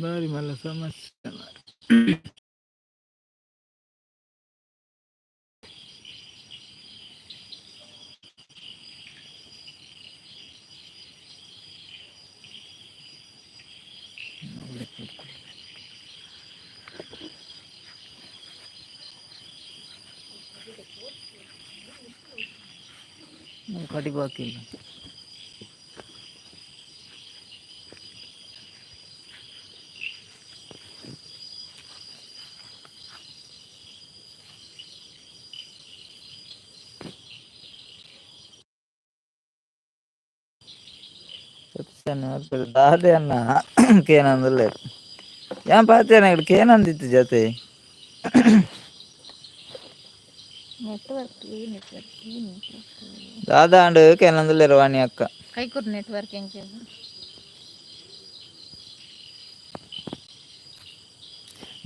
ಬಾರಿ ಮಲ್ಲ ಸಮಸ್ಯೆ ಮಾರ್ರೆ. ಕಡಿ ಬಾಕಿ ಇಲ್ಲ. ದಾದೆ ಅನ್ನ ಕೇನಂದುಲ್ಲೆರ್ ಯಾನ್ ಪಾತೆರ್ನ ಕೇನಂದಿತ್ತು ಜತೆ. Network, network, network. ದಾದ ಆಂಡ್ ಕೇನಂದುಲ್ಲೆರ್ ವಾಣಿ ಅಕ್ಕ. ಕೈಕೂರು ನೆಟ್ವರ್ಕ್ ಎಂಚ?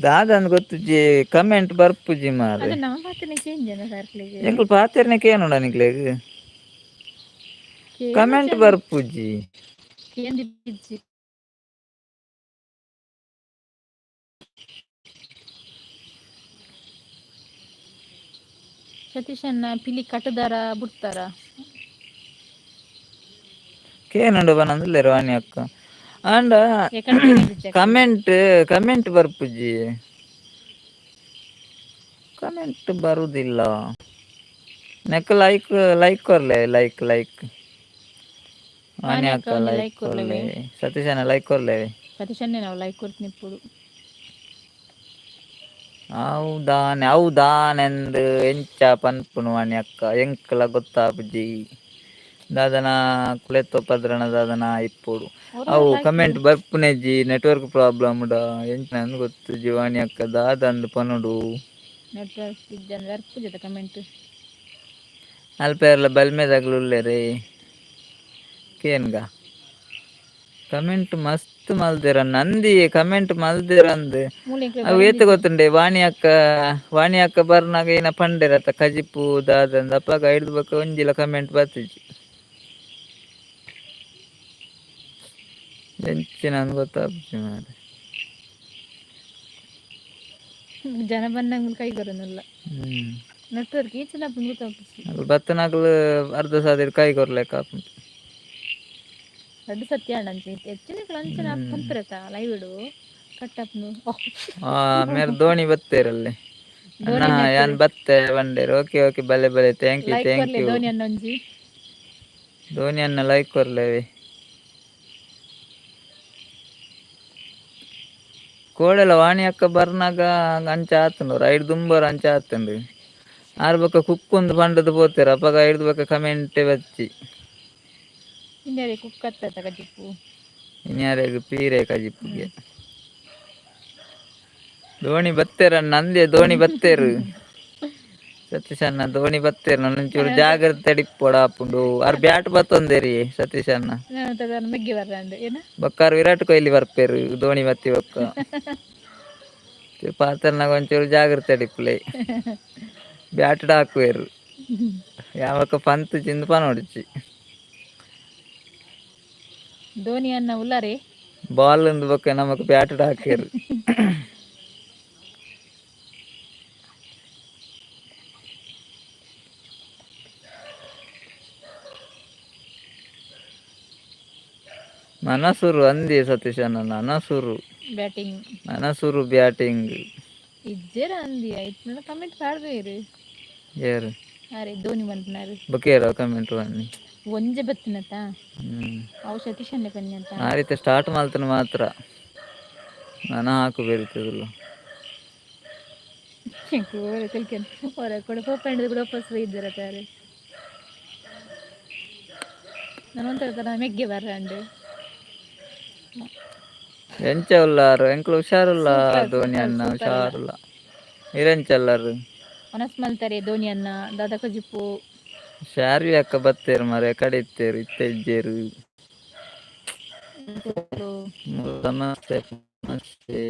ದಾದ ಅಂದ್ ಗೊತ್ತುಜ್ಜಿ, ಕಮೆಂಟ್ ಬರ್ಪುಜಿ ಮಾರ್ರೆ. ಅದೇ ನಮ್ಮ ಪಾತೆರ್ನ ಚೇಂಜ್ ಅನ್ನ ಸರ್ಕ್ಲಿಗೆ. ಎಂಕುಲು ಪಾತೆರ್ನೆ ಕೇನುಂಡ ನಿಕ್ಲೆಗ್? ಕಮೆಂಟ್ ಬರ್ಪುಜಿ. ಕೇಂದಿಜ್ಜಿ. ಸತೀಶಣ್ಣ ಪಿಲಿ ಕಟ್ಟುದಾರ ಬಿಡ್ತಾರ? ಕೇನುಂಡು ಪನೊಂದುಲ್ಲೆರ್ ವಾಣಿ ಅಕ್ಕ. ಆಂಡ ಎಕಡೆ ಕೇಂದಿಜ್ಜಿ. ಕಮೆಂಟ್ ಕಮೆಂಟ್ ಬರ್ಪುಜಿ, ಕಮೆಂಟ್ ಬರುದಿಲ್ಲ. ನೆಕ್ ಲೈಕ್ ಲೈಕ್ ಕೊರ್ಲೆ, ಲೈಕ್ ಲೈಕ್. ವಾಣಿ ವಾಣಿ ಅಕ್ಕ ಅಕ್ಕ ಒಂಜಿ ಲೈಕ್ ಲೈಕ್ ಕೊರ್ಲೆ. ಕೊರ್ಲೆವೆ. ಸತೀಶಣ್ಣ ಲೈಕ್ ಕೊರ್ಲೆ. ಸತೀಶಣ್ಣೆ ನಾವು ಲೈಕ್ ಕೊರ್ತೀನಿ ಇಪ್ಪುಡು. ಹೌದಾನೆ ಹೌದಾನೆಂದು ಎಂಚ ಪನ್ಪುನು ವಾಣಿ ಅಕ್ಕ, ಎಂಕ್ಲ ಗೊತ್ತಾಪುಜಿ. ದಾದನ ಕುಲೆತ್ತ ಪದ್ರನ ದಾದನ ಇಪ್ಪೊಡು. ಒರ ಅವು ಲೈಕ್. ಕಮೆಂಟ್ ಬರ್ಪುನೆಜ್ಜಿ, ನೆಟ್ವರ್ಕ್ ಪ್ರಾಬ್ಲಮ್ ಡಾ ಎಂಚ ಗೊತ್ತುಜ್ಜಿ ವಾಣಿ ಅಕ್ಕ, ದಾದಂದ್ ಪನೊಡು. ನೆಟ್ವರ್ಕ್ ಇಜ್ಜಂದ್ರೆ ಬರ್ಪುಜತ ಕಮೆಂಟ್. ಅಲ್ಪೇರ್ಲ ಬಲ್ಮೆದಗ್ಲು ಉಲ್ಲೆರೆ, ಕೇನ್ಗ. ಕಮೆಂಟ್ ಮಸ್ತ್ ಮಲ್ದೆರ್ ನಂದಿ, ಕಮೆಂಟ್ ಮಲ್ದೆರಂದ್. ಮೂಲೆ ಎಂಕ್ಲೆ ಅವು ಏತ್ ಬರಂದಿಜ್ಜಿ. ಗೊತ್ತುಂಡೆ ವಾಣಿ ಅಕ್ಕ, ವಾಣಿ ಅಕ್ಕ ಬರ್ನಾಗ ಏನ ಪಂಡೆರತ್ತ ಕಜಿಪು ದಾದಂದ್, ಅಪಗ ಐಡ್ದ್ ಬೊಕ ಒಂಜಿಲ ಕಮೆಂಟ್ ಬತ್ತಿಜಿ. ಎಂಚಿನಂದ್ ಗೊತ್ತಾಪುಜಿ ಮಾರ್ರೆ. ಜನ ಬನ್ನಂಗ್ ಕೈ ಕೊರೊಂದುಲ್ಲ. ನೆಟ್ವರ್ಕ್ ಈಚಲ ಗೊತ್ತಾಪುಜಿ. ಅಕುಲು ಬತ್ತನಕುಲು ಅರ್ಧ ಸಾದಿಡ್ ಕೈ ಕೊರ್ಲೆಕ ಆಪುಂಡು. ರಡ್ಡ್ ಸತ್ಯ ಆಂಡ್ ಅಂಚ ಹೆಚ್ಚಿನಕ್ಲ್ ಅಂಚನೆ ಪನ್ಪೆರತ್ತ ಲೈವ್ ಡು ಕಟ್ ಆಪುಂಡು. ಆ ಮೇರ್ ಧೋನಿ ಬತ್ತೇರಲ್ಲಿ ಅಣ್ಣ. ಧೋನಿ ಯಾನ್ ನೆತ್ತರು. ಬತ್ತೆ ಪಂಡೆರ್. ಓಕೆ ಓಕೆ, ಬಲೆ ಬಲೆ, thank you. Like thank ಕೊರ್ಲೆ you. Dhoni ಅಣ್ಣ ಒಂಜಿ. ಧೋನಿ ಅಣ್ಣ ಲೈಕ್ ಕೊರ್ಲೆವೆ. ಕೋಡೆಲ ವಾಣಿ ಅಕ್ಕ ಬರ್ನಾಗ ಅಂಚ ಆತುಂಡು, ರೈಡ್ ದುಂಬರ ಅಂಚ ಆತುಂಡು. ಆರ್ ಬೊಕ ಕುಕ್ಕೊಂದು ಪಂಡದ್ ಪೋತೆರ್, ಅಪಗ ಐಡ್ದ್ ಬೊಕ ಕಮೆಂಟೆ ಬಜ್ಜಿ. ಇಂದ್ಯಾರೆ ಕುಕ್ಕತ್ತ ಕಜಿಪು? ಇನ್ಯಾರೆಗ್ ಪೀರೆ ಕಜಿಪುಗೆ. ಧೋನಿ ಬತ್ತೆರಣ್ಣ ಅಂದೆ, ಧೋನಿ ಬತ್ತೆರ್ ಸತೀಶ್ ಅಣ್ಣ, ಧೋನಿ ಬತ್ತೆರ್. ನನೊಂಚೂರು ಜಾಗ್ರತೆ ಇಪ್ಪೊಡಾಪುಂಡು, ಆರ್ ಬ್ಯಾಟ್ ಬತ್ತೊಂದೇರಿ ಸತೀಶ್ ಅಣ್ಣ. ಮೆಗ್ಗಿ ಬರ್ರಂಡ್ ಏನ? ಬೊಕ್ಕಾರ್ ವಿರಾಟ್ ಕೊಹ್ಲಿ ಬರ್ಪೆರ್ ಧೋನಿ ಬತ್ತಿ ಬೊಕ್ಕ. ಪಾತೆರ್ನಾಗ ಒಂಚೂರು ಜಾಗ್ರತೆ ಇಪ್ಪುಲೆ, ಬ್ಯಾಟ್ ಹಾಕುವೆರ್ ಯಾವಕ ಪಂತ್ ಚಿಂದ್ ಪನೊಡ್ಚಿ. ಧೋನಿ ಅಣ್ಣ ಉಲ್ಲಾರೆ. ಬಾಲ್ ಅಂದ್ ಬೊಕ್ಕ ನಮಕ್ ಬ್ಯಾಟ್ ಹಾಕೇರು. ಮನಸುರು ಅಂದಿ ಸತೀಶ್ ಅಣ್ಣ, ನನಸುರು. ಬ್ಯಾಟಿಂಗ್. ನನಸುರು ಬ್ಯಾಟಿಂಗ್. ಇಜ್ಜೆರ ಅಂದಿ ಐತ್ ಕಮೆಂಟ್ ಪಾಡ್ಬೇರು. ಏರು? ಅರೆ ಧೋನಿ ಪನ್ಪುನಾರು. ಬೊಕೇರ ಕಮೆಂಟ್ ಬನ್ನಿ. ಒಂಜೆ ಬತ್ತಿನತ. ಅವು ಸತೀಶ್ ಅಣ್ಣೆ ಪನ್ಯತ. ಆ ರೀತಿ ಸ್ಟಾರ್ಟ್ ಮಲ್ತನ ಮಾತ್ರ ನನ ಹಾಕು ಬೆರಿತದಲ್ಲ. ಓರೆ ಕಲ್ಕೆನ್ ಓರೆ ಕೊಡ ಪೋಪಂಡ್ ಕೂಡ ವಾಪಸ್ ಬೈದರತಾರೆ. ನಾನು ಒಂಥರ ತರ ಮೆಗ್ಗೆ ಬರ್ರಂಡ್. ಎಂಚ ಉಲ್ಲಾರು ಎಂಕ್ಲು? ಹುಷಾರುಲ್ಲ. ಸೂಪರ್. ಧೋನಿ ಸೂಪರ್. ಅಣ್ಣ. ಸೂಪರ್ ಅಲ್ಲ. ಹುಷಾರುಲ್ಲ, ಇರೆಂಚಲ್ಲರು? ಮನಸ್ ಮಲ್ತಾರೆ ಧೋನಿ ಅಣ್ಣ, ದಾದ ಕಜಿಪು? ಶಾರ್ವಿ ಅಕ್ಕ ಬತ್ತೇರು ಮರೆ, ಕಡೆ ಇತ್ತೇರು, ಇತ್ತೆ ಇಜ್ಜೇರು. ಸಮಸ್ಯೆ ಸಮಸ್ಯೆ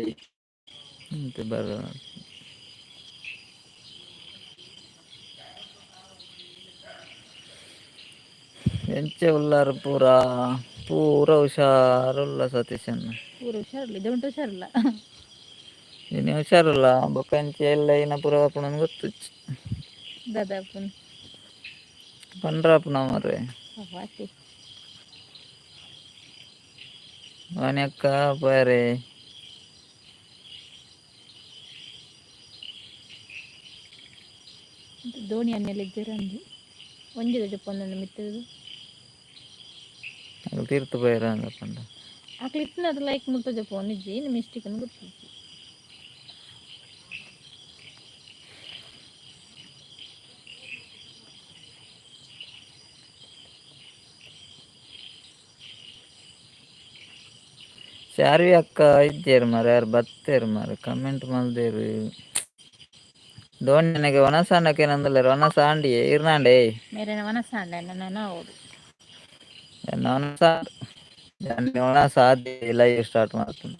ಮತ್ತೆ ಬರ. ಎಂಚ ಉಲ್ಲಾರು ಪೂರಾ? ಪೂರ ಹುಷಾರುಲ್ಲ ಸತೀಶಣ್ಣ. ಪೂರ ಹುಷಾರಿಲ್ಲ, ಇದೆ ಉಂಟು, ಹುಷಾರಿಲ್ಲ. ಇನ್ನು ಹುಷಾರುಲ್ಲ, ಬೊಕ್ಕ ಅಂಚೆ ಎಲ್ಲ ಇನ್ನ ಪೂರ ಆಪುಂಡು ಗೊತ್ತು. ದಾದಾಪುನ್? ಪಂಡ್ರಾಪುನ ಮಾರ್ರೆ. ವಾತಿ. ವಾಣಿ ಅಕ್ಕ ಪೋಯರೆ. ಧೋನಿ ಅನ್ನೆಲ್ಲ ಇಜ್ಜೆರ್ ಅಂದು ಒಂಜಿ ಜೊಪ್ಪೊಂದುಂಡು ಮಿತ್ತದು. ಅಕುಲು ತೀರ್ತು ಪೋಯೆರ್ ಅಂದ ಪಂಡ. ಅಕ್ಲು ಇತ್ತಿನ ಲೈಕ್ ಮುಲ್ಪ ಜಪ್ಪೊಂದಿಜ್ಜಿ, ಮಿಸ್ಟೇಕ್ ಗೊತ್ತಿಜ್ಜಿ. ಶಾರ್ವಿ ಅಕ್ಕ ಇಜ್ಜೆರ್ ಮಾರ್ರೆ, ಯಾರ್ ಬತ್ತೆರ್ ಮಾರ್ರೆ, ಕಮೆಂಟ್ ಮಲ್ದೆರ್. ಧೋನಿ ವನಸಾಂಡಕ್ಕೆ ನಂದುಲ್ಲೆರ್, ವನಸ ಆಂಡಿಯೇ ಇರ್ನಾಂಡೆ. ಮೇರೆನ ವನಸಾಂಡ ನನ್ನ ಓಡು. ಎನ್ನ ವನಸ ವನಸ ಆದಿ ಲೈವ್ ಸ್ಟಾರ್ಟ್ ಮಾಡ್ತೀನಿ.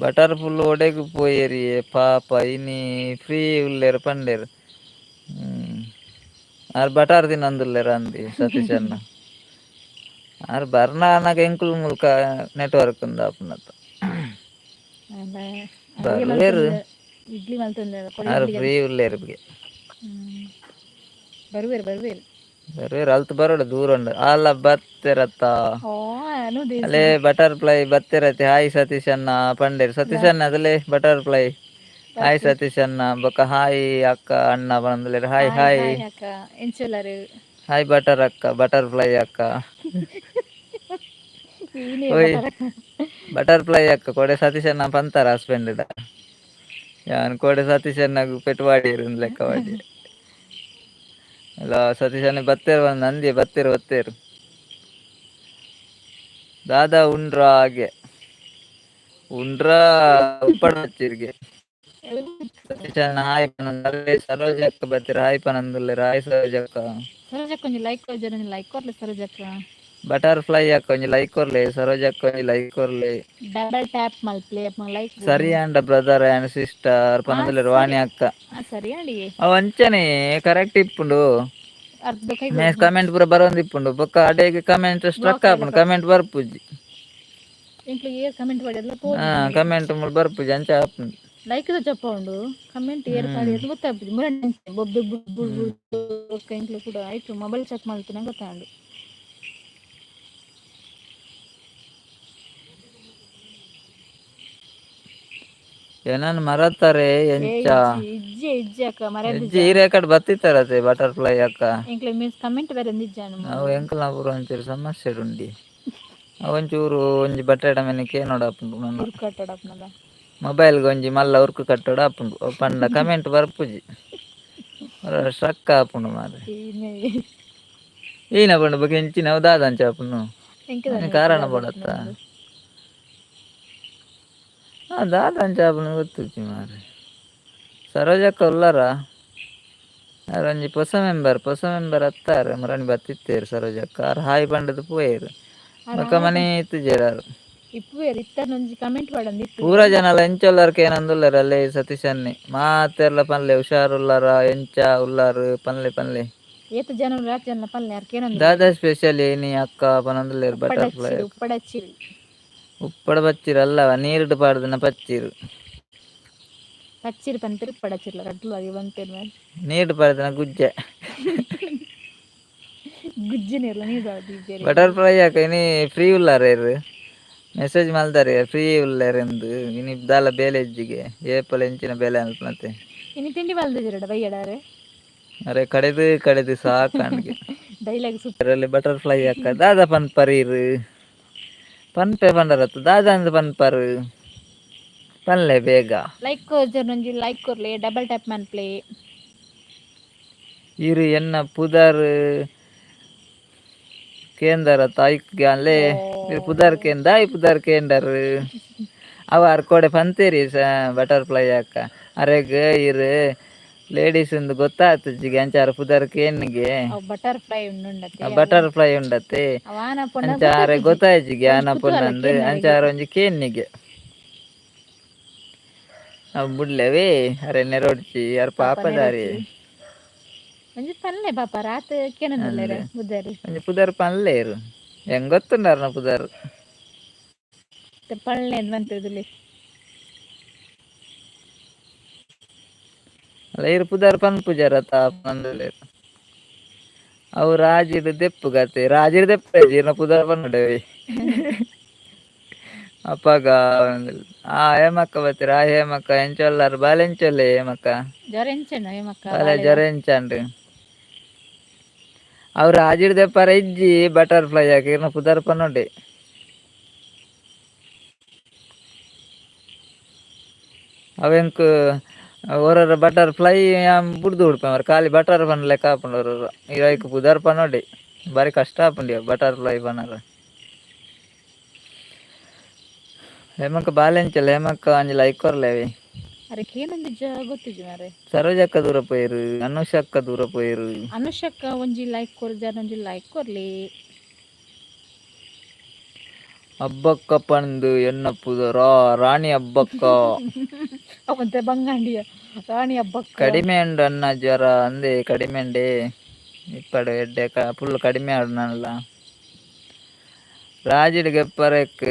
ಬಟರ್ಫುಲ್ ಒಡೆಗ್ ಪೋಯೆರಿಯೇ ಪಾಪ, ಇನಿ ಫ್ರೀ ಉಲ್ಲೆರ್ ಪಂಡೆರ್. ಆರ್ ಬಟರ್ ತಿನ್ನೊಂದುಲ್ಲೆರ್ ಅಂದಿ ಸತೀಶ್ ಅಣ್ಣ. ಆರ್ ಬರ್ನ ಎಂಕುಲು ಮುಲ್ಕ ನೆಟ್ವರ್ಕ್ ಉಂದಾಪುನತ. ಬರುವೆರ್. ಇಡ್ಲಿ ಮಲ್ತೊಂದು. ಆರ್ ಫ್ರೀ ಉಲ್ಲೆರ್. ಬರುವೆರ್ ಬರುವೆರ್. ಬರುವೆರ್, ಅಲ್ತ್ ಬರೋಡು, ದೂರ ಉಂಡು ಅಲ್ಲ ಬತ್ತೆರತ್ತ. ಓ. ಅಲೇ ಬಟರ್ಫ್ಲೈ ಬತ್ತೆರತ್ತೆ, ಹಾಯ್ ಸತೀಶ್ ಅಣ್ಣ ಪಂಡೆರ್. ಸತೀಶ್ ಅಣ್ಣ ಅದಲೇ ಬಟರ್ಫ್ಲೈ, ಹಾಯ್ ಸತೀಶ್ ಅಣ್ಣ, ಬೊಕ್ಕ ಹಾಯ್ ಅಕ್ಕ ಅಣ್ಣ ಪಂದುಲ್ಲೆರ್. Hi hi. ಅಕ್ಕ, ಎಂಚೊಲ್ಲರು? ಹಾಯ್ ಬಟರ್ ಅಕ್ಕ, ಬಟರ್ಫ್ಲೈ ಅಕ್ಕ. ಓಯ್ ಬಟರ್ಫ್ಲೈ ಅಕ್ಕ, ಕೊಡೆ ಸತೀಶ್ ಅಣ್ಣ ಪಂತಾರ ಹಸ್ಬೆಂಡ್ ಯಾನ್ ಕೋಡೆ ಸತೀಶ್ ಅಣ್ಣಗ್ ಪೆಟ್ಟು ವಾಡಿಯೆರ್ ಲೆಕ್ಕ ವಾಡಿ ಅಲ್ಲ. ಸತೀಶ್ ಅಣ್ಣ ಬತ್ತೇರ್ ಬಂದ್ ನಂದಿ ಬತ್ತೇರ್ ಬತ್ತೇರ್. ದಾದಾ ಉಂಡ್ರಾ ಹಾಗೆ ಉಂಡ್ರಾ ಉಪ್ಪಡ ಬಚ್ಚಿರ್ಗೆ. ಸತೀಶ್ ಅಣ್ಣ ಹಾಯ್ ಪನಂದ್. ಸರೋಜ ಅಕ್ಕ ಬತ್ತೀರ್, ಹಾಯ್ ಪನಂದುಲ್ಲೆರ್. ಹಾಯ್ ಸರೋಜಕ್ಕ. ಸರೋಜಕ್ಕ ಒಂಜಿ ಲೈಕ್ ಒಂಜಿ ಲೈಕ್ ಕೊರ್ಲೆ ಸರೋಜಕ್ಕ. ಬಟರ್ಫ್ಲೈ ಅಕ್ಕ ಒಂಜಿ ಲೈಕ್ ಕೊರ್ಲೆ, ಸರೋಜಕ್ಕ ಒಂಜಿ ಲೈಕ್ ಕೊರ್ಲೆ. ಡಬಲ್ ಟ್ಯಾಪ್ ಮಲ್ಪ್ಲೆ ಲೈಕ್. ಸರಿ ಅಂಡ brother and sister ಪನಂದುಲ್ಲೆರ್ ವಾಣಿ ಅಕ್ಕ. ಸರಿ ಅಂಡಿ. ಅವು ಅಂಚನೆ ಕರೆಕ್ಟ್ ಇಪ್ಪುಂಡು. ಅರ್ಧ ಕೈ. ಕಮೆಂಟ್ ಪೂರ ಬರೋಂದಿಪ್ಪುಂಡು, ಬೊಕ್ಕ ಅಡೆಗ್ ಕಮೆಂಟ್ ಸ್ಟ್ರಕ್ ಆಪುಂಡು, ಕಮೆಂಟ್ ಬರ್ಪುಜಿ. ಎಂಕ್ಲು ಏರ್ ಕಮೆಂಟ್ ಪಾಡ್ಯಲ್ಲ. ಹಾ, ಕಮೆಂಟ್ ಮುಲ್ ಬರ್ಪುಜಿ, ಅಂಚ ಆಪುಂಡು. ಲೈಕ್ ಚಪ್ಪ ಉಂಡು, ಕಮೆಂಟ್ ಏರ್ ಪಾಡಿಯೆರ್ ಗೊತ್ತಾಪುಜಿ. ಮುರ ಬೊಬ್ಬೆ ಬುಡ್ ಬುಡ್ ಎಂಕ್ಲು ಕೂಡ ಆಯ್ತು, ಮೊಬೈಲ್ ಚೆಕ್ ಮಲ್ತಿನ ಗೊತ್ತಾಂಡು. ಏನನ್ ಮರತಾರೆ ಎಂಚ? ಇಜ್ಜಿ ಇಜ್ಜಿ ಅಕ್ಕ, ಮರ. ಇಜ್ಜಿ, ಈರೆ ಕಡೆ ಬತ್ತಿತ್ತಾರತೆ ಬಟರ್ಫ್ಲೈ ಅಕ್ಕ. ಎಂಕ್ಲೆ ಮೀನ್ಸ್ ಕಮೆಂಟ್ ಬೇರೆ ನಿಜ್ಜಾನು. ಅವು ಎಂಕಲ್ನ ಪೂರ ಒಂಚೂರು ಸಮಸ್ಯೆ ಉಂಡಿ. ಅವು ಒಂಚೂರು ಒಂಜಿ ಬಟ್ಟೆಡ ಮನೆ ಕೇನೋಡು ಆಪುಂಡು ನನ್ನ. ಕಟ್ಟಡಪ್ನದ. ಮೊಬೈಲ್ಗೆ ಒಂಜಿ ಮಲ್ಲ ಉರ್ಕು ಕಟ್ಟೋಡು ಆಪುಂಡು, ಅವು ಪಂಡ ಕಮೆಂಟ್ ಬರ್ಪುಜಿ, ಸ್ಟ್ರಕ್ ಆಪುಂಡು ಮಾರ್ರೆ. ಈನ ಪಂಡ ಬೊಕ ಎಂಚಿನ ಅವು ದಾದ ಅಂಚ ಆಪುಂಡು ಕಾರಣ ಬೋಡತ್ತ. ಹಾ, ದಾದ ಅಂಚ ಆಪುಂಡು ಗೊತ್ತುಜ್ಜಿ ಮಾರ್ರೆ. ಸರೋಜಕ್ಕ ಉಲ್ಲರಾ? ಆರ್ ಒಂಜಿ ಪೊಸ ಮೆಂಬರ್, ಪೊಸ ಮೆಂಬರ್ ಅತ್ತಾರ್ ಮುರಣಿ ಬತ್ತಿತ್ತೇರು. ಸರೋಜಕ್ಕ ಆರ್ ಹಾಯ್ ಪಂಡದು ಪೋಯೆರ್, ಬೊಕ ಮನೆ ಇತ್ತಿಜೆರ್ ಆರ್. ಇಪ್ಪುವೆರ್, ಇತ್ತನೊಂಜಿ ಕಮೆಂಟ್ ಪಾಡಂದು ಇಪ್ಪು. ಪೂರ ಜನಲ ಎಂಚ ಉಲ್ಲರ್ ಕೇನೊಂದುಲ್ಲೆರ್. ಅಲ್ಲೇ ಸತೀಶ್ ಅನ್ನೆ ಮಾತೆರ್ಲ ಪನ್ಲೆ, ಹುಷಾರುಲ್ಲಾರ, ಎಂಚ ಉಲ್ಲಾರ್ ಪನ್ಲೆ ಪನ್ಲೆ. ಏತ್ ಜನ ರಾತ್ ಜನ ಪನ್ಲೆ, ಯಾರ್ ಕೇನೊಂದು. ದಾದಾ ಸ್ಪೆಷಲ್ ಏನಿ ಅಕ್ಕ ಪನೊಂದುಲ್ಲೆರ್ ಬಟರ್ಫ್ಲೈ. ಉಪ್ಪಡಚ್ಚಿರು, ಉಪ್ಪಡಚ್ಚಿರು. ಉಪ್ಪಡ ಪಚ್ಚಿರು ಅಲ್ಲವ, ನೀರುಡು ಪಾಡ್ದಿನ ಪಚ್ಚಿರು. ಪಚ್ಚಿರು ಪನ್ಪೆರ್, ಉಪ್ಪಡಚ್ಚಿರ್ಲ ರಡ್ಡ್ಲ ಅವಿ ಪನ್ಪೆರ್ ಮಾರ್ರೆ. ನೀರ್ಡ್ ಪಾಡ್ದಿನ ಗುಜ್ಜೆ. ಗುಜ್ಜೆ ನೀರ್ಲ ನೀರ್ ಪಾಡ್ದಿಜ್ಜೆರ್. ಬಟರ್ಫ್ಲೈ ಅಕ್ಕ ಇನಿ ಫ್ರೀ ಉಲ್ಲಾರ ಇರ್? ಮೆಸೇಜ್ ಮಲ್ದಾರೆ ಫ್ರೀ ಉಲ್ಲೆರ್ ಎಂದು. ಇನಿ ದಾಲ ಬೇಲೆ ಇಜ್ಜಿಗೆ, ಏಪಲ ಎಂಚಿನ ಬೇಲೆ ಅನ್ಪುನತೆ. ಇನಿ ತಿಂಡಿ ಮಲ್ದಿಜ್ಜೆರಡ ಬಯ್ಯಡಾರೆ? ಅರೆ ಕಡೆದು ಕಡೆದು ಸಾಕಾಂಡ್ಗೆ. Dialogue super. Butterfly ಅಕ್ಕ ದಾದ ಪನ್ಪರ್ ಇರ್? ಪನ್ಪೆ ಪಂಡರತ್ತ, ದಾದ ಅಂದ್ ಪನ್ಪರ್ ಪನ್ಲೆ ಬೇಗ. ಲೈಕ್ ಕೊರ್ಜರ್ ಒಂಜಿ ಲೈಕ್ ಕೊರ್ಲೆ, ಡಬಲ್ ಟ್ಯಾಪ್ ಮನ್ಪ್ಲೆ. ಇರ್ ಎನ್ನ ಪುದರ್ ಕೇಂದರ ತಾಯ್ಕ್ ಅಲ್ಲೇ ಇರ್ ಪುದರ್ ಕೇಂದ, ಈ ಪುದರ್ ಕೇಂಡರ್ ಅವ ಅರ್ ಕೋಡೆ ಪಂತೇರಿ. ಬಟರ್ಫ್ಲೈ ಅಕ್ಕ ಅರೆಗ್ ಇರ್ ಲೇಡೀಸ್ ಇಂದು ಗೊತ್ತಾತಜ್ಜಿಗೆ, ಅಂಚಾರ ಪುದರ್ ಕೇನ್ಗೆ. ಅವು ಬಟರ್ಫ್ಲೈ ಉಂಡುಂಡತೆ. ಬಟರ್ಫ್ಲೈ ಉಂಡತೆ. ಅವಾನ ಪೊಣ್ಣ. ಅಂಚಾರೆ ಗೊತ್ತಾಯ್ಜಿಗೆ ಆನ ಒಂಜಿ ಕುತೂಹಲ. ಪೊನ್ನಂದು. ಕೇನ್ನರೆಗ್. ಅಂಚಾರ ಒಂಜಿ ಕೇನ್ನಿಗೆ ಅವು ಬುಡ್ಲೆವೇ, ಅರೆ ನೆರೊಡ್ಚಿ ಅರ್ ಪಾಪ. ಪಾಪದಾರಿ. ನೆರೊಡ್ಚಿ. ಒಂಜಿ ಪಲ್ಲೆ ಪಾಪ ರಾತ್ ಕೇನಂದಿಲ್ಲೆರೆ ಬುದ್ದಾರಿ. ಒಂಜಿ ಪುದರ್ ಪನ್ಲೇರು ಹೆಂಗ್ ಗೊತ್ತುಂಡಾರನ ಪುದರ್. ಪಳ್ಳೆ ಬಂತದಲ್ಲಿ. ಅಲ್ಲ ಇರು ಪುದರ್ ಪನ್ಪುಜಾರ ಪಂದಲೇರು. ಅವು ರಾಜಿಡ್ ದೆಪ್ಪು ಗತೆ ರಾಜಿಡ್ ದೆಪ್ಪು ಇರ್ನ ಪುದರ್ ಪನ್ನುಡವಿ ಅಪ್ಪಗ. ಆ ಹೇಮಕ್ಕ ಬತ್ತೀರ? ಆ ಹೇಮಕ್ಕ ಎಂಚೊಲ್ಲಾರ? ಬಾಲೆ ಎಂಚೊಲ್ಲೆ ಹೇಮಕ್ಕ? ಜ್ವರ ಎಂಚಂಡ ಹೇಮಕ್ಕ? ಬಾಲೆ ಜ್ವರ ಎಂಚಂಡು? ಅವು ರಾಜಿಡ್ ದೆಪ್ಪರ ಇಜ್ಜಿ ಬಟರ್ಫ್ಲೈ ಯಾಕೆ ಇರ್ನ ಪುದರ್ ಪನ್ನುಡೆ. ಅವೆಂಕ್ ಒರೊರ ಬಟರ್ಫ್ಲೈ ಬುಡ್ದು ಉಡ್ಪ ಖಾಲಿ ಬಟರ್ ಪನ್ ಲೆಕ್ಕ ಆಪುಂಡು. ಒರೊರ ಐಕ್ ಪುದರ್ ಪನೊಡೆ ಬಾರಿ ಕಷ್ಟ ಆಪುಂಡು ಬಟರ್ಫ್ಲೈ ಪನರ. ಹೇಮಕ್ಕ ಬಾಲೆಂಚಲ್ಲ ಹೇಮಕ್ಕ? ಅಂಜಿ ಲೈಕ್ ಕೊರ್ಲೇವಿ. ಅರೆ ಕೇನೊಂದಿಜ್ಜ ಗೊತ್ತಿಜ್ಜಿ ಮಾರೆ. ಸರೋಜಕ್ಕ ದೂರ ಪೋಯಿರು, ಅನುಷಕ್ಕ ದೂರ ಪೋಯಿರು. ಅನುಷಕ್ಕ ಒಂಜಿ ಲೈಕ್ ಕೊರ್ಜಾರ, ಒಂಜಿ ಲೈಕ್ ಕೊರ್ಲಿ. ಹಬ್ಬಕ್ಕ ಪಂದು ಎನ್ನ ಪುದರ ರಾಣಿ ಹಬ್ಬಕ್ಕ. ಅವಂತೆ ಬಂಗಾಂಡಿಯ ರಾಣಿ ಹಬ್ಬಕ್ಕ. ಕಡಿಮೆ ಉಂಡು ಅನ್ನ ಜ್ವರ ಅಂದೆ ಕಡಿಮೆ ಉಂಡೆ ಇಪ್ಪಡು ಎಡ್ಡೆ ಫುಲ್ ಕಡಿಮೆ ಆಡು ನಲ್ಲ. ರಾಜಿಡ್ ಗೆಪ್ಪರೆಕ್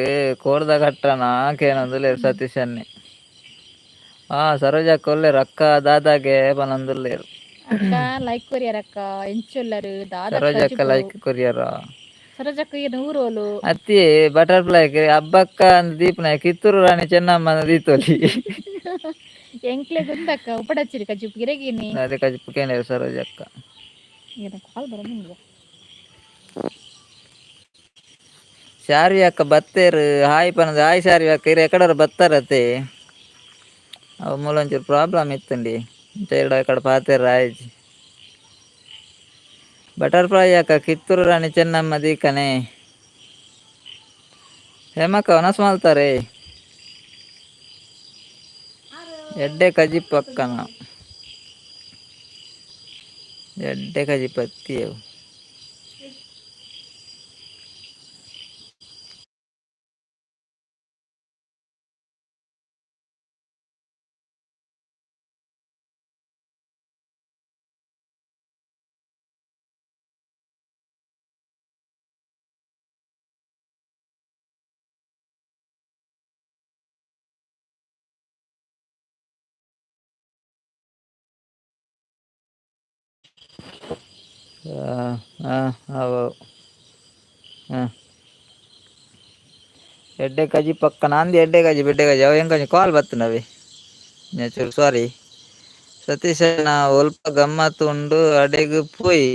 ಕೋರ್ದ ಕಟ್ಟನ ಕೇನೊಂದುಲ್ಲೆರ್ ಸತೀಶನ್ನೆ. ಆ ಸರೋಜಕ್ಕ ಉಲ್ಲೆರ್. ಅಕ್ಕ ದಾದಾಗೆ ಪನೊಂದುಲ್ಲೆರ್. ಅಕ್ಕ ಲೈಕ್ ಕೊರಿಯರ್ ಅಕ್ಕ, ಎಂಚೊಲ್ಲರು ದಾದ? ಸರೋಜಕ್ಕ ಲೈಕ್ ಕೊರಿಯರ. ಸರೋಜಕ್ಕ ಏನು ಊರೋಲು? ಅತ್ತಿ ಬಟರ್ಫ್ಲೈ ಹಬ್ಬಕ್ಕ ಅಂದ್ ದೀಪನ ಕಿತ್ತೂರು ರಾಣಿ ಚೆನ್ನಮ್ಮ ದೀತೋಲಿ. ಎಂಕ್ಲೆ ಗುಂದಕ್ಕ ಉಪಡಚ್ಚಿರಿ ಕಜಿಪು ಗಿರಗಿನಿ. ಅದೇ ಕಜಿಪು ಕೇಂದ್ರ ಸರೋಜಕ್ಕ. ಕಾಲ್ ಬರೋದು. ಶಾರ್ವಿ ಅಕ್ಕ ಬತ್ತೇರು ಹಾಯ್ ಪನದು. ಹಾಯ್ ಶಾರ್ವಿ ಅಕ್ಕ, ಇರು ಎಕಡರ ಬತ್ತಾರತೆ. ಅವು ಮೂಲ ಒಂಚೂರು ಪ್ರಾಬ್ಲಮ್ ಇತ್ತಂಡಿ ಎರಡು ಕಡೆ ಪಾತೇರು ಆಯ್ತು. ಬಟರ್ಫ್ಲೈ ಅಕ್ಕ ಕಿತ್ತೂರು ರಾಣಿ ಚೆನ್ನಮ್ಮ ದೀಕನೆ. ಹೇಮಕ್ಕ ವನಸ್ ಮಲ್ತಾರೆ. ಎಡ್ಡೆ ಕಜಿಪು ಅಕ್ಕನ, ಎಡ್ಡೆ ಕಜಿಪು ಅತ್ತಿ ಅವು. ಅವು ಹಾಂ ಎಡ್ಡೆ ಕಜಿ ಪಕ್ಕ ನಂದು ಎಡ್ಡೆ ಕಜಿ ಬೆಡ್ಡೆ ಕಜಿ. ಅವು ಹೆಂಗೆ ಕಾಲ್ ಬತ್ತನವಿ ಚೂರು ಸಾರಿ. ಸತೀಶನ ಒಲ್ಪ ಗಮ್ಮತ್ತು ಉಂಡು ಅಡೆಗ್ ಪೋಯಿ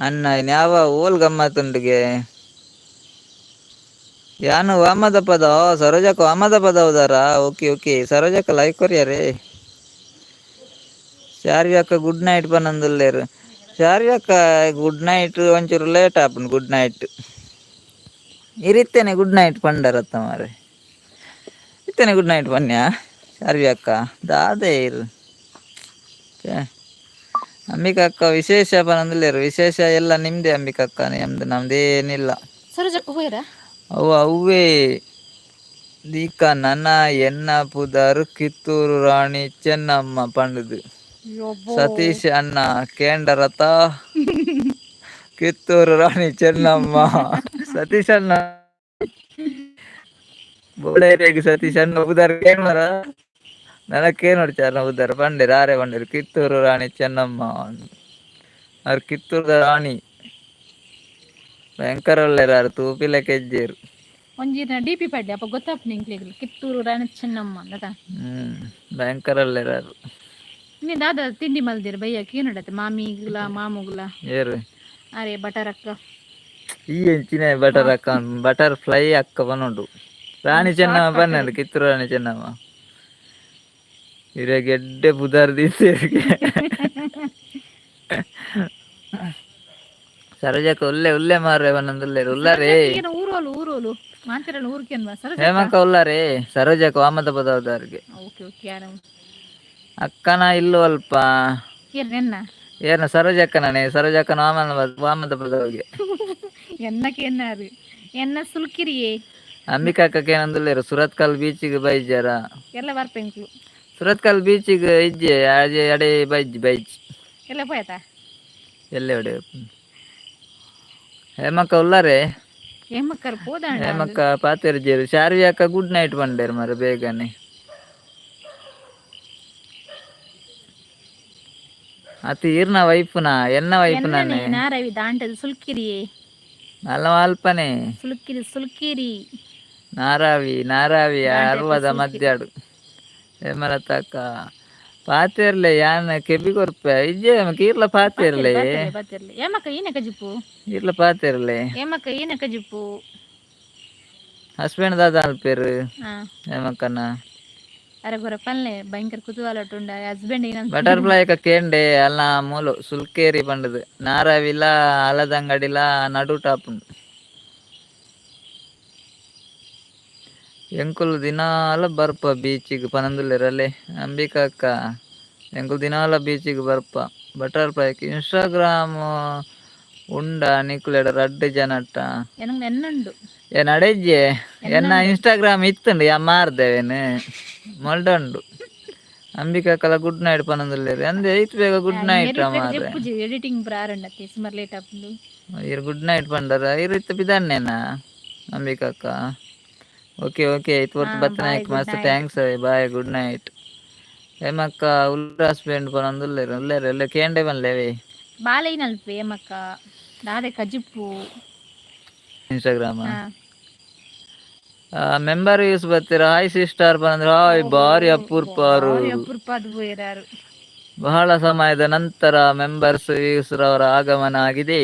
ಅಣ್ಣ ಯಾವ ಓಲ್ ಗಮ್ಮತ್ತು ಉಂಡುಗೆ ಯಾನು ವಾಮದ ಪದ ಸರೋಜಕ್ಕ ವಾಮದ ಪದ ಹೌದಾರಾ? ಓಕೆ ಓಕೆ ಸರೋಜಕ್ಕ ಲೈಕ್ ಕೊರಿಯರೇ. ಶಾರ್ವಿ ಅಕ್ಕ ಗುಡ್ ನೈಟ್ ಪನೊಂದುಲ್ಲೆರ್. ಶಾರ್ವಿ ಅಕ್ಕ ಗುಡ್ ನೈಟ್ ಒಂಚೂರು ಲೇಟ್ ಆಪುಂಡು. ಗುಡ್ ನೈಟ್ ಇರಿತ್ತೇನೆ ಗುಡ್ ನೈಟ್ ಪಂಡರತ್ತ ಮಾರೆ. ಇತ್ತೇನೆ ಗುಡ್ ನೈಟ್ ಪನ್ಯ ಶಾರ್ವಿ ಅಕ್ಕ ದಾದೆ ಇರು. ಛೆ. ಅಂಬಿಕಾ ಅಕ್ಕ ವಿಶೇಷ ಪನೊಂದುಲ್ಲೆರ್. ವಿಶೇಷ ಎಲ್ಲ ನಿಮ್ದೇ ಅಂಬಿಕಾ ಅಕ್ಕ, ನಮ್ದು ನಮ್ದೇನಿಲ್ಲ. ಸರೋಜಕ್ಕ ಹೋಯ್ರಾ? ಅವು ಅವ್ವೇ ದೀಕ ನನ ಎನ್ನ ಪುದರ್ ಕಿತ್ತೂರು ರಾಣಿ ಚೆನ್ನಮ್ಮ ಪಂಡುದು. ಸತೀಶ್ ಅಣ್ಣ ಕೇಂಡರತ ಕಿತ್ತೂರು ರಾಣಿ ಚೆನ್ನಮ್ಮ. ಸತೀಶ್ ಅಣ್ಣ ಬೋಡೇರಿಯಾಗ ಸತೀಶ್ ಅಣ್ಣ ಪುದರ್ ಕೇಳ್ಮರ ನನಕ್ಕೇ ನೋಡ್ಚಾರ ಪುದರ್ ಪಂಡೆರ್ ಆರೆ ಪಂಡೆರ್ ಕಿತ್ತೂರು ರಾಣಿ ಚೆನ್ನಮ್ಮ. ಅವ್ರು ಕಿತ್ತೂರದ ರಾಣಿ ಭಯಂಕರ ಒಳ್ಳೆರಾರು ತೂಪಿಲ ಕೆಜ್ಜೇರು. ಒಂಜಿ ಡಿ ಪಿ ಪಡ್ಡೆ ಅಪ್ಪ ಗೊತ್ತಾಪುನ ಎಂಕ್ಲೆಗ್ ಕಿತ್ತೂರು ರಾಣಿ ಚೆನ್ನಮ್ಮ ಅಂದತ. ಭಯಂಕರ ಒಳ್ಳೆರಾರು. ನೀ ದಾದ ತಿಂಡಿ ಮಲ್ದಿರ ಬಯ್ಯ ಕೇನಡತ್ತೆ ಮಾಮಿಗುಲ ಮಾಮುಗುಲ? ಏರು? ಅರೆ ಬಟರ್ ಅಕ್ಕ. ಈ ಎಂಚಿನ ಬಟರ್ ಅಕ್ಕ? ಬಟರ್ ಫ್ಲೈ ಅಕ್ಕ ಪನೊಂಡು ರಾಣಿ ಚೆನ್ನಮ್ಮ ಪನ್ನಂಡು ಕಿತ್ತೂರು ರಾಣಿ ಚೆನ್ನಮ್ಮ. ಇರೆ ಗೆಡ್ಡೆ ಪುದರ್ ದೀಸೇರಿಗೆ. ಸರೋಜಕ್ಕ ಉಲ್ಲೆ ಉಲ್ಲೆ ಮಾರ್ರೆ ಪನ್ನೊಂದುಲ್ಲೆರ್. ಉಲ್ಲಾರೇ? ಏನು ಊರೋಲು ಊರೋಲು ಮಾಂತಿರಲ್ಲ ಊರ್ಕೇನ್ವಾ ಸರೋಜಕ್ಕ? ಹೇಮಕ್ಕ ಉಲ್ಲಾರೇ. ಸರೋಜಕ್ಕ ವಾಮದ ಪದವದಾರಿಗೆ. ಓಕೆ ಓಕೆ ಯಾರು? ಅಕ್ಕನ ಇಲ್ಲು ಅಲ್ಪ. ಏರ್ ನೆನ್ನ? ಏನ ಸರೋಜಕ್ಕನೇ ಸರೋಜಕ್ಕನ ವಾಮನ ವಾಮದ ಪದವಿಗೆ. ಎನ್ನಕ್ಕೆ ಎನ್ನಾರು ಎನ್ನ ಸುಲ್ಕಿರಿಯೇ. ಅಂಬಿಕಾ ಅಕ್ಕಕ್ಕೆ ಏನಂದುಲ್ಲೇರು ಸುರತ್ಕಲ್ ಬೀಚಿಗೆ ಬೈಜಾರ? ಎಲ್ಲ ಬರ್ಪೆಂಕ್ಲು. ಸುರತ್ಕಲ್ ಬೀಚಿಗೆ ಇಜ್ಜೆ ಅಜೆ ಅಡೆ ಬೈಜ್ ಬೈಜ್. ಎಲ್ಲ ಪೋಯತಾ? ಎಲ್ಲೆ ಒಡೆ ಹೇಮಕ್ಕ ಉಲ್ಲಾರೆ. ಹೇಮಕ್ಕರ್ ಪೋದಾಂಡ. ಹೇಮಕ್ಕ ಪಾತೆರ್ಜೇರು. ಶಾರ್ವಿ ಅಕ್ಕ ಗುಡ್ ನೈಟ್ ಬಂಡೇರು ಮರ ಬೇಗನೆ. ಅತಿ ಈರ್ನ ವೈಫ್ನ ಎನ್ನ ವೈಫ್ ನಾನೆ. ನಾರವಿ ದಾಂಟದ ಸುಲ್ಕಿರಿ. ಅಲ್ಲ ಅಲ್ಪನೆ. ಸುಲ್ಕಿರಿ ಸುಲ್ಕಿರಿ. ನಾರಾವಿ ನಾರಾವಿ ಅರ್ವದ ಮಧ್ಯಾಡು. ಹೇಮಲತಕ್ಕ ಪಾತೆರ್ಲೆ ಯಾನ್ ಕೆಬಿ ಕೊರ್ಪೆ ಇಜ್ಜೆ ಕೀರ್ಲ ಪಾತೆರ್ಲೆ. ಪಾತೆರ್ಲೆ ಹೇಮಕ್ಕ ಈನ ಕಜಿಪು. ಈರ್ಲ ಪಾತೆರ್ಲೆ. ಹೇಮಕ್ಕ ಈನ ಕಜಿಪು. ಹಸ್ಬೆಂಡ್ ದಾದ ಅಲ್ಪೇರು ಹೇಮಕ್ಕನ. ಅರೆ ಗೊರ ಪಲ್ಲೆ ಭಯಂಕರ ಕುತೂಹಲ ಉಂಡ ಹಸ್ಬೆಂಡ್ ಏನ. ಬಟರ್ಫ್ಲೈ ಕೇಂಡೆ ಅಲ್ಲ ಮೂಲು ಸುಲ್ಕೇರಿ ಪಂಡದು ನಾರಾವಿಲ ಅಲದಂಗಡಿಲ ನಡು ಟಾಪುಂಡು. ಎಂಕುಲು ದಿನಾಲ ಬರ್ಪ ಬೀಚಿಗೆ ಪನಂದುಲ್ಲೆರಲ್ಲೇ ಅಂಬಿಕಾ ಅಕ್ಕ ಎಂಕುಲು ದಿನಾಲ ಬೀಚಿಗೆ ಬರ್ಪ. ಬಟರ್ಫ್ಲೈ ಇನ್ಸ್ಟಾಗ್ರಾಮ್ ಉಂಡ ನಿಕುಲೆಡ ರಡ್ಡ್ ಜನಟ. ಎನ್ನುಂಡು. ಏನ್ ಅಡೆಜ್ಜೆ ಎನ್ನ ಇನ್ಸ್ಟಾಗ್ರಾಮ್ ಇತ್ತುಂಡು ಯಾ ಮಾರ್ದೇವೇನು ಮೊಲ್ಡ ಉಂಡು. ಅಂಬಿಕಾ ಅಕ್ಕಲ ಗುಡ್ ನೈಟ್ ಪನಂದುಲ್ಲೆರ್ ಅಂದೆ ಐತ್ ಬೇಗ ಗುಡ್ ನೈಟ್ ಮಾರ್ರೆ. ಎಡಿಟಿಂಗ್ ಪ್ರಾರಂಭ ಸುಮಾರು ಲೇಟ್ ಆಪುಂಡು. ಇರ್ ಗುಡ್ ನೈಟ್ ಪಂಡರ ಇರ್ ಇತ್ತ ಪಿದಾನ್ನೇನಾ ಅಂಬಿಕಾ ಅಕ್ಕ. ಓಕೆ ಓಕೆ ಐತ್ ಹೊರ್ತು ಬತ್ತನಾಯ್ಕ್ ಮಸ್ತ್ thanks bye good night. ಹೇಮಕ್ಕ ಉಲ್ಲ ಹಸ್ಬೆಂಡ್ ಪನಂದುಲ್ಲೆರ್ ಉಲ್ಲೆರ್ ಎಲ್ಲ ಕೇಂಡೆ ಬನ್ಲೇವೆ. ಬಾಲೈನಲ್ಪೆ ಹೇಮಕ್ಕ ದಾದೆ ಕಜಿಪು. ಇನ್ಸ್ಟಾಗ್ರಾಮ್ ಮೆಂಬರ್ ಯೂಸ್ ಬರ್ತೀರ ಹಾಯ್ ಸಿಸ್ಟರ್ ಪನಂದ್ರೆ ಹಾಯ್ ಬಾರಿ ಅಪೂರ್ಪಾರು. ಅಪೂರ್ಪ ಬಹಳ ಸಮಯದ ನಂತರ ಮೆಂಬರ್ಸ್ ಯೂಸ್ ರವರ ಆಗಮನ ಆಗಿದೆ.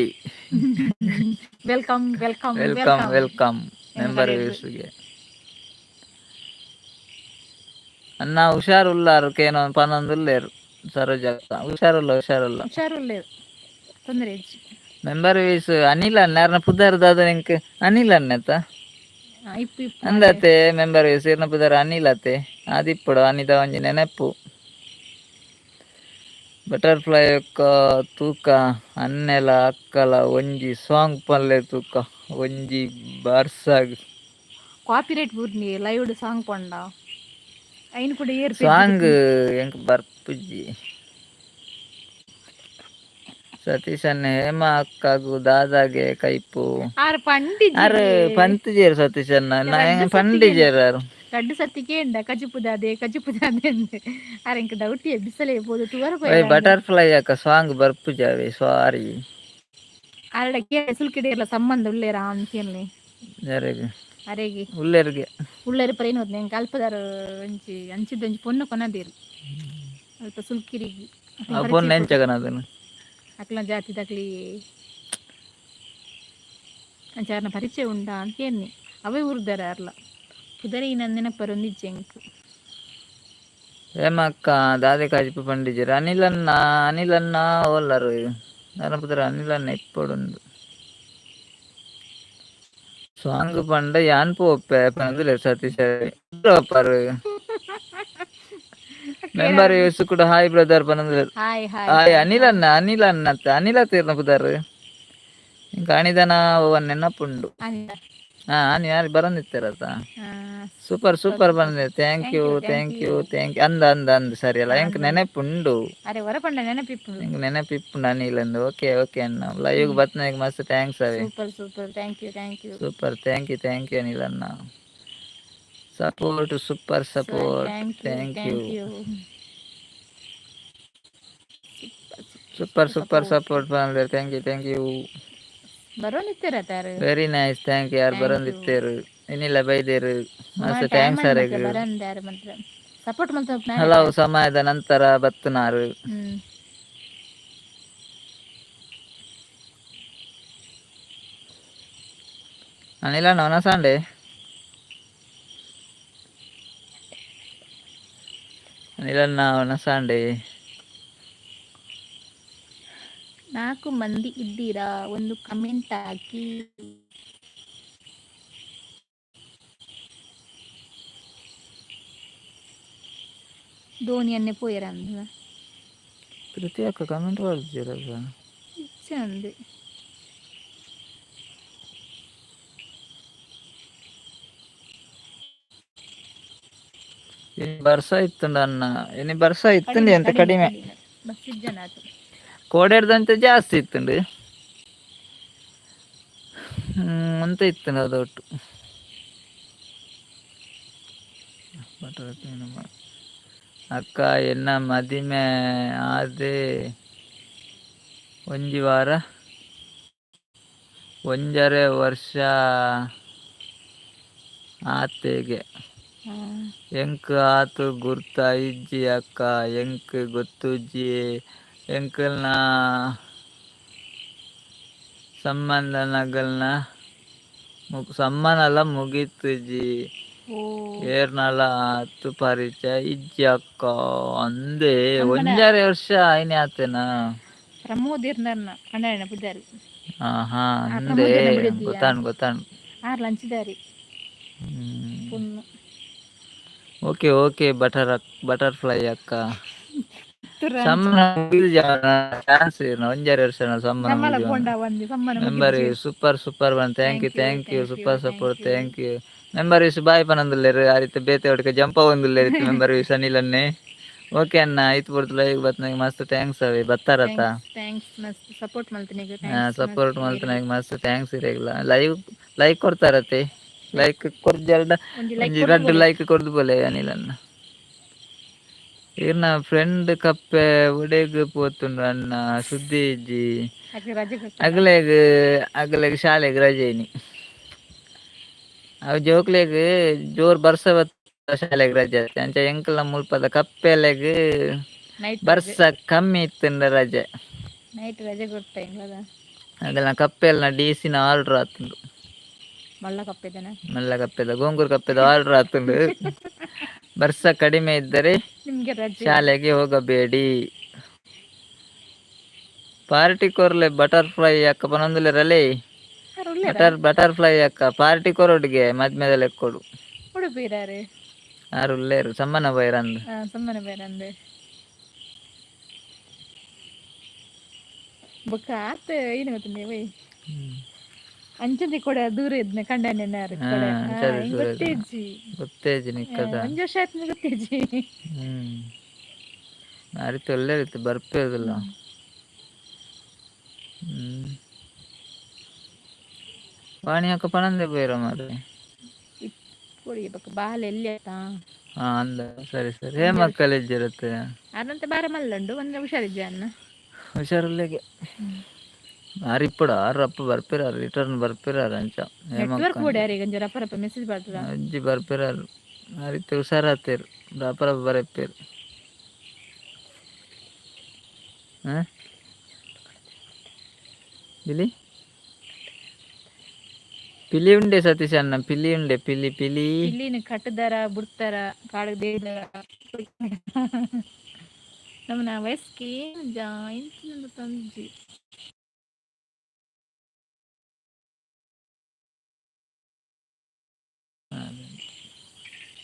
Welcome welcome welcome welcome member ಯೂಸ್ಗೆ. ಅಣ್ಣ ಹುಷಾರುಲ್ಲಾರು ಕೇನೋ ಪನೊಂದುಲ್ಲೇರು ಸರೋಜ ಹುಷಾರುಲ್ಲ ಹುಷಾರುಲ್ಲ. ಹುಷಾರುಲ್ಲೇರು ತೊಂದರೆ. ಮೆಂಬರ್ ವೀಸ್ ಅನಿಲ್ ಅಣ್ಣ ಯಾರನ್ನ ಪುದರ್ ದಾದ ನಿಂಕ್ ಅನಿಲ್ ಅಣ್ಣತ ಅಂದತೆ ಮೆಂಬರ್ ವೀಸ್ ಇರ್ನ ಪುದರ್ ಅನಿಲ್ ಅತೆ ಆದಿಪ್ಪಡು ಅನಿದ ಒಂಜಿ ನೆನಪು. ಬಟರ್ಫ್ಲೈ ಅಕ್ಕ ತೂಕ ಅನ್ನೆಲ ಅಕ್ಕಲ ಒಂಜಿ ಸಾಂಗ್ ಪಲ್ಲೆ ತೂಕ ಒಂಜಿ ಬರ್ಸಾಗ್. ಕಾಪಿರೈಟ್ ಬೂರ್ನಿ ಲೈವ್ ಸಾಂಗ್ ಪಂಡ ಐನ್ ಕೂಡ ಏರ್ ಸಾಂಗ್ ಎಂಕ್ ಬರ್ಪುಜಿ. ಸತೀಶ್ ಅಣ್ಣ ಹೇಮ ಅಕ್ಕಗು ದಾದಾಗೆ ಕೈಪು. ಆರ್ ಪಂಡಿಜಿ. ಆರ್ ಪಂತಿಜೇರು ಸತೀಶ್ ಅಣ್ಣ ಪಂಡಿಜೇರು ಆರ್. ರಡ್ಡು ಸತಿ ಕೇಂಡ ಕಜಿಪು ದಾದೆ ಕಜಿಪು ದಾದೆ ಅಂದ್. ಆರ್ ಎಂಕ್ ಡೌಟ್ ಬಿಸಲೆ ಪೋದು ತೂವರ. ಓಯ್ ಬಟರ್ಫ್ಲೈ ಅಕ್ಕ ಸಾಂಗ್ ಬರ್ಪುಜಾವೆ ಸಾರಿ. ಆರಡ ಕೇಳ ಸುಲ್ಕಿಡೇರ್ಲ ಸಂಬಂಧ ಉಲ್ಲೇರಾ ಅಂತೇಳಿ. ಯಾರಿಗೆ? ಅರೆಗೆ. ಉಲ್ಲೇರಿಗೆ. ಉಳ್ಳೇರು ಪರೇನು ಹೋದ್ನೆ ಎಂಕ್ ಅಲ್ಪದಾರು ಒಂಜಿ ಅಂಚಿದ ಒಂಜಿ ಪೊನ್ನು ಕೊನದೇರು ಅಲ್ಪ ಸುಲ್ಕಿರಿಗೆ. ಆ ಪೊನ್ನು ಎಂಚಗನ ಅದನ್ನು? ಅಕ್ಲ ಜಾತಿದಕ್ಲಿ ಅಂಚ ಆರ್ನ ಪರಿಚಯ ಉಂಡಾ ಅಂತ ಕೇನ್ನಿ. ಅವೇ ಊರ್ದಾರ ಅರ್ಲ ಪುದರ್ ಈ ನೆನಪರೊಂದಿಜ್ಜಿ ಎಂಕ್. ಹೇಮಕ್ಕ ದಾದೆ ಕಾಜಿಪು ಪಂಡಿಜೆರ್ ಅನಿಲನ್ನ ಅನಿಲನ್ನ ಓಲ್ಲರು ನರಪುದರ್ ಅನಿಲನ್ನ ಇಪ್ಪೊಡುಂದು. ಸಾಂಗ್ ಪಂಡ ಯಾನ್ ಪೋಪೆ ಪಂದುಲ್ಲೆರ್ ಸತೀಶ್ ಪೋಪರ್. ಮೆಂಬರ್ ಯೂಸ್ ಕೂಡ ಹಾಯ್ ಬ್ರದರ್ ಪನಂದುಲ್ಲೆರ್. Hi hi. ಹಾಯ್ ಅನಿಲ್ ಅಣ್ಣ ಅನಿಲ್ ಅಣ್ಣ ಅನಿಲ ತೀರ್ನ ಪುದರ್ ಇಂಕ ಅನಿದನ ಒವ್ವ ನೆನಪುಂಡು. ಹಾ ಅನಿ ಯಾರು ಬರಂದಿತ್ತೆರತ. ಸೂಪರ್ ಸೂಪರ್ ಬಂದೆ thank you thank you thank you ಅಂದ ಅಂದ ಅಂದ ಸರಿ ಅಲ್ಲ ಎಂಕ್ ನೆನಪುಂಡು. ಅರೆ ಹೊರ ಪಂಡ ನೆನಪಿಪ್ಪುಂಡು. ಎಂಕ್ ನೆನಪಿಪ್ಪುಂಡು ಅನಿಲ್ ಅಂದ್. ಓಕೆ ಓಕೆ ಅಣ್ಣ ಲೈವ್ ಬತ್ನಾಗ ಮಸ್ತ್ thanks away. Super super thank you thank you. Super thank you thank you Anil ಅಣ್ಣ. Support super support thank thank you. You thank you. Super super support ಬಂದ್ರೆ thank you thank you. ಬರೋನಿತ್ತೀರ tar. Very nice thank you ಯಾರು ಬರೋಂದಿತ್ತೇರು ಇನ್ನಿಲ್ಲ ಬೈದೇರು ಮಸ್ತ್ thanks ಅರೆಗ್. ಬರಂದಾರು ಮಾತ್ರ support ಮಲ್ತ. ಹಲವು ಸಮಯದ ನಂತರ ಬತ್ತುನಾರು. ಅನಿಲ ಅಣ್ಣ ಸಂಡೆ ಅನಿಲಣ್ಣ ಸಾಂಡೆ. ನಾಲ್ಕು ಮಂದಿ ಇದ್ದೀರಾ ಒಂದು ಕಮೆಂಟ್ ಹಾಕಿ. ಧೋನಿ ಅನ್ನೆ ಪೋಯೆರ ಅಂದ. ಕೃತಿ ಅಕ್ಕ ಕಮೆಂಟ್ ಮಾಡ್ತೀರಲ್ಲ. ಚಂದ. ಇನಿ ಬರ್ಸ ಇತ್ತುಂಡ ಅಣ್ಣ ಇನಿ ಬರ್ಸ ಇತ್ತುಂಡು ಎಂತ ಕಡಿಮೆ. ಬಸ್ ಜನ ಆತು. ಕೋಡೆಡ್ದಂತೆ ಜಾಸ್ತಿ ಇತ್ತುಂಡು. ಅಂತ ಇತ್ತುಂಡು ಅದೊಟ್ಟು. ಅಕ್ಕ ಎನ್ನ ಮದಿಮೆ ಆದ್ ಒಂಜಿ ವಾರ ಒಂಜರೆ ವರ್ಷ ಆತೆಗೆ. ಎಂಕ್ ಆತ್ ಗುರ್ತ ಇಜ್ಜಿ ಅಕ್ಕ ಎಂಕ್ ಗೊತ್ತುಜ್ಜಿಯೇ ಎಂಕಲ್ನ ಸಂಬಂಧ ನಗಲ್ನ ಸಮ್ಮನಲ ಮುಗಿತುಜಿ. ಏರ್ನಲ ಆತ್ ಪರಿಚಯ ಇಜ್ಜಿ ಅಕ್ಕ ಅಂದೇ. ಒಂಜರೆ ವರ್ಷ ಆಯ್ನೆ ಆತೇನಾ? ಪ್ರಮೋದ್ ಇರ್ನರ್ನ ಕಂಡನ ಪುಜಾರಿ. ಹಾ ಹಾ ಅಂದೇ ಗೊತ್ತಾಣ್ ಗೊತ್ತಾಣ್. ಆರ್ ಲಂಚದಾರಿ. Okay okay butterfly ಅಕ್ಕ. ಚಾನ್ಸ್ ಒಂಜರೆ ವರ್ಷ ಸಮ್ಮನ. Member super super bun thank you thank you super support thank you. Member Views bye ಪನೊಂದುಲ್ಲೆರ್ ಆ ರೀತಿ ಬೇತೆ ಒಟ್ಟಿಗೆ ಜಂಪ ಒಂದುಲ್ಲೆರ್ ಮೆಂಬರ್ ವೀಸ್ ಅನಿಲನ್ನೇ. ಓಕೆ ಅಣ್ಣ ಆಯ್ತು ಬರ್ತಲ್ಲ ಈಗ ಬತ್ನಾಗ ಮಸ್ತ್ thanks ಅವೆ ಬತ್ತಾರತ್ತ. Thanks ಮಸ್ತ್ ಸಪೋರ್ಟ್ ಮಲ್ತಿನಿಗ್. ಸಪೋರ್ಟ್ ಮಲ್ತಿನಾಗ ಮಸ್ತ್ thanks ಇರೆಗ್ಲ. ಲೈವ್ ಲೈಕ್ ಕೊಡ್ತಾರತ್ತೆ, ಲೈಕ್ ಕೊರ್ಜಲ್ಡ ಒಂಜಿ ರಡ್ಡ್ ಲೈಕ್ ಕೊರ್ದು ಬೋಲೆ ಅನಿಲನ್ನ. ಈರ್ನ ಫ್ರೆಂಡ್ ಕಪ್ಪೆ ಒಡೆಗ್ ಪೋತುಂಡು ಅಣ್ಣ ಸುದ್ದಿ ಇಜ್ಜಿ. ಅಗಲೆಗ್ ಅಗಲೆಗ್ ಶಾಲೆಗ್ ರಜೆ ಇನಿ. ಅವು ಜೋಕ್ಲೆಗ್ ಜೋರ್ ಬರ್ಸ ಬತ್ತ ಶಾಲೆಗ್ ರಜೆ ಅತ್ತೆ. ಅಂಚ ಎಂಕಲ್ನ ಮುಲ್ಪದ ಕಪ್ಪೆಲೆಗ್ ಬರ್ಸ ಕಮ್ಮಿ ಇತ್ತುಂಡ ರಜೆ. ನೈಟ್ ರಜೆ ಕೊರ್ತ. ಅಗಲ್ನ ಕಪ್ಪೆಲ್ನ ಡಿ ಸಿನ ಆರ್ಡರ್ ಆತುಂಡು. ಮಲ್ಲ ಕಪ್ಪೆದನ? ಮಲ್ಲ ಕಪ್ಪೆದ ಗೋಂಗೂರು ಕಪ್ಪೆದ ಆರ್ಡರ್ ಆತುಂಡು. ಬರ್ಸ ಕಡಿಮೆ ಇದ್ದರೆ ನಿಮಗೆ ರಜೆ, ಶಾಲೆಗೆ ಹೋಗಬೇಡಿ. ಪಾರ್ಟಿ ಕೊರ್ಲೆ ಬಟರ್ಫ್ಲೈ ಅಕ್ಕ ಪನೊಂದುಲ್ಲೆರಲೇ. ಬಟರ್ಫ್ಲೈ ಅಕ್ಕ ಪಾರ್ಟಿ ಕೊರೊಡ್ಗೆ ಮದ್ಮೆದ ಲೆಕ್ಕೊಡು. ಉಡುಪಿರಾರು? ಆರು ಉಲ್ಲೇರು ಸಮ್ಮನ ಬೈರಂದ್. ಸಮ್ಮನ ಬೈರಂದ್. ಬೊಕ್ಕ ಆತ್ ಏನು ಗೊತ್ತುಂಡೆ ಒಯ್ ಅಂಚನೆ ಕೊಡ ದೂರ ಇದ್ನ ಕಂಡನೆ. ಗೊತ್ತೇಜಿ. ಗೊತ್ತೇಜಿ ನಿಕ್ಕದ. ಒಂಜಿ ವರ್ಷ ಆಯ್ತು ಗೊತ್ತೇಜಿ. ಆ ರೀತಿ ಒಳ್ಳೆ ಬರ್ಪೇದಿಲ್ಲ. ವಾಣಿ ಅಕ್ಕ ಪನಂದೆ ಪೋಯಿರ ಮಾರ್ರೆ. ಇಪ್ಪೊಡಿ ಬೊಕ್ಕ ಬಾಲೆ ಎಲ್ಲಿ ಆಯ್ತಾ. ಹಾ ಅಂದ ಸರಿ ಸರಿ. ಹೇಮ ಕಾಲೇಜ್ ಇರುತ್ತೆ. ಅರಂತೆ ಬಾರ ಮಲ್ಲುಂಡು ಒಂದ್ರೆ ಹುಷಾರಿಜ್ಜ ಅನ್ನ. ಹುಷಾರಿಲ್ಲೆಗೆ ಆರ್ ಇಪ್ಪಡು ಆರ್ ಅಪ್ಪ ಬರ್ಪಿರಾರು ರಿಟರ್ನ್ ಬರ್ಪಿರಾರು ಅಂಚ. ನೆಟ್ವರ್ಕ್ ಬೋಡು ಯಾರಿಗೆ ಒಂಜಿ ರಪ್ಪ ರಪ್ಪ ಮೆಸೇಜ್ ಬರ್ತದ. ಅಜ್ಜಿ ಬರ್ಪಿರಾರು ಆ ರೀತಿ ಹುಷಾರಾತೇರು ರಪ್ಪ ರಪ್ಪ ಬರೆಪೇರು. ಹಾಂ ಪಿಲಿ ಪಿಲಿ ಉಂಡೆ ಸತೀಶ್ ಅಣ್ಣ ಪಿಲಿ ಉಂಡೆ ಪಿಲಿ ಪಿಲಿ. ಪಿಲಿನ ಕಟ್ಟದಾರ ಬಿಡ್ತಾರ ಕಾಡಿಗೆ ದೇದಾರ. ನಮ್ಮನ ವಯಸ್ಸಿಗೆ ಜಾಯಿಂಟ್ ತಂಜಿ.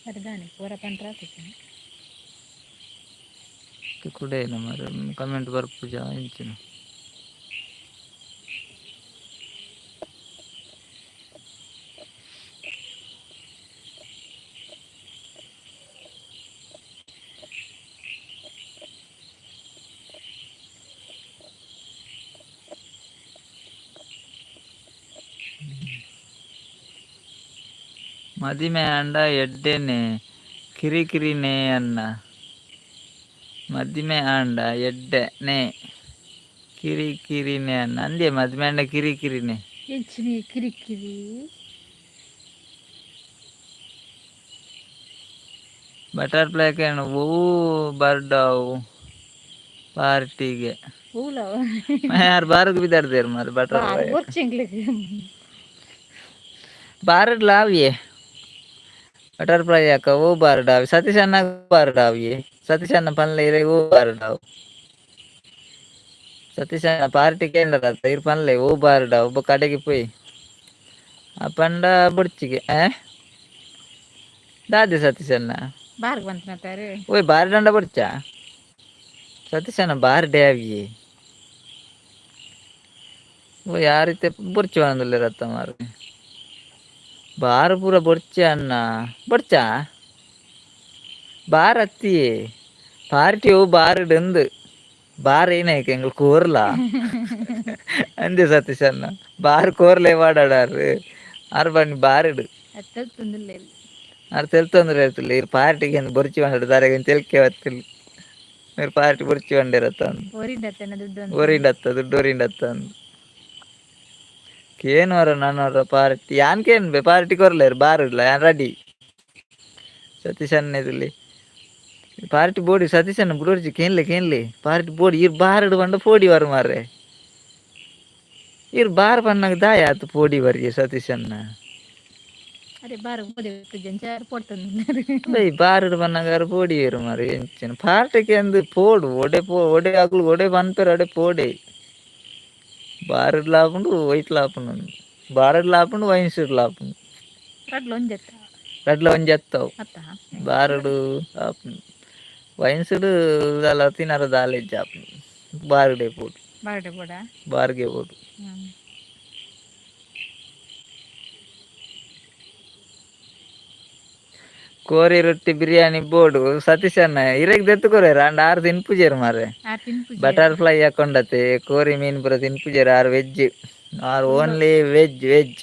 ಸರಿದಾನೆ ಪೂರ ಪಂಡ್ರ. ಕುಡೇ ಮಾರ್ರೆ ಕಮೆಂಟ್ ಬರ್ಪುಜ ಇಂಚಿನ. ಮದಿಮೆ ಆಂಡ ಎಡ್ಡೆನೆ ಕಿರಿಕಿರಿನೇ ಅಣ್ಣ. ಮದಿಮೆ ಆಂಡ ಎಡ್ಡೆನೆ ಕಿರಿಕಿರಿನೇ ಅಣ್ಣ. ಅಂದೆ ಮದಿಮೆ ಆಂಡ ಕಿರಿಕಿರಿನೇ. ಎಂಚಿನ ಕಿರಿಕಿರಿ? ಬಟರ್ಫ್ಲೈ ಕೇನು ಒವು ಬರ್ಡಾವು ಪಾರ್ಟಿಗೆ. ಹೂಲವ. ಯಾರು ಬಾರಗ್ ಬಿದಾರ್ದೇರು ಮಾರ್ರೆ ಬಟರ್ಫ್ಲೈ. ಬೊರ್ಚಿ ಎಂಕ್ಲೆಗ್. ಬಾರಡ್ಲ ಆವಿಯೇ ಬಟರ್ಫ್ಲೈ ಅಕ್ಕ ಓ ಬಾರಡಾವಿ ಸತೀಶ್ ಅಣ್ಣ ಬಾರಡಾವಿಯೇ. ಸತೀಶ್ ಅಣ್ಣ ಪನ್ಲೆ ಇರೆಗ್ ಓ ಬಾರಡಾವು. ಸತೀಶ್ ಅಣ್ಣ ಪಾರ್ಟಿ ಕೇಂದ್ರ ಇರ್ ಪನ್ಲೆ ಓ ಬಾರಡಾವು ಒಬ್ಬ ಕಡೆಗೆ ಪೋಯಿ ಅಪಂಡ ಬೊಡ್ಚಿಗೆ ದಾದೆ ಸತೀಶ್ ಅಣ್ಣ. ಬಾರ್ಗ್ ಬಂತನತ್ತಾರು. ಓಯ್ ಬಾರಡಂಡ ಬೊಡ್ಚಾ ಸತೀಶ್ ಅಣ್ಣ ಬಾರ್ಡೆ ಆವಿಯೇ. ಓ ಯಾರಿತ್ತೆ ಬೊರ್ಚಿ ಪನೊಂದುಲ್ಲೆರತ್ತ ಮಾರ್ರೆ. ಬಾರ್ ಪೂರ ಬೊರ್ಚಿ ಅಣ್ಣ ಬೊರ್ಚಾ ಬಾರ್ ಅತ್ತಿಯೇ ಪಾರ್ಟಿ ಅವು ಬಾರ್ಡ್ ಅಂದ್. ಬಾರ್ ಏನಾಯ್ಕೆ ಎಂಗ್ಲು ಕೋರ್ಲಾ ಅಂದೆ ಸತೀಶ್ ಅಣ್ಣ ಬಾರ್ ಕೋರ್ಲೆ ವಾಡಾಡಾರು ಆರು ಬನ್ನಿ ಬಾರಿಡು. ಅತ್ತೊಂದಿಲ್ಲ. ಆರು ತೆಲ್ತೊಂದ್ರೆ ಇರ್ತಿಲ್ಲ ಇರು ಪಾರ್ಟಿಗೆ ಏನು ಬೊರ್ಚಿ ಬಂಡ ದಾರೆಗೆ ತೆಲ್ಕೆ ಬತ್ತಿಲ್ಲ మీరు ಪಾರ್ಟಿ ಬೊರ್ಚಿ ಬಂಡಿರತ್ತ. ಓರಿಂಡತ್ತನ ದುಡ್ಡು ಅಂತ. ಒರಿಂಡತ್ತ ದುಡ್ಡು ಒರಿಂಡತ್ತ ಕೇನೋರ ನಾನೋರ ಪಾರ್ಟಿ ಯಾನ್ ಕೇನ್ ಬೆ ಪಾರ್ಟಿ ಕೊರ್ಲೇರು ಬಾರಿಡ್ಲ ಯಾನ್ ರೆಡಿ. ಸತೀಶ್ ಅಣ್ಣೆದುಲ್ಲಿ ಪಾರ್ಟಿ ಬೋಡಿ ಸತೀಶ್ ಅಣ್ಣ ಬುಡೋರ್ಜಿ ಕೇನ್ಲೆ ಕೇನ್ಲೆ ಪಾರ್ಟಿ ಬೋಡಿ ಇರ್ ಬಾರಿಡು ಬಂಡ ಪೋಡಿ ವರ ಮಾರ್ರೆ ಇರ್ ಬಾರ್ ಪನ್ನಾಗ ದಾಯ ಆತು ಪೋಡಿ ಬರ್ಗೆ ಸತೀಶ್ ಅಣ್ಣ. ಅರೆ ಬಾರ ಜಂಚಾರ ಪೊಡ್ತಂದು. ಬೈ ಬಾರಿಡು ಪನ್ನಾಗ ಅರು ಪೋಡಿ ಇರು ಮಾರ್ರೆ ಎಂಚಿನ ಪಾರ್ಟಿಗೆ ಅಂದು ಪೋಡು ಒಡೆ ಪೋ ಒಡೆ ಅಗ್ಲು ಒಡೆ ಪನ್ಪೆರ್ ಒಡೆ ಪೋಡೆ ಬಾರಿಡ್ಲ ಆಪುಂಡು ವೈಟ್ಲ ಆಪುಂಡು ಬಾರಿಡ್ಲ ಆಪುಂಡು ವೈನ್ಸ್ಡ್ಲ ಆಪುಂಡು. ರಡ್ಲ ಒಂಜತ್ತ. ರಡ್ಲ ಒಂಜಿ ಅತ್ತವು. ಅತ್ತ. ಬಾರುಡು ಆಪುಂಡು ವೈನ್ಸ್ಡ್ ದಾಲ ತಿನರ ದಾಲ ಇಜ್ಜ ಆಪುಂಡು ಬಾರುಡೆ ಪೋಡು. ಬಾರಡೆ ಬೋಡ. ಬಾರ್ಗೆ ಪೋಡು. ಕೋರಿ ರೊಟ್ಟಿ ಬಿರಿಯಾನಿ ಬೋಡು ಸತೀಶ್ ಅಣ್ಣ ಇರೆಗ್ ದೆತ್ತು ಕೊರ್ಯೆರ್ ಆಂಡ ಆರ್ ತಿನ್ಪುಜೆರ್ ಮಾರ್ರೆ. ಆ ತಿನ್ಪುಜಿ. ಬಟರ್ಫ್ಲೈ ಹಾಕೊಂಡತೆ ಕೋರಿ ಮೀನ್ ಪೂರ ತಿನ್ಪುಜೆರ್ ಆರ್ ವೆಜ್ ಆರ್ ಓನ್ಲಿ ವೆಜ್ ವೆಜ್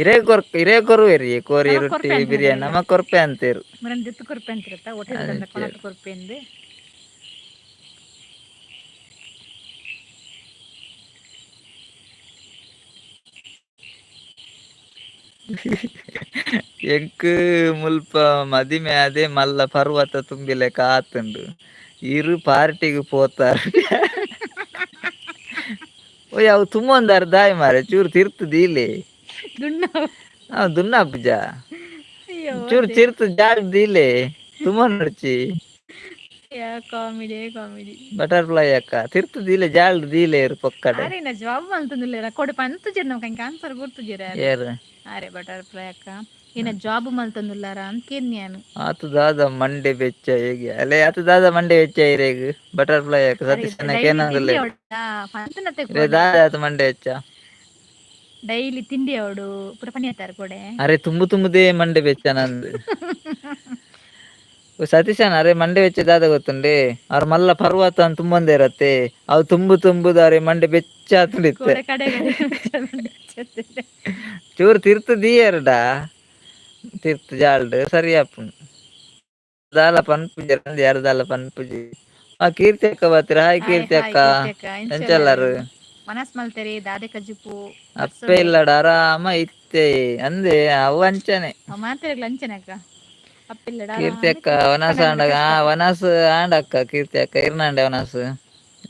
ಇರೇ ಕೊರ್ ಇರೇ ಕೊರುವೆರಿ ಕೋರಿ ನಮಕ್ ರೊಟ್ಟಿ ಕೊರ್ಪೆ ಅಂತಿರ. ಬಿರಿಯಾನಿ ನಮಕ್ ಕೊರ್ಪೆ ಅಂತೇರು. ಮುರನ್ ದೆತ್ತು ಕೊರ್ಪೆ ಅಂತಿರತ್ತ ಹೋಟೆಲ್ ತಂದ ಕೊನತ್ ಕೊರ್ಪೆ ಅಂದ್. ಎಂಕ್ ಮುಲ್ಪ ಮದಿಮೆ ಆದೆ ಮಲ್ಲ ಪರ್ವತ ತುಂಬಿಲೆಕ ಆತುಂಡು ಇರು ಪಾರ್ಟಿಗ್ ಪೋತಾರ್ ಓಯ್ ಅವು ತುಂಬೊಂದಾರ್ ದಾಯಿ ಮಾರ್ರೆ ಚೂರು ತಿರ್ತ್ ದೀಲೆ. ದುಣ್ಣ. ಅವು ದುನ್ನಪುಜ. ಅಯ್ಯೋ. ಚೂರು ತಿರ್ತ್ ಜಾಗ್ ದೀಲೆ ತುಂಬೊನೊಡ್ಚಿ. ಯಾ ಕಾಮಿಡಿ ಕಾಮಿಡಿ. ಬಟರ್ಫ್ಲೈ ಅಕ್ಕ ತಿರ್ತ್ ದೀಲೆ ಜಾಲ್ಡ್ ದೀಲೆ ಇರು ಪೊಕ್ಕಡೆ. ಆರೇನ ಜವಾಬ್ ಮಲ್ತೊಂದುಲ್ಲೆರ ಕೊಡೆ ಪಂತುಜೆರ್ ನಮಕ್ ಅಂಕ ಆನ್ಸರ್ ಕೊರ್ತುಜೆರ್ ಆರ್. ಏರ್? ಆರೆ ಬಟರ್ಫ್ಲೈ ಅಕ್ಕ ಏನ ಜಾಬ್ ಮಲ್ತೊಂದುಲ್ಲಾರ ಅಂತ ಕೇನ್ಯಾನ್. ಆತು ದಾದ ಮಂಡೆ ಬೆಚ್ಚ ಹೇಗೆ ಅಲೆ ಆತು ದಾದ ಮಂಡೆ ಬೆಚ್ಚ ಇರೇಗ್ ಬಟರ್ಫ್ಲೈ ಅಕ್ಕ ಅರೆ ಸತೀಶ್ ಅಣ್ಣ ಡೈಲಿ ತಿಂಡಿ ಕೇನೊಂದುಲ್ಲೆರ್. ಅವಡ ಪಂತುನತೆ ಇರೆ ಕೊಡೆ. ದಾದ ಆತು ಮಂಡೆ ಬೆಚ್ಚ. ಡೈಲಿ ತಿಂಡಿ ಅವಡು ಪೂರ ಪಣಿಯತ್ತಾರ ಕೊಡೆ. ಅರೆ ತುಂಬು ತುಂಬುದೇ ಮಂಡೆ ಬೆಚ್ಚ ನಂದು. ಸತೀಶಣ್ಣ ಅರೆ ಮಂಡೆ ಬೆಚ್ಚ ದಾದ ಗೊತ್ತುಂಡೆ ಅವ್ರ ಮಲ್ಲ ಪರ್ವತ ಅಂತ ತುಂಬೊಂದೇರತ್ತೆ ಅವು ತುಂಬು ತುಂಬುದಾರೆ ಮಂಡೆ ಬೆಚ್ಚ ಆತುಂಡಿತ್ತೆ. ಕೊಡೆ ಕಡೆ ಕಡೆ. ಚೂರು ತಿರ್ತ್ ದೀಯೆರ್ಡ ತಿರ್ತ್ ಜಾಲ್ಡ್ ಸರಿ ಆಪುಂಡು ದಾಲ ಪನ್ಪುಜೆರ್ ಅಂದ್ ಯಾರ್ ದಾಲ ಪನ್ಪುಜಿ ಆ ಕೀರ್ತಿ ಅಕ್ಕ ಬತ್ತೆರ್ ಹಾಯ್ ಹಾಯ್ ಕೀರ್ತಿ ಹಾಯ್ ಅಕ್ಕ. ಕೀರ್ತಿ ಅಕ್ಕ. ಎಂಚಲ್ಲಾರು? ಮನಸ್ ಮಲ್ತೆರಿ ದಾದೆ ಕಜಿಪು? ಅಪ್ಪೆ ಇಲ್ಲಡ ಆರಾಮ ಇತ್ತೆ ಅಂದೆ ಅವು ಅಂಚನೆ. ಮಾತೆರೆಗ್ಲ ಅಂಚನೆ ಅಕ್ಕ ಅಪ್ಪಿಲ್ಲಡ. ಕೀರ್ತಿ ಅಕ್ಕ ವನಸ ಆಂಡ ಆ ವನಸ್ ಆಂಡ ಅಕ್ಕ ಕೀರ್ತಿ ಅಕ್ಕ ಇರ್ನಾಂಡೆ ವನಸ್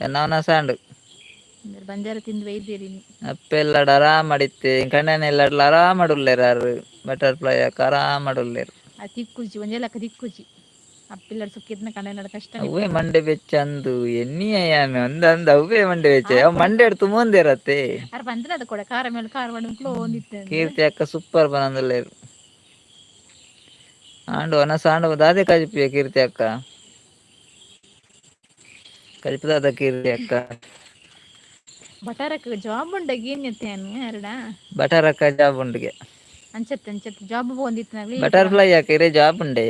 ಎನ್ನ ವನಸ್ ಆಂಡ್. ಬಂಜಾರ ತಿಂದು ಬೈದಿರಿ. ಅಪ್ಪೆ ಇಲ್ಲಡ ಆರಾಮಡಿತ್ತೆ ಕಣ್ಣನೆ ಇಲ್ಲಡ್ಲ ಆರಾಮಡುಲ್ಲೆರ್ ಆರ್ ಬಟರ್ಫ್ಲೈ ಅಕ್ಕ ಆರಾಮಡುಲ್ಲೆರ್. ಆ ತಿಕ್ಕುಜಿ ಒಂಜೆ ಲೆಕ್ಕ ತಿಕ್ಕುಜಿ ಅಪ್ಪಿಲ್ಲಡ್ ಸುಕ್ಕಿದ್ನ ಕಣ್ಣನಡ ಕಷ್ಟ. ಅವ್ವೇ ಮಂಡೆ ಬೆಚ್ಚ ಅಂದು ಎನ್ನಿಯ ಯಾನ್ ಅಂದ್ ಅಂದ್ ಅವ್ವೇ ಮಂಡೆ ಬೆಚ್ಚ ಅವ್ ಮಂಡೆಡ್ ತುಂಬೊಂದೇರತ್ತೆ. ಅರ್ ಪಂತನದ ಕೊಡೆ ಖಾರ ಮೇಲೆ ಖಾರ ಮಾಡಿ ಒಂದಿತ್ತೆ. ಕೀರ್ತಿ ಅಕ್ಕ ಸೂಪರ್ ಪನೊಂದುಲ್ಲೆರ್ ಆಂಡ್ ವನಸ್ ಆಂಡ ದಾದೆ ಕಜಿಪಿಯ ಕೀರ್ತಿ ಅಕ್ಕ ಕಜಿಪು ದಾದ ಕೀರ್ತಿ ಅಕ್ಕ. ಬಟಾರಕ್ ಜಾಬ್ ಉಂಡಗೆ ಏನ್ ಅರಡ. ಬಟರಕ್ಕ ಜಾಬ್ ಉಂಡುಗೆ. ಅಂಚತ್ತೆ ಅಂಚತ್ತೆ ಜಾಬ್ ಪೋಂದಿತ್ತಿನಾಗ್ಲಿ. ಬಟರ್ಫ್ಲೈ ಅಕ್ಕ ಇರೆ ಜಾಬ್ ಉಂಡೆ.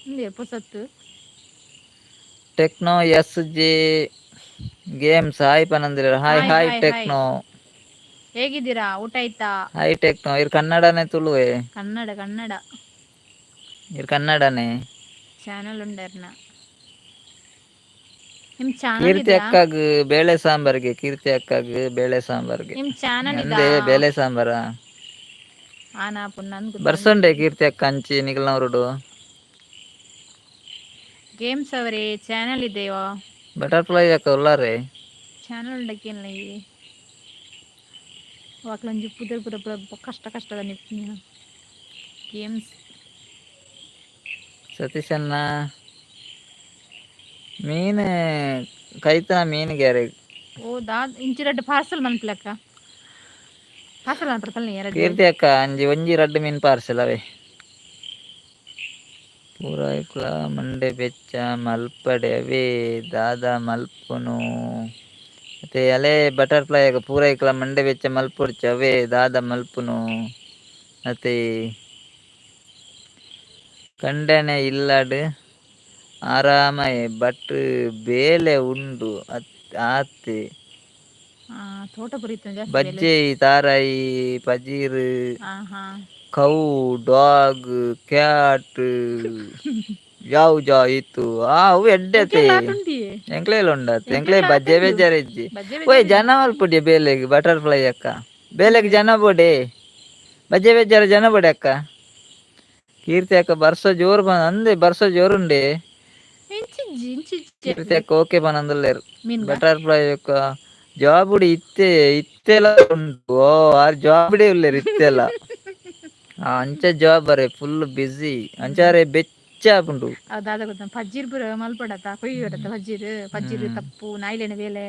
ಇಂದೆ ಪೊಸತ್ತು. Techno S J games hi ಪನಂದಿರ hi. Hi hi hi hi. Techno. ಹೇಗಿದ್ದೀರಾ, ಊಟ ಆಯ್ತಾ? ಹಾಯ್ ಟೆಕ್ನೋ ಇರ್ ಕನ್ನಡನೇ ತುಳುವೆ? ಕನ್ನಡ ಕನ್ನಡ. ಇರ್ ಕನ್ನಡನೇ. ಚಾನಲ್ ಉಂಡರ್ನ ನಿಮ್ ಚಾನಲ್ ಕೀರ್ತಿ ಇದಾ? ಅಕ್ಕಗ್ ಬೇಳೆ ಸಾಂಬಾರ್ಗೆ ಕೀರ್ತಿ ಅಕ್ಕಗ್ ಬೇಳೆ ಸಾಂಬಾರ್ಗೆ. ನಿಮ್ ಚಾನಲ್ ಇದಾ? ಅಂದೆ ಬೇಳೆ ಸಾಂಬಾರ. ಆನಾ ಪುಣ್ಣ. ಬರ್ಸೊಂಡೆ ಕೀರ್ತಿ ಅಕ್ಕ ಅಂಚಿ ನಿಗಲ್ನವರುಡು. ಗೇಮ್ಸ್ ಅವರೇ ಚಾನಲ್ ಇದೆಯೋ? ಬಟರ್ಫ್ಲೈ ಅಕ್ಕ ಉಲ್ಲಾರೆ. ಚಾನಲ್ ಉಂಡಕೇನ್ಲ ಈ ವಾಕ್ಲಂಜಿ ಪುದರ್ ಪುರ ಪುರ ಕಷ್ಟ ಕಷ್ಟದ ನಿಪ್ಪಿನ ಗೇಮ್ಸ್. ಸತೀಶಣ್ಣ ಮೀನು ಕೈತನ ಮೀನು ಗ್ಯಾರೆ. ಓ ದಾ ಇಂಚಿ ರಡ್ಡ್ ಪಾರ್ಸಲ್ ಮನ್ಪುಲಕ್ಕ ಪಾರ್ಸಲ್ ಮನ್ಪುಲ ಎರಡು. ಕೀರ್ತಿ ಅಕ್ಕ ಅಂಜಿ ಒಂಜಿ ರಡ್ಡ್ ಮೀನ್ ಪಾರ್ಸೆಲ್ ಅವೇ ಪೂರ ಇಕ್ಲ ಮಂಡೆ ಬೆಚ್ಚ ಮಲ್ಪಡೆ ಅವೇ ದಾದ ಮಲ್ಪುನು ಮತ್ತೆ ಅಲೆ ಬಟರ್ಫ್ಲೈ ಅಕ್ಕ ಪೂರ ಇಕ್ಲ ಮಂಡೆ ಬೆಚ್ಚ ಮಲ್ಪೊಡ್ಚಿ ಅವೇ ದಾದ ಮಲ್ಪುನು ಮತ್ತೆ ಕಂಡನೆ ಇಲ್ಲಡ್ ಆರಾಮಯೆ ಬಟ್ ಬೇಲೆ ಉಂಡು ಆತೆ. ಆ ತೋಟ ಪುರಿತ ಜಾಸ್ತಿ ಬೇಲೆ. ಬಜ್ಜೆಯಿ ತಾರಾಯಿ ಪಜೀರು ಹಾ ಹಾ. ಕೌ ಡಾಗ್ ಕ್ಯಾಟ್ ಯಾವ್ ಜಾ ಇತ್ತು ಆ ಅವು ಎಡ್ಡೆತೆ. ಎಂಕ್ಲೆಲ ಆತುಂಡಿಯೇ. ಎಂಕ್ಲೇಲ ಉಂಡತ್ ಎಂಕ್ಲೇ ಎಂಕ್ಲೆಲ ಬಜ್ಜೆ ಆತುಂಡು. ಬೇಜಾರ್ ಇಜ್ಜಿ. ಬಜ್ಜೆ ಓಯ್ ಬೇಜಾರ್ ಜನ ಮಲ್ಪುಡಿ ಬೇಲೆಗ್ ಬಟರ್ಫ್ಲೈ ಅಕ್ಕ ಬೇಲೆಗ್ ಇಜ್ಜಿ. ಜನ ಬೋಡೆ ಬಜ್ಜೆ ಬೇಜಾರ ಜನ ಬೋಡೆ ಅಕ್ಕ. ಕೀರ್ತಿ ಅಕ್ಕ ಬರ್ಸ ಜೋರು ಬ ಅಂದೆ ಬರ್ಸ ಜೋರುಂಡೆ. ಇಂಚಿಜ್ಜಿ ಇಂಚಿಜ್ಜಿ. ಕೀರ್ತಿ ಅಕ್ಕ ಓಕೆ ಪನೊಂದುಲ್ಲೆರ್. ಮೀನ್ಗ ಬಟರ್ಫ್ಲೈ ಅಕ್ಕ ಜಾಬುಡು ಇತ್ತೆ ಇತ್ತೆಲ ಉಂಡು ಓ ಆರ್ ಜಾಬುಡೇ ಉಲ್ಲೆರ್ ಇತ್ತೆಲ. ಅಂಚ ಜಾಬ್ ಅರೆ ಫುಲ್ ಬಿಸಿ ಅಂಚಾರೆ ಬೆಚ್ಚ ಆಪುಂಡು. ಅವು ದಾದ ಗೊತ್ತ ಪಜ್ಜಿರ್ ಪೂರ ಮಲ್ಪಡತ್ತ ಕೊಯ್ಯಡತ್ತ ಪಜ್ಜಿರ್ ಪಜ್ಜಿರ್ ತಪ್ಪು ನಾಯಿಲೆನ ಬೇಲೆ.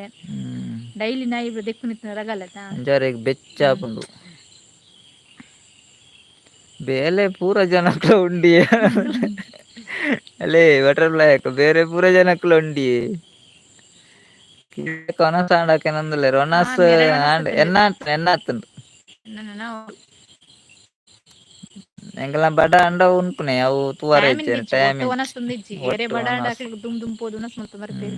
ಡೈಲಿ ನಾಯಿ ದೆಕ್ಕುನಿತ್ತಿನ ರಗಲತ. ಅಂಚಾರೆ ಬೆಚ್ಚ ಆಪುಂಡು. ಬೇಲೆ ಪೂರ ಜನಕ್ಲ ಉಂಡಿ ಅಲ್ಲೇ ಬಟರ್ಫ್ಲೈ ಅಕ್ಕ ಬೇರೆ ಪೂರ ಜನಕ್ಲ ಉಂಡಿ. ಒನಸ್ ಆಂಡಾಕೆನಂದುಲ್ಲೆರ್ ಒನಸ್ ಮೆರಳ ಆಂಡ್ ಎನ್ನ ಎನ್ನ ಆತುಂಡು. ನಾವು ಎಂಕಲ್ನ ಬಡ ಅಂಡ ಉನ್ಪುನೆ ಅವು ತೂವರೆ ಟೈಮ್ ಇಜ್ಜೆರ್ ಇಜ್ಜಿ ಟೈಮ್ ಒಟ್ಟು ಇಜ್ಜಿ ಒನಸ್ ಇಜ್ಜಿ ಏರೆ ಒಟ್ಟು ಬಡ ಒನಸ್. ಆಂಡ ದುಮ್ ದುಮ್ ಪೋದು ಒನಸ್ ಮಲ್ತ ಬರ್ಪೆರ್.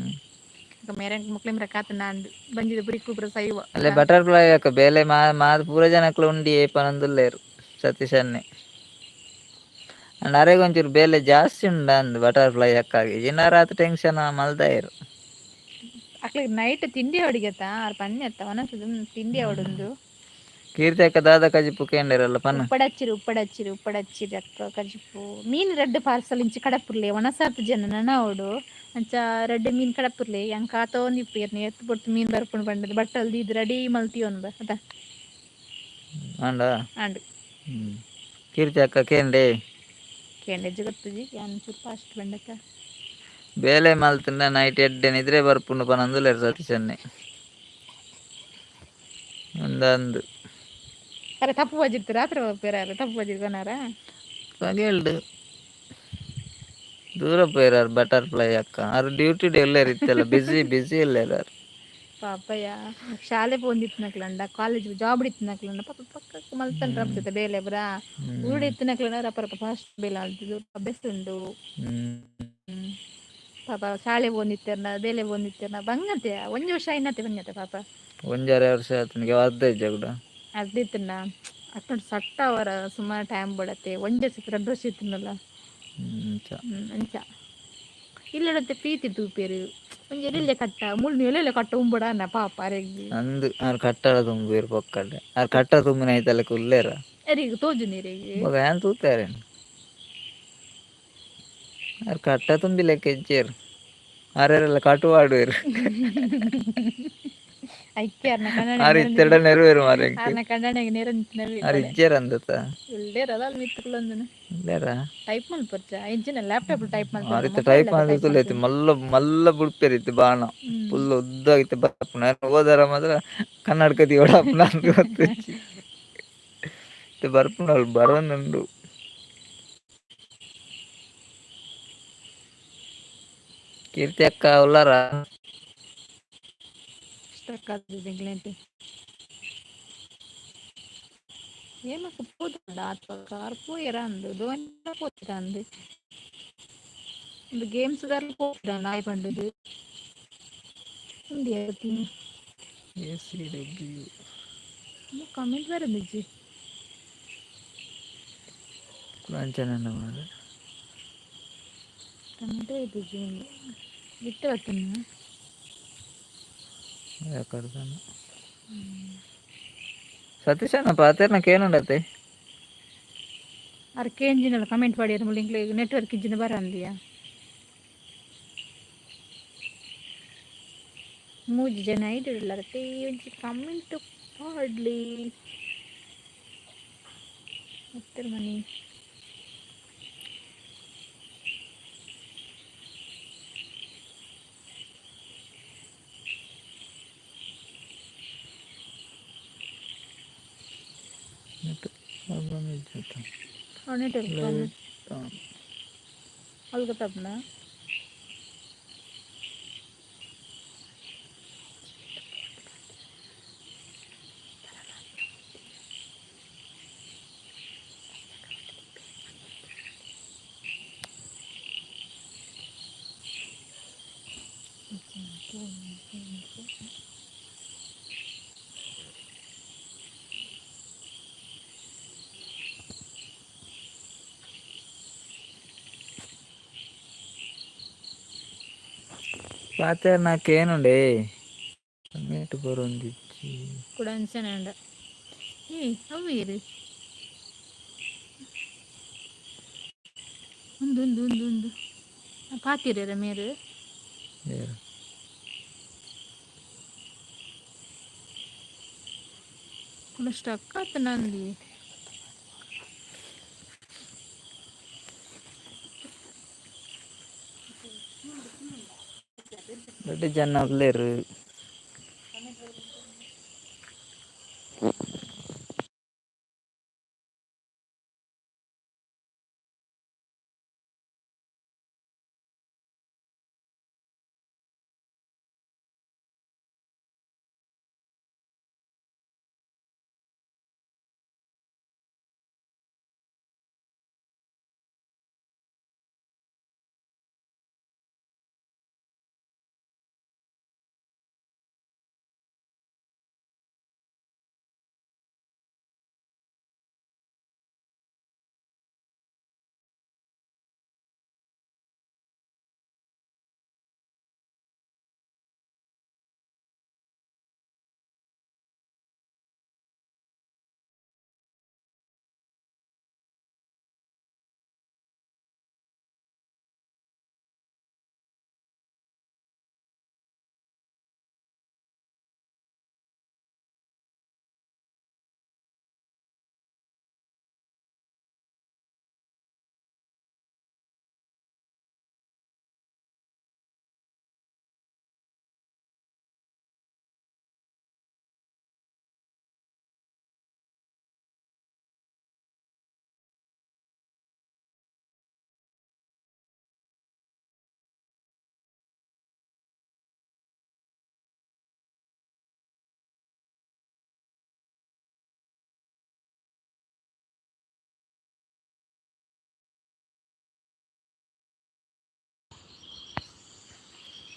ಮೇರೆ ಮುಕ್ಲೆ ಮೇರೆ ಕಾತುಂಡ ಅಂದ್ ಬಂಜಿದ ಪುರಿಕ್ಕು ಪೂರ ಸೈವ. ಅಲ್ಲೇ ಬಟರ್ಫ್ಲೈ ಅಕ್ಕ ಬೇಲೆ ಮಾ ಮಾತ ಪೂರ ಜನಕ್ಲ ಉಂಡಿ ಪನೊಂದುಲ್ಲೆರ್ ಸತೀಶ್ ಅಣ್ಣೆ. ಅಂಡ ಅರೆಗ್ ಒಂಚೂರು ಬೇಲೆ ಜಾಸ್ತಿ ಉಂಡ ಅಂದ್ ಬಟರ್ಫ್ಲೈ ಅಕ್ಕಾಗ್ ಇಜಿಂಡ ಆತ್ ಟೆನ್ಷನ್ ಮಲ್ದಾಯೆರ್. ಅಕ್ಲೆಗ್ ನೈಟ್ ತಿಂಡಿ ಅವಡಿಗೆತ್ತ ಆರ್ ಪನ್ನೆತ್ತ ಒನಸ್ ತಿಂಡಿ ಅವಡುಂದು. ಕೀರ್ತಿ ಅಕ್ಕ ದಾದ ಕಜಿಪು ಕೇಂಡೆರಲ್ಲ ಪನ್ನ. ಉಪ್ಪಡಚ್ಚಿರಿ ಉಪ್ಪಡಚ್ಚಿರಿ ಉಪ್ಪಡಚ್ಚಿರಿ ಅಕ್ಕ ಕಜಿಪು ಮೀನ್ ರಡ್ಡ್ ಪಾರ್ಸಲ್ ಇಂಚಿ ಕಡಪುರ್ಲೆ ಒಣಸಾತ್ ಜನ ನನ ಅವಡು ಅಂಚ ರಡ್ಡ್ ಮೀನ್ ಕಡಪುರ್ಲೆ ಎಂಕ್ ಆತೊಂದು ಇಪ್ಪುಯೆರ್ ಏತ್ ಪೊರ್ತು ಮೀನ್ ಬರ್ಪುಂಡು ಪಂಡುದು ಬಟ್ಟಲ್ ದೀದ್ ರೆಡಿ ಮಲ್ತಿಯೊನ್ಬ ಅತ. ಆಂಡ ಆಂಡ್. ಕೀರ್ತಿ ಅಕ್ಕ ಕೇಂಡೆ. ಕೇಂಡೆಜ್ಜಿ ಗೊತ್ತುಜಿ ಯಾನ್ ಚೂರು ಫಾಸ್ಟ್ ಬಂಡಕ. ಬೇಲೆ ಮಲ್ತುಂಡ ನೈಟ್ ಎಡ್ಡೆ ನಿದ್ರೆ ಬರ್ಪುಂಡು ಪನೊಂದುಲ್ಲೆರ್ ಸತೀಶ್ ಅಣ್ಣೆ. ಅಂದಂದು. ಅರೆ ತಪ್ಪು ಬಜಿರ್ತು ರಾತ್ರಿ ಪೇರಾರ ತಪ್ಪು ಬಜಿರ್ ಕೊನಾರ. ಪಗೆಲ್ಡ್ ದೂರ ಪೋಯೆರ್ ಬಟರ್ಫ್ಲೈ ಅಕ್ಕ ಆರ್ ಡ್ಯೂಟಿ ಉಲ್ಲೆರ್ ಇತ್ತೆಲ್ಲ ಬಿಸಿ ಬಿಸಿ ಉಲ್ಲೆರ್ ಆರ್. ಪಾಪಯ್ಯ ಶಾಲೆ ಪೋಂದಿತ್ತಿನಕ್ಲಂಡ ಕಾಲೇಜ್ ಜಾಬ್ ಇತ್ತಿನಕ್ಲಂಡ ಪಾಪ ಪಕ್ಕಕ್ ಮಲ್ತಂತ್ರ ಅಪ್ಸತೆ ಬೇಲೆ ಪುರ ಊರುಡು ಇತ್ತಿನಕ್ಲಂಡ ರಪ ರಪ ಫಾಸ್ಟ್ ಬೇಲೆ ಆಲ್ತುದು ಅಭ್ಯಾಸ ಉಂಡು. ಪಾಪ ಶಾಲೆ ಪೋಂದಿತ್ತೆರ್ನ ಬೇಲೆ ಪೋಂದಿತ್ತೆರ್ನ ಬಂಗತೆ ಒಂಜಿ ವರ್ಷ ಐನತೆ ಬಂಗತೆ ಪಾಪ. ಒಂಜರೆ ವರ್ಷ ಆತನಿಗೆ ಅರ್ಧ ಇಜ್ಜ ಕೂಡ. ಅರ್ಧ ಇತ್ತುಂಡ ಅತ್ತೊಂದು ಸಟ್ಟ ಅವರ ಸುಮಾರು ಟೈಮ್ ಬಡತೆ ಒಂಜೆ ಸಿಕ್ ರಡ್ಡ್ ವರ್ಷ ಇತ್ತಿನಲ್ಲ. ಅಂಚ ಇಲ್ಲಡತ್ತೆ ಪ್ರೀತಿ ತೂಪೆರು ಒಂಜಿ ಎಲ್ಯ ಕಟ್ಟ ಮುಳ್ಳು ಎಲ್ಯ ಕಟ್ಟ ಉಂಬುಡ ಅನ್ನ ಪಾಪ ಅರೆಗ್. ಅಂದ್ ಆರ್ ಕಟ್ಟಡ ತುಂಬುವೆರ್ ಪೊಕ್ಕಡೆ ಆರ್ ಕಟ್ಟ ತುಂಬುನ ಐತಲಕ ಉಲ್ಲೆರ. ಅರೆಗ್ ತೋಜುನಿ ಇರೆಗ್. ಬೊಕ ಯಾನ್ ತೂತೆ ಅರೆನ್. ಆರ್ ಕಟ್ಟ ತುಂಬಿಲೆಕ್ಕ ಇಜ್ಜೆರ್ ಆರೆರೆಲ್ಲ ಕಟು ಪಾಡುವೆರ್. ಐಕೆ ಅರ್ನ ಕನ್ನಡ ಆರ್ ಇತ್ತೆರ್ಡ ನೆರುವೆರ್ ಮಾರ್ರೆ ಎಂಕ್. ಅರ್ನ ಕನ್ನಡಗೆ ನೇರ ಆರ್ ಇಜ್ಜೆರ್ ಅಂದತ. ಉಲ್ಲೇರ ಅಲ್ ಮಿತ್ತ್ ಕುಲ್ಲೊಂದುನ. ಉಲ್ಲೆರಾ. ಟೈಪ್ ಮಲ್ಪೊರ್ಚ ಎಂಚಿನ ಲ್ಯಾಪ್ಟಾಪ್ ಟೈಪ್ ಆರ್ ಮಲ್ಪೊರ್ಚ ಇತ್ತೆ ಮೊಬೈಲ್ ಟೈಪ್ ಟೈಪ್ ಮಲ್ತುಲ್ಲ ಇತ್ತೆ ಮಲ್ಪೊರ್ಚ. ಮಲ್ಲ ಮಲ್ಲ ಬುಡ್ಪೆರ್ ಇತ್ತೆ ಬಾಣ ಫುಲ್ ಉದ್ದ ಇತ್ತೆ ಬರ್ಪುನ ಓದರ ಮಾತ್ರ ಕನ್ನಡಕ ದೀವೊಡಾಪುಂಡು ಅಂದ್ ಗೊತ್ತುಜ್ಜಿ. ಇತ್ತೆ ಬರ್ಪುಂಡು ಅಲ್ ಬರೊಂದುಂಡು. ಕೀರ್ತಿ ಅಕ್ಕ ಉಲ್ಲರಾ. ಸ್ಟ್ರಕ್ ಆತುಜಿ ಏಮಕ್ಕ ಪೋತುಂಡ ಆತ್ ಕಾರ್ ಪೋಯೆರ ಅಂದ್ ದೋಣಿ ಪೋತುಂಡ ಅಂದ್. ಉಂದು ಗೇಮ್ಸ್ ದಾಲ ಪೋತುಂಡ ನಾಯಿ ಪಂಡುದು. ಉಂದು ಎ ಸಿ ಡಬ್ಲ್ಯೂ. ಕಮೆಂಟ್ ಬರೊಂದಿಜ್ಜಿ. ಅಂಚನೆ ಉಂಡು ಮಾರ್ರೆ. ಕಮೆಂಟ್ ಬೈದಿಜಿ ಉಂದು ಇತ್ತೆ ಬತ್ತುಂಡ. ಸತೀಶಣ್ಣ ಪಾತೆರ್ನ ಕೇನುಂಡತ್ತೆ. ಅರ್ ಕೇಂಜಿನಲ್ಲ ಕಮೆಂಟ್ ಪಾಡಿಯೆರ್ ಮುಲ್ಲ ಎಂಕ್ಲೆಗ್ ನೆಟ್ವರ್ಕ್ ಇಜ್ಜಿಂಡ ಬರಂದಿಯಾ. ಮೂಜಿ ಜನ ಐಟ್ ಉಲ್ಲೆರ್ ಒಂಜಿ ಕಮೆಂಟ್ ಪಾಡ್ಲೆ. ಪತ್ತೆರ್ ಮಣಿ. ಪ್ರಾಬ್ಲಮ್ ಇಜ್ಜತ್ತ. ಅವ್ ನೆಟ್ವರ್ಕ್ ಪ್ರಾಬ್ಲಮ್. ಅಲ್ ಗೊತ್ತಾಪುಂಡ. ಪಾತೆರ್ನಾಕೇನುಂಡೇ ಕಮೆಂಟ್ ಬರೊಂದಿಜ್ಜಿ. ಕುಡ ಅಂಚನೆ ಆಂಡ ಏ ಅವು ಏರು ಉಂದು ಉಂದು ಉಂದು ಉಂದು ಪಾತಿರ ಮೇರು. ಏರು? ಕುಡ ಸ್ಟಕ್ ಆತನಂದಿ. ರಡ್ಡ್ ಜನ ಉಲ್ಲೆರ್.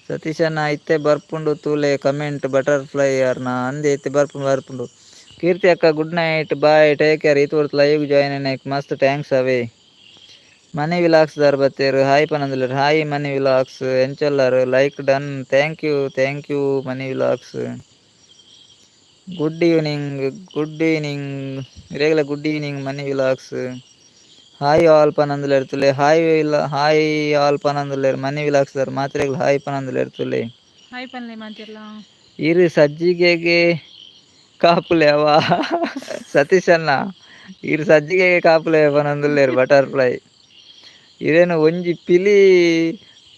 ಸತೀಶಣ್ಣ ಇತ್ತೆ ಬರ್ಪುಂಡು ತೂಲೆ ಕಮೆಂಟ್ ಬಟರ್ಫ್ಲೈ ಅರ್ನ ಅಂದೆ ಇತ್ತೆ ಬರ್ಪುಂಡು ಬರ್ಪುಂಡು. ಕೀರ್ತಿ ಅಕ್ಕ good night bye take care. ಈತ್ ಹೊರ್ತು ಲೈವ್ ಜಾಯಿನ್ ಆಯ್ಕ್ ಮಸ್ತ್ thanks ಅವೇ. ಮನಿ ವಿಲಾಕ್ಸ್ ದಾರ್ ಬತ್ತೇರು hi ಪನಂದುಲ್ಲೆರ್. Hi money ವಿಲಾಕ್ಸ್ ಎಂಚೊಲ್ಲರ್ like done thank you thank you Mani vlogs. Good evening good evening ಇರೆಗ್ಲ good evening Mani vlogs. Hi all ಪನಂದುಲ್ಲೆರ್ ತೂಲೆ. ಹಾಯ್ ಇಲ್ಲ ಹಾಯ್ ಆಲ್ ಪನಂದುಲ್ಲೆರ್ ಮನಿ ವಿಲಾಕ್ಸ್ ದಾರ್ ಮಾತ್ರೆಗ್ಲ hi ಪನಂದುಲ್ಲೆರ್ ತೂಲೆ. Hi ಪನ್ಲೆ ಮಾತಿರ್ಲ. ಇರು ಸಜ್ಜಿಗೆಗೆ ಕಾಪುಲೆ ಅವ ಸತೀಶ್ ಅಣ್ಣ ಇರು ಸಜ್ಜಿಗೆಗೆ ಕಾಪುಲೆ ಪನಂದುಲ್ಲೆರ್ ಬಟರ್ಫ್ಲೈ. ಇರೇನು ಒಂಜಿ ಪಿಲಿ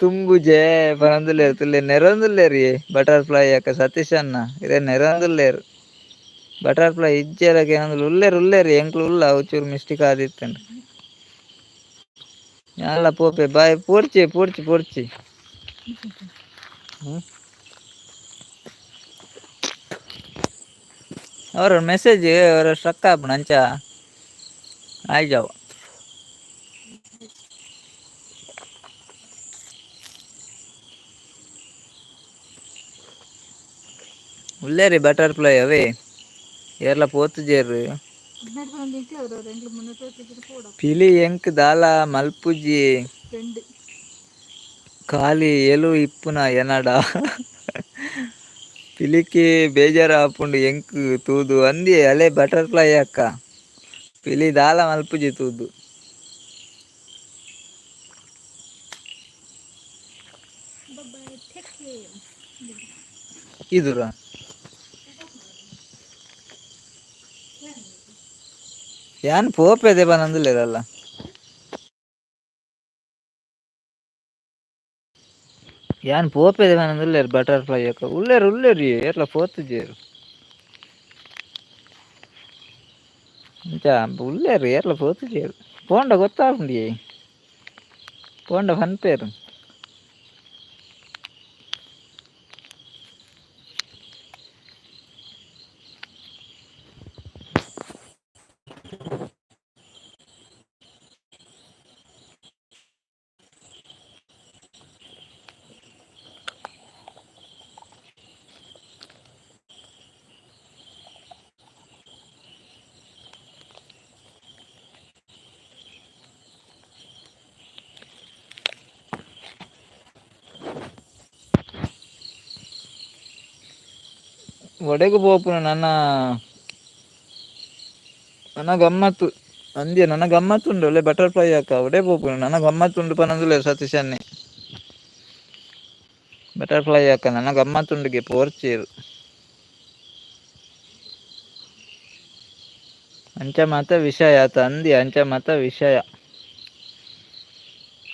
ತುಂಬುಜೆ ಪನಂದುಲ್ಲೆರ್ ತುಲ್ಲೆ ನೆರೊಂದುಲ್ಲೆರ್ ಬಟರ್ಫ್ಲೈ ಅಕ್ಕ ಸತೀಶ್ ಅಣ್ಣ ಇರೇ ನೆರೊಂದುಲ್ಲೆರ್. ಬಟರ್ಫ್ಲೈ ಇಜ್ಜೆರಗೆ ಏನಂದ್ರೆ ಉಲ್ಲೇರು ಉಲ್ಲೇರು ಎಂಕ್ಲು ಉಲ್ಲ ಅವು ಮಿಸ್ಟೇಕ್ ಆದಿತ್ತಂಡು. ಯಾನ್ಲ ಪೋಪೆ ಬಾಯ್ ಪೋಡ್ಚಿ ಪೋಡ್ಚಿ ಪೋಡ್ಚಿ. ಅವರ ಮೆಸೇಜ್ ಅವರ ಸ್ಟ್ರಕ್ ಆಪುಂಡು ಅಂಚ ಆಯ್ಜಾವ. ಉಲ್ಲೇರಿ ಬಟರ್ಫ್ಲೈ ಅವೇ ಏರ್ಲ ಪೋತುಜೆರ್. ಪಿಲಿ ಎಂಕ್ ದಾಲ ಮಲ್ಪುಜಿ. ಖಾಲಿ ಎಲು ಇಪ್ಪುನ ಎನಡ. ಪಿಲಿಕಿ ಬೇಜಾರ ಆಪುಂಡು ಎಂಕ್ ತೂದು ಅಂದಿ ಅಲೆ ಬಟರ್ಫ್ಲೈ ಅಕ್ಕ ಪಿಲಿ ದಾಲ ಮಲ್ಪುಜಿ ತೂದು. ಇದುರ ಯಾನ್ ಪೋಪೆದೆ ಪನಂದುಲ್ಲೆರಲ್ಲ. ಯಾನ್ ಪೋಪೆದೆ ಪನಂದುಲ್ಲೆರ್ ಬಟರ್ಫ್ಲೈ ಅಕ್ಕ ಉಲ್ಲೆರ್ ಉಲ್ಲೆರ್ ಏರ್ಲ ಪೋತುಜೆರ್. ಅಂಚ ಉಲ್ಲೆರ್ ಏರ್ಲ ಪೋತುಜೆರ್ ಪೋಂಡ ಗೊತ್ತಾಪುಂಡು ಪೋಂಡ ಪನ್ಪೆರ್. ಒಡೆಗು ಪೋಪುನ ನನ್ನ ನನ್ನ ಗಮ್ಮತ್ತು ಅಂದ್ಯ ನನ್ನ ಗಮ್ಮತ್ತುಂಡು ಒಳ್ಳೆ ಬಟರ್ಫ್ಲೈ ಅಕ್ಕ ಒಡೆ ಪೋಪುನ ನನ್ನ ಗಮ್ಮತ್ತುಂಡು ಪನಂದುಲೆ ಸತೀಶನ್ನೇ ಬಟರ್ಫ್ಲೈ ಅಕ್ಕ ನನ್ನ ಗಮ್ಮತ್ತುಂಡುಗೆ ಪೋರ್ಚೇರು ಅಂಚ ಮಾತ ವಿಷಯ ಆತ ಅಂದಿ ಅಂಚ ಮಾತ ವಿಷಯ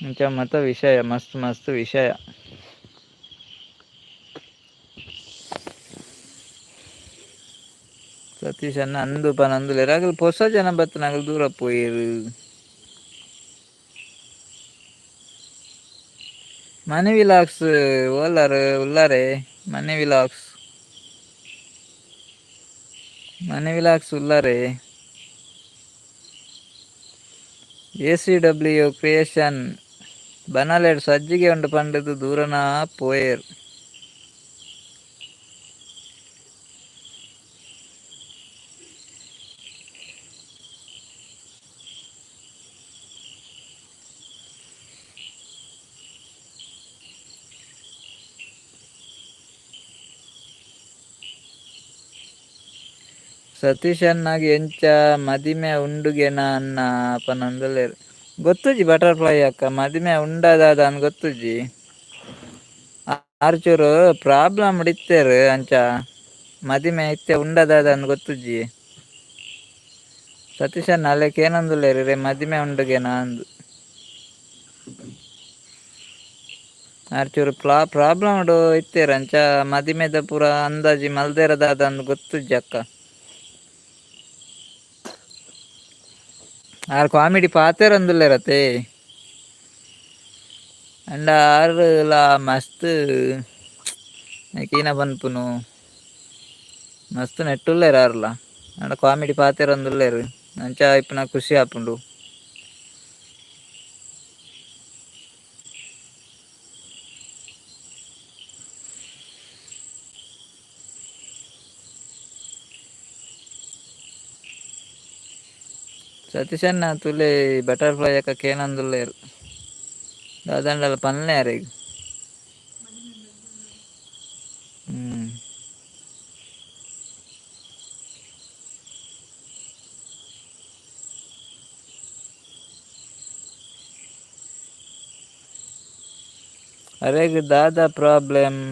ಅಂಚ ಮಾತ ವಿಷಯ ಮಸ್ತ್ ಮಸ್ತ್ ವಿಷಯ. ಸತೀಶ್ ಅಣ್ಣ ಅಂದು ಪನಂದುಲೆರ್ ಅಗಲ್ ಪೊಸ ಜನ ಬತ್ತನಗಲ್ ದೂರ ಪೋಯೆರ್. ಮನಿ ವಿಲಾಕ್ಸ್ ಓಲಾರ್ ಉಲ್ಲಾರೆ ಮನಿ ವಿಲಾಕ್ಸ್ ಮನಿ ವಿಲಾಕ್ಸ್ ಉಲ್ಲಾರೆ. ಎ ಸಿ ಡಬ್ಲ್ಯೂ ಕ್ರಿಯೇಷನ್ ಬನಲೆಡ್ ಸಜ್ಜಿಗೆ ಉಂಡು ಪಂಡುದು ದೂರನಾ ಪೋಯೆರ್. ಸತೀಶ್ ಅಣ್ಣಗ್ ಎಂಚ ಮದಿಮೆ ಉಂಡುಗೆನ ಅಣ್ಣ ಪನೊಂದುಲ್ಲೆರ್. ಗೊತ್ತುಜಿ ಬಟರ್ಫ್ಲೈ ಅಕ್ಕ ಮದಿಮೆ ಉಂಡದಾದ ಅಂದ್ ಗೊತ್ತುಜಿ. ಆರ್ ಚೂರು ಪ್ರಾಬ್ಲಮ್ ಇತ್ತೆರ್ ಅಂಚ ಮದಿಮೆ ಇತ್ತೆ ಉಂಡದಾದ ಅಂದ್ ಗೊತ್ತುಜಿ. ಸತೀಶ್ ಅಣ್ಣ ಅಲೆಕ್ ಏನೊಂದುಲ್ಲೆರ್ ಇರೆ ಮದಿಮೆ ಉಂಡುಗೆನ ಅಂದ್. ಆರ್ ಚೂರು ಪ್ರಾಬ್ಲಮ್ ಇತ್ತೆರ್ ಅಂಚ ಮದಿಮೆದ ಪೂರ ಅಂದಾಜಿ ಮಲ್ದೆರ ದಾದ ಅಂದ್ ಗೊತ್ತುಜಿ ಅಕ್ಕ. ಆರ್ ಕಾಮಿಡಿ ಪಾತೆರೊಂದುಲ್ಲೆರತೆ. ಅಂಡ ಆರುಲ ಮಸ್ತ್ ಕೀನ ಪನ್ಪುನು ಮಸ್ತ್ ನೆಟ್ಟುಲ್ಲೆರ್ ಆರ್ಲ ಆಂಡ ಕಾಮಿಡಿ ಪಾತೆರೊಂದುಲ್ಲೆರ್ ಅಂಚ ಇಪ್ಪುನ ಖುಷಿ ಆಪುಂಡು. ಸತೀಶಣ್ಣ ತುಲೆ ಬಟರ್ಫ್ಲೈ ಅಕ್ಕ ಕೇನೊಂದುಲ್ಲೆರ್ ದಾದಾಂಡಲ ಪನ್ಲೆ ಅರೆಗ್. ಅರೆಗ್ ದಾದ ಪ್ರಾಬ್ಲಮ್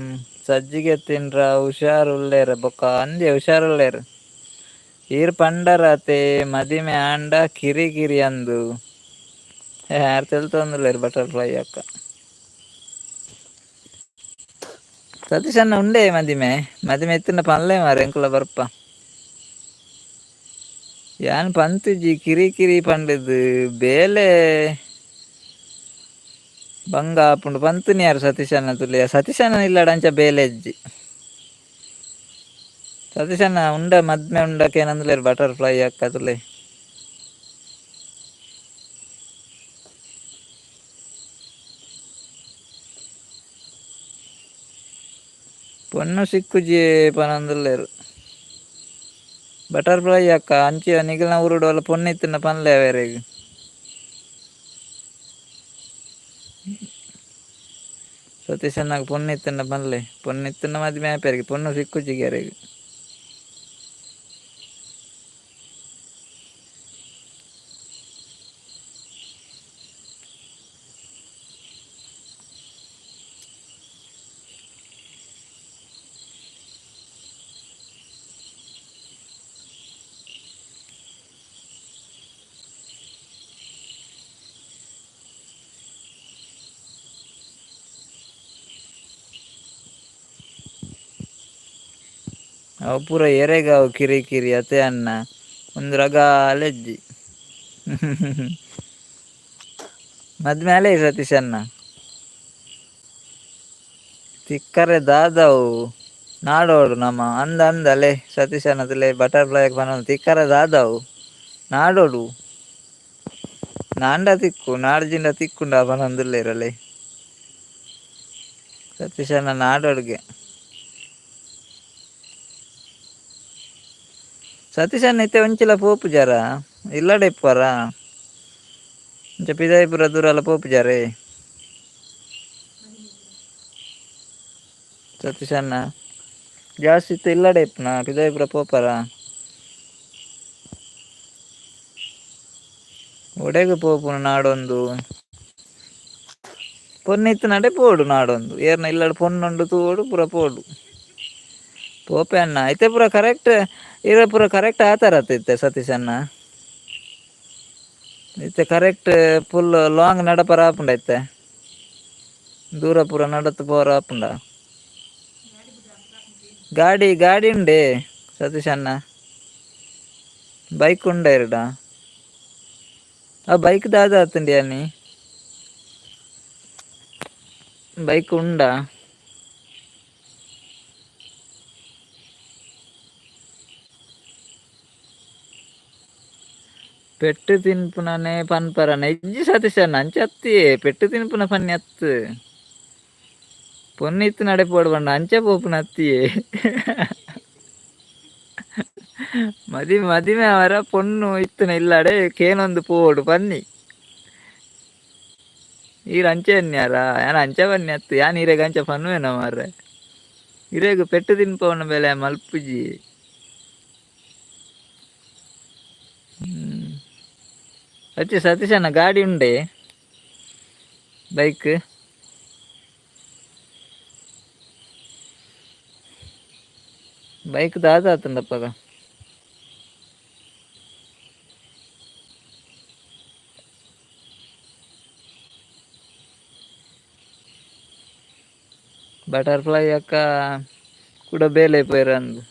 ಸಜ್ಜಿಗೆ ತಿನ್ರ ಹುಷಾರ್ ಉಲ್ಲೆರ್ ಬೊಕ ಅಂದೆ ಹುಷಾರ್ ಉಲ್ಲೆರ್. ಈರ್ ಪಂಡರತೆ ಮದಿಮೆ ಆಂಡ ಕಿರಿ ಕಿರಿ ಅಂದು. ಆರ್ ತೆಲ್ತೊಂದುಲ್ಲೆರ್ ಬಟರ್ಫ್ಲೈ ಅಕ್ಕ. ಸತೀಶ್ ಅಣ್ಣ ಉಂಡೆ ಮದಿಮೆ ಮದಿಮೆ ಇತ್ತಿನ ಪನ್ಲೆ ಮಾರ್ರೆ ಎಂಕುಲ ಬರ್ಪ. ಯಾನ್ ಪಂತುಜಿ ಕಿರಿ ಕಿರಿ ಪಂಡುದು ಬೇಲೆ ಬಂಗ ಆಪುಂಡು ಪಂತುನಿ ಯಾರ್ ಸತೀಶ್ ಅಣ್ಣ ತುಲೆ ಸತೀಶ್ ಅಣ್ಣ ಇಲ್ಲಡ ಅಂಚ ಬೇಲೆ ಇಜ್ಜಿ. ಸತೀಶ್ ಅಣ್ಣ ಉಂಡ ಮದ್ಮೆ ಉಂಡಕೇನಂದುಲ್ಲೆರ್ ಬಟರ್ಫ್ಲೈ ಅಕ್ಕ ತುಲೆ. ಪೊಣ್ಣು ಸಿಕ್ಕುಜಿ ಪನೊಂದುಲ್ಲೆರ್. ಬಟರ್ಫ್ಲೈ ಅಕ್ಕ ಅಂಚಿ ನಿಗಲ್ನ ಊರುಡು ಓಲ ಪೊಣ್ಣು ಇತ್ತಿನ ಪನ್ಲೆ ಅವೆರೆಗ್. ಸತೀಶ್ ಅಣ್ಣಗ್ ಪೊಣ್ಣು ಇತ್ತಿನ ಪನ್ಲೆ ಪೊಣ್ಣು ಇತ್ತಿನ ಮದ್ಮೆ ಆಪೆರ್ಗೆ ಪೊಣ್ಣು ಸಿಕ್ಕುಜಿಗೆ ಅರೆಗ್. ಅವು ಪೂರ ಎರೆಗ್ ಅವು ಕಿರಿ ಕಿರಿ ಅತೆ ಅಣ್ಣ ಉಂದು ರಗಾಲೆ ಇಜ್ಜಿ. ಮದ್ಮೆ ಆಲೆ ಸತೀಶ್ ಅಣ್ಣ. ತಿಕ್ಕರೆ ದಾದವು ನಾಡೋಡು ನಮ ಅಂದ ಅಂದ ಅಲೆ ಸತೀಶ್ ಅಣ್ಣ ತುಲೆ ಬಟರ್ಫ್ಲೈ ಪನೊಂದು ತಿಕ್ಕರೆ ದಾದವು ನಾಡೋಡು ನಾಂಡ ತಿಕ್ಕು ನಾಡ್ಜಿಂಡ ತಿಕ್ಕುಂಡ ಪನೊಂದುಲ್ಲೆರ್ ಅಲೆ ಸತೀಶ್ ಅಣ್ಣ ನಾಡೋಡ್ಗೆ. ಸತೀಶ್ ಅಣ್ಣ ಇತ್ತೆ ಒಂಚಿಲ ಪೋಪುಜಾರ ಇಲ್ಲಡೆ ಇಪ್ಪುವರ ಇಂಚ ಪಿದಾಯಿ ಪೂರ ದೂರಲ ಪೋಪುಜಾರೆ ಸತೀಶ್ ಅಣ್ಣ. ಜಾಸ್ತಿ ಇತ್ತು ಇಲ್ಲಡೆ ಇಪ್ಪನ ಪಿದಾಯಿಪುರ ಪೋಪರ ಒಡೆಗ್ ಪೋಪುನ ನಾಡೊಂದು ಪೊನ್ನು ಇತ್ತು ನಡೆ ಪೋಡು ನಾಡೊಂದು ಏರ್ನ ಇಲ್ಲಡೆ ಪೊನ್ನುಂಡು ತೂವೊಡು ಪೂರ ಪೋಡು ಪೋಪೆ ಅಣ್ಣ ಐತೆ ಪೂರ ಕರೆಕ್ಟ್ ಇರ ಪೂರ ಕರೆಕ್ಟ್ ಆತರ ಇತ್ತೆ ಸತೀಶ್ ಅಣ್ಣ ಇತ್ತೆ ಕರೆಕ್ಟ್ ಫುಲ್ ಲಾಂಗ್ ನಡಪರ ಆಪುಂಡ ಇತ್ತೆ ದೂರ ಪೂರ ನಡತ್ ಪೋರ ಆಪುಂಡ ಗಾಡಿ ಗಾಡಿ ಉಂಡೆ ಸತೀಶ್ ಅಣ್ಣ ಬೈಕ್ ಉಂಡ ಎರಡ ಆ ಬೈಕ್ ದಾದ ಆತುಂಡಿ ಅನ್ನಿ ಬೈಕ್ ಉಂಡಾ ಪೆಟ್ಟು ತಿನ್ಪುನನೆ ಪನ್ಪರನ ಇಜ್ಜಿ ಸತೀಶ್ ಅಣ್ಣ ಅಂಚ ಅತ್ತಿಯೇ ಪೆಟ್ಟು ತಿನ್ಪುನ ಪನ್ನಿ ಅತ್ತು ಪೊನ್ನಿತ್ತು ನಡೆ ಪೋಡು ಪಂಡ ಅಂಚ ಪೋಪುನ ಅತ್ತಿಯೇ ಮದಿ ಮದಿಮೆ ಅವರ ಪೊಣ್ಣು ಇತ್ತುನ ಇಲ್ಲಡೆ ಕೇನೊಂದು ಪೋಡು ಪನ್ನಿ ಈರ್ ಅಂಚೆ ಅನ್ಯಾರ ಯಾನ್ ಅಂಚ ಬನ್ನಿ ಅತ್ತು ಯಾನ್ ಈರೆಗ್ ಅಂಚ ಪನ್ನುವೆನ ಮಾರ್ರೆ ಇರೆಗ್ ಪೆಟ್ಟು ತಿನ್ಪವನ ಬೆಲೆ ಮಲ್ಪುಜಿ. ಅಚ್ಚಿ ಸತೀಶಣ್ಣ ಗಾಡಿ ಉಂಡೆ ಬೈಕ್ ಬೈಕ್ ದಾದ ಆತುಂಡಪ್ಪಗ ಬಟರ್ಫ್ಲೈ ಅಕ್ಕ ಕೂಡ ಬೇಲೆ ಪೋಯಿರಂದು.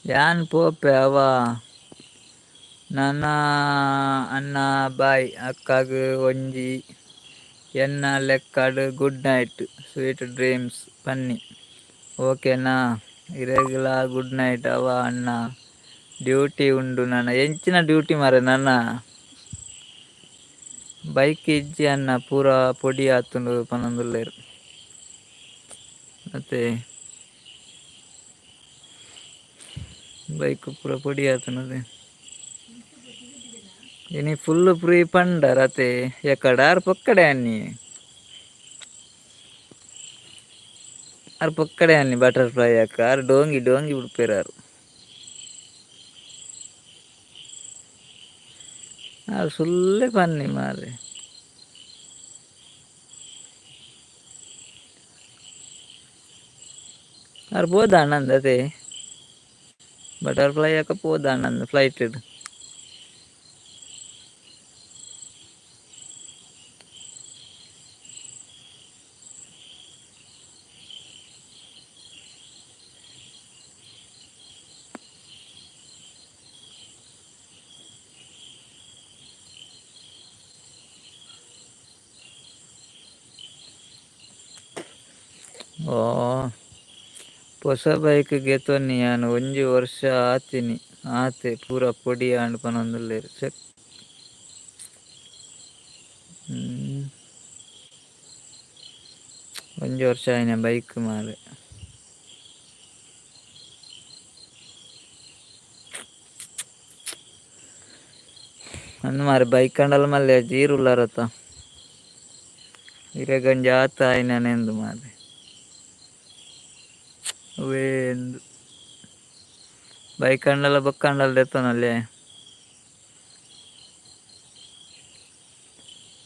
ಯಾನ್ ಪೋಪೆ ಅವ ನನ ಅಣ್ಣ ಬಾಯ್ ಅಕ್ಕಗ್ ಒಂಜಿ ಎನ್ನ ಲೆಕ್ಕಡ್ ಗುಡ್ ನೈಟ್ ಸ್ವೀಟ್ ಡ್ರೀಮ್ಸ್ ಪನ್ನಿ ಓಕೆನಾ ಇರೆಗ್ಲಾ ಗುಡ್ ನೈಟ್ ಅವ ಅಣ್ಣ ಡ್ಯೂಟಿ ಉಂಡು ನನ ಎಂಚಿನ ಡ್ಯೂಟಿ ಮಾರೆ ನನ ಬೈಕ್ ಇಜ್ಜಿ ಅಣ್ಣ ಪೂರ ಪೊಡಿ ಆತುಂಡು ಪನೊಂದುಲ್ಲೆರ್ ಮತ್ತೆ ಬೈಕ್ ಪೂರ ಪೊಡಿ ಆತುಂಡು ಇನಿ ಫುಲ್ ಫ್ರೀ ಪಂಡರ್ ಅತೆ ಎಕ್ಕಡ ಆರ್ ಪೊಕ್ಕಡೆ ಅನ್ನಿ ಆರ್ ಪೊಕ್ಕಡೆ ಅನ್ನಿ ಬಟರ್ಫ್ಲೈ ಅಕ್ಕ ಆರ್ ಡೋಂಗಿ ಡೋಂಗಿ ಬುಡ್ಪೇರ್ ಆರ್ ಆರ್ ಸುಲ್ಲೆ ಪನ್ನಿ ಮಾರ್ರೆ. ಆರ್ ಪೋದಾನಂದ್ ಅತೆ ಬಟರ್ಫ್ಲೈ ಅಕ್ಕ ಪೋದಾನಂದ್ ಫ್ಲೈಟ್ ಓ ಪೊಸ ಬೈಕ್ ಗೆತೊನ್ನಿ ಯಾನ್ ಒಂಜಿ ವರ್ಷ ಆತಿನಿ ಆತೆ ಪೂರ ಪೊಡಿ ಆಂಡ್ ಪನೊಂದುಲ್ಲೆರ್ ಛೆ. ಒಂಜಿ ವರ್ಷ ಆಯಿನ ಬೈಕ್ ಮಾರ್ರೆ. ಅಂದ್ ಮಾರ್ರೆ ಬೈಕ್ ಆಂಡಲ ಮಲ್ಲೆ ಜೀರ್ ಉಲ್ಲರತ ಇರೆಗ್ ಒಂಜಿ ಆತ್ ಆಯಿನನೆ ಮಾರ್ರೆ. ಅವ್ವೇ ಇಂದು ಬೈಕ್ ಆಂಡಲ ಬೊಕ್ಕ ಆಂಡಲ ದೆತ್ತೊನೊಲಿ.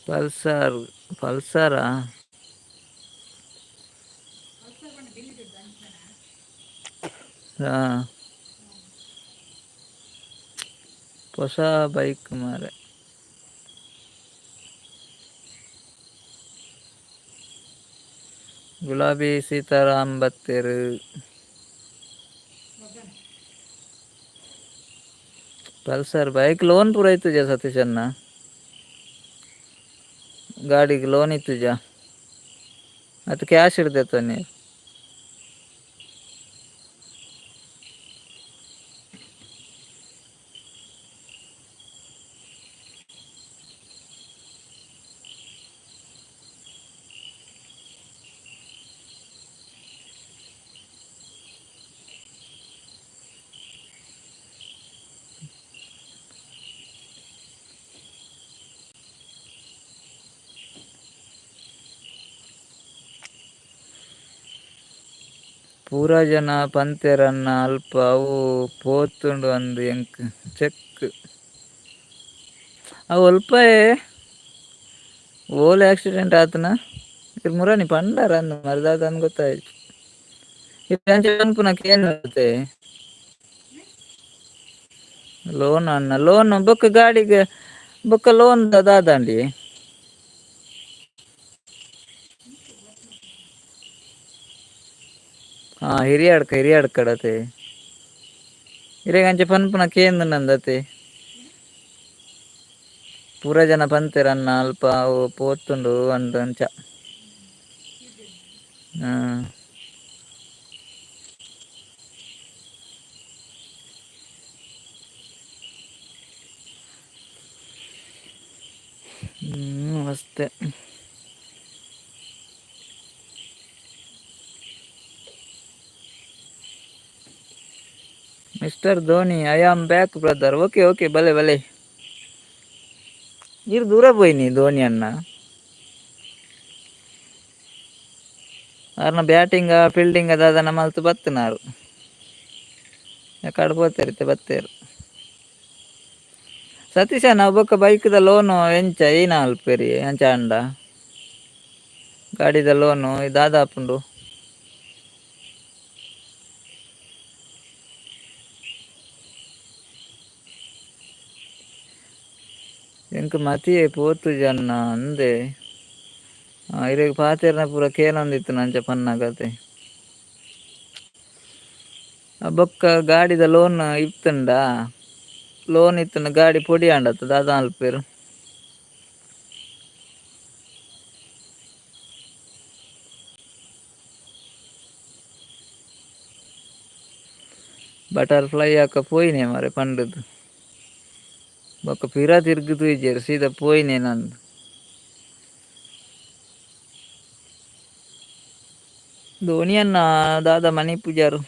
ಪಲ್ಸರ್ ಪಲ್ಸರಾ. ಹಾ ಪೊಸ ಬೈಕ್ ಮಾರ್ರೆ. ಗುಲಾಬಿ ಸೀತಾರಾಮ್ ಬತ್ತೆರ್. ಪಲ್ಸರ್ ಬೈಕ್ ಲೋನ್ ಪೂರ ಇತ್ತುಜ ಸತೀಶಣ್ಣ? ಗಾಡಿಗೆ ಲೋನ್ ಇತ್ತುಜ? ಅದು ಕ್ಯಾಶ್ ಹಿಡ್ದೆತ್ತನೆ. ಪೂರ ಜನ ಪಂತೆರನ್ನ ಅಲ್ಪ ಅವು ಪೋತುಂಡು ಅಂದ್ ಎಂಕ್ ಚೆಕ್. ಅವು ಅಲ್ಪಯೇ ಓಲ್ ಆಕ್ಸಿಡೆಂಟ್ ಆತನ ಇರ್ ಮುರಾನಿ ಪಂಡಾರ ಅಂದ್ ಮರ್ದಾದ ಅಂದ್ ಗೊತ್ತಾಯ್ತು. ಅಂಚ ಪನ್ಪುನ ಕೇನುತೆ. ಲೋನ್ ಅನ್ನ ಲೋನ್ ಬೊಕ್ಕ ಗಾಡಿಗೆ ಬೊಕ್ಕ ಲೋನ್ ದಾದಾಂಡಿ. ಹಾ ಹಿರಿಯಾಡ್ಕ ಹಿರಿಯಾಡ್ಕಡತೆ. ಇರೆಗ್ ಅಂಚ ಪನ್ಪುನ ಕೇಂದ್ ನಂದತೆ. ಪೂರ ಜನ ಪಂತೆರನ್ನ ಅಲ್ಪ ಅವು ಪೋತುಂಡು ಅಂದ್ ಅಂಚ. ಹ್ಮ್ ಹ್ಮ್ ಮಸ್ತ್. Mister Dhoni, I am back brother. Okay okay, ಬಲೆ ಬಲೆ. ಇರ್ ದೂರ ಪೋಯಿನಿ ಧೋನಿ ಅಣ್ಣ. ಆರ್ನ ಬ್ಯಾಟಿಂಗ್ ಫೀಲ್ಡಿಂಗ್ ದಾದನ ಮಲ್ತ್ ಬತ್ತಿನಾರು. ಎಕಡ್ ಪೋತೆರ್ ಇತ್ತೆ ಬತ್ತೆರ್. ಸತೀಶ ನಾವು ಬೊಕ್ಕ ಬೈಕ್ದ ಲೋನು ಎಂಚ ಏನ ಅಲ್ಪೇರಿ ಅಂಚ ಅಂಡ ಗಾಡಿದ ಲೋನು ದಾದಾಪುಂಡು? ಎಂಕ್ ಮತಿಯೇ ಪೋತುಜನ್ನ ಅಂದೆ. ಇರೆಗ್ ಪಾತೆರ್ನ ಪೂರ ಕೇನೊಂದಿತ್ತಿನ ಅಂಚ ಪನ್ನಗತೆ. ಬೊಕ್ಕ ಗಾಡಿದ ಲೋನ್ ಇತ್ತುಂಡ ಲೋನ್ ಇತ್ತುಂಡ ಗಾಡಿ ಪೊಡಿ ಆಂಡತ್ತ ದಾದ ಅಲ್ಪೇರು? ಬಟರ್ಫ್ಲೈ ಅಕ್ಕ ಪೋಯಿನೆ ಮಾರೆ ಪಂಡುದು. ಬೊಕ್ಕ ಪಿರ ತಿರ್ಗ್ ತೂಯಿಜೆರ್ ಸೀದಾ ಪೋಯಿನೆ ನಂದು. ಧೋನಿ ಅಣ್ಣ ದಾದಾ ಮಣಿ ಪೂಜಾರು.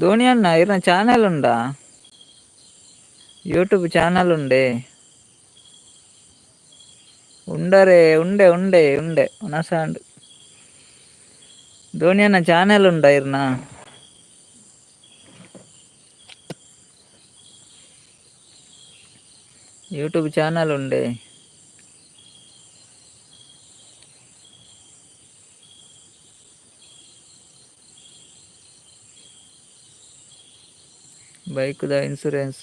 ಧೋನಿ ಅಣ್ಣ ಇರ್ನ ಚಾನೆಲ್ ಉಂಡಾ? ಯೂಟ್ಯೂಬ್ ಚಾನಲ್ ಉಂಡೆ? ಉಂಡರೆ ಉಂಡೆ ಉಂಡೆ ಉಂಡೆ ಉನಸಾಂಡ್. ಧೋನಿ ಅಣ್ಣ ಚಾನೆಲ್ ಉಂಡಾ ಇರ್ನ? ಯೂಟ್ಯೂಬ್ ಚಾನಲ್ ಉಂಡೆ? ಬೈಕ್ದ ಇನ್ಸೂರೆನ್ಸ್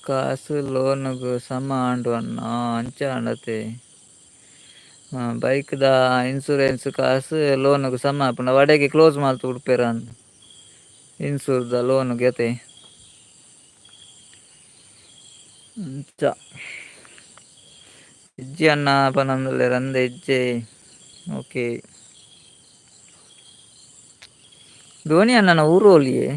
ಕಾಸ್ ಲೋನ್ಗ್ ಸಮ ಆಂಡು ಅಣ್ಣ. ಅಂಚ ಆಂಡತೆ. ಬೈಕ್ದ ಇನ್ಸೂರೆನ್ಸ್ ಕಾಸ್ ಲೋನ್ಗ್ ಸಮ ಆಪುಂಡು ವಡೆಗೆ ಕ್ಲೋಸ್ ಮಲ್ತ್ ಬುಡ್ಪೆರ್ ಅಂದ್ ಇನ್ಸೂರ್ದ ಲೋನ್ಗೆ ಅತೆ. ಅಂಚ ಇಜ್ಜಿ ಅಣ್ಣ ಪನೊಂದುಲ್ಲೆರ್ ಅಂದೆ ಇಜ್ಜೆ. ಓಕೆ ಧೋನಿ ಅಣ್ಣನ ಊರು ಓಲಿಯೇ?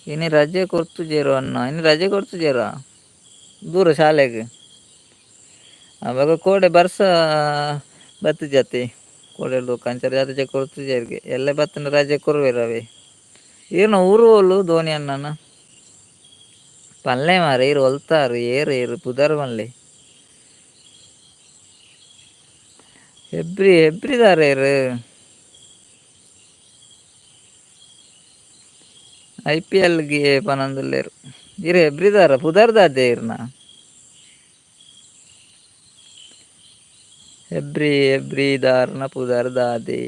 ಇನಿ ರಜೆ ಕೊರ್ತುಜೆರ್ ಅಣ್ಣ. ಇನಿ ರಜೆ ಕೊರ್ತುಜೆರಾ ದೂರ ಶಾಲೆಗ್? ಅವಾಗ ಕೋಡೆ ಬರ್ಸ ಬತ್ತುಜತೆ ಕೋಡೆ ಅಂಚ ರಜೆ ಕೊರ್ತುಜೆರ್ಗೆ. ಎಲ್ಲೆ ಬತ್ತಂಡ ರಜೆ ಕೊರುವೆರ್ ಅವೇ. ಈರ್ನ ಊರು ಓಲು ಧೋನಿ ಅಣ್ಣನ? ಪನ್ಲೆ ಮಾರ್ರೆ ಈರ್ ಒಲ್ತಾರ್ ಏರ್ ಏರ್ ಪುದರ್ ಪನ್ಲೆ. ಹೆಬ್ರಿ ಹೆಬ್ರಿದಾರ್ ಏರ್? ಐಪಿಎಲ್ ಗೆ ಪನೊಂದುಲ್ಲೆರ್. ಈರ್ ಹೆಬ್ರಿದಾರ? ಪುದರ್ ದಾದೆ ಈರ್ನ? ಹೆಬ್ರಿ ಹೆಬ್ರಿ ದಾರನ ಪುದರ್ ದಾದೆ.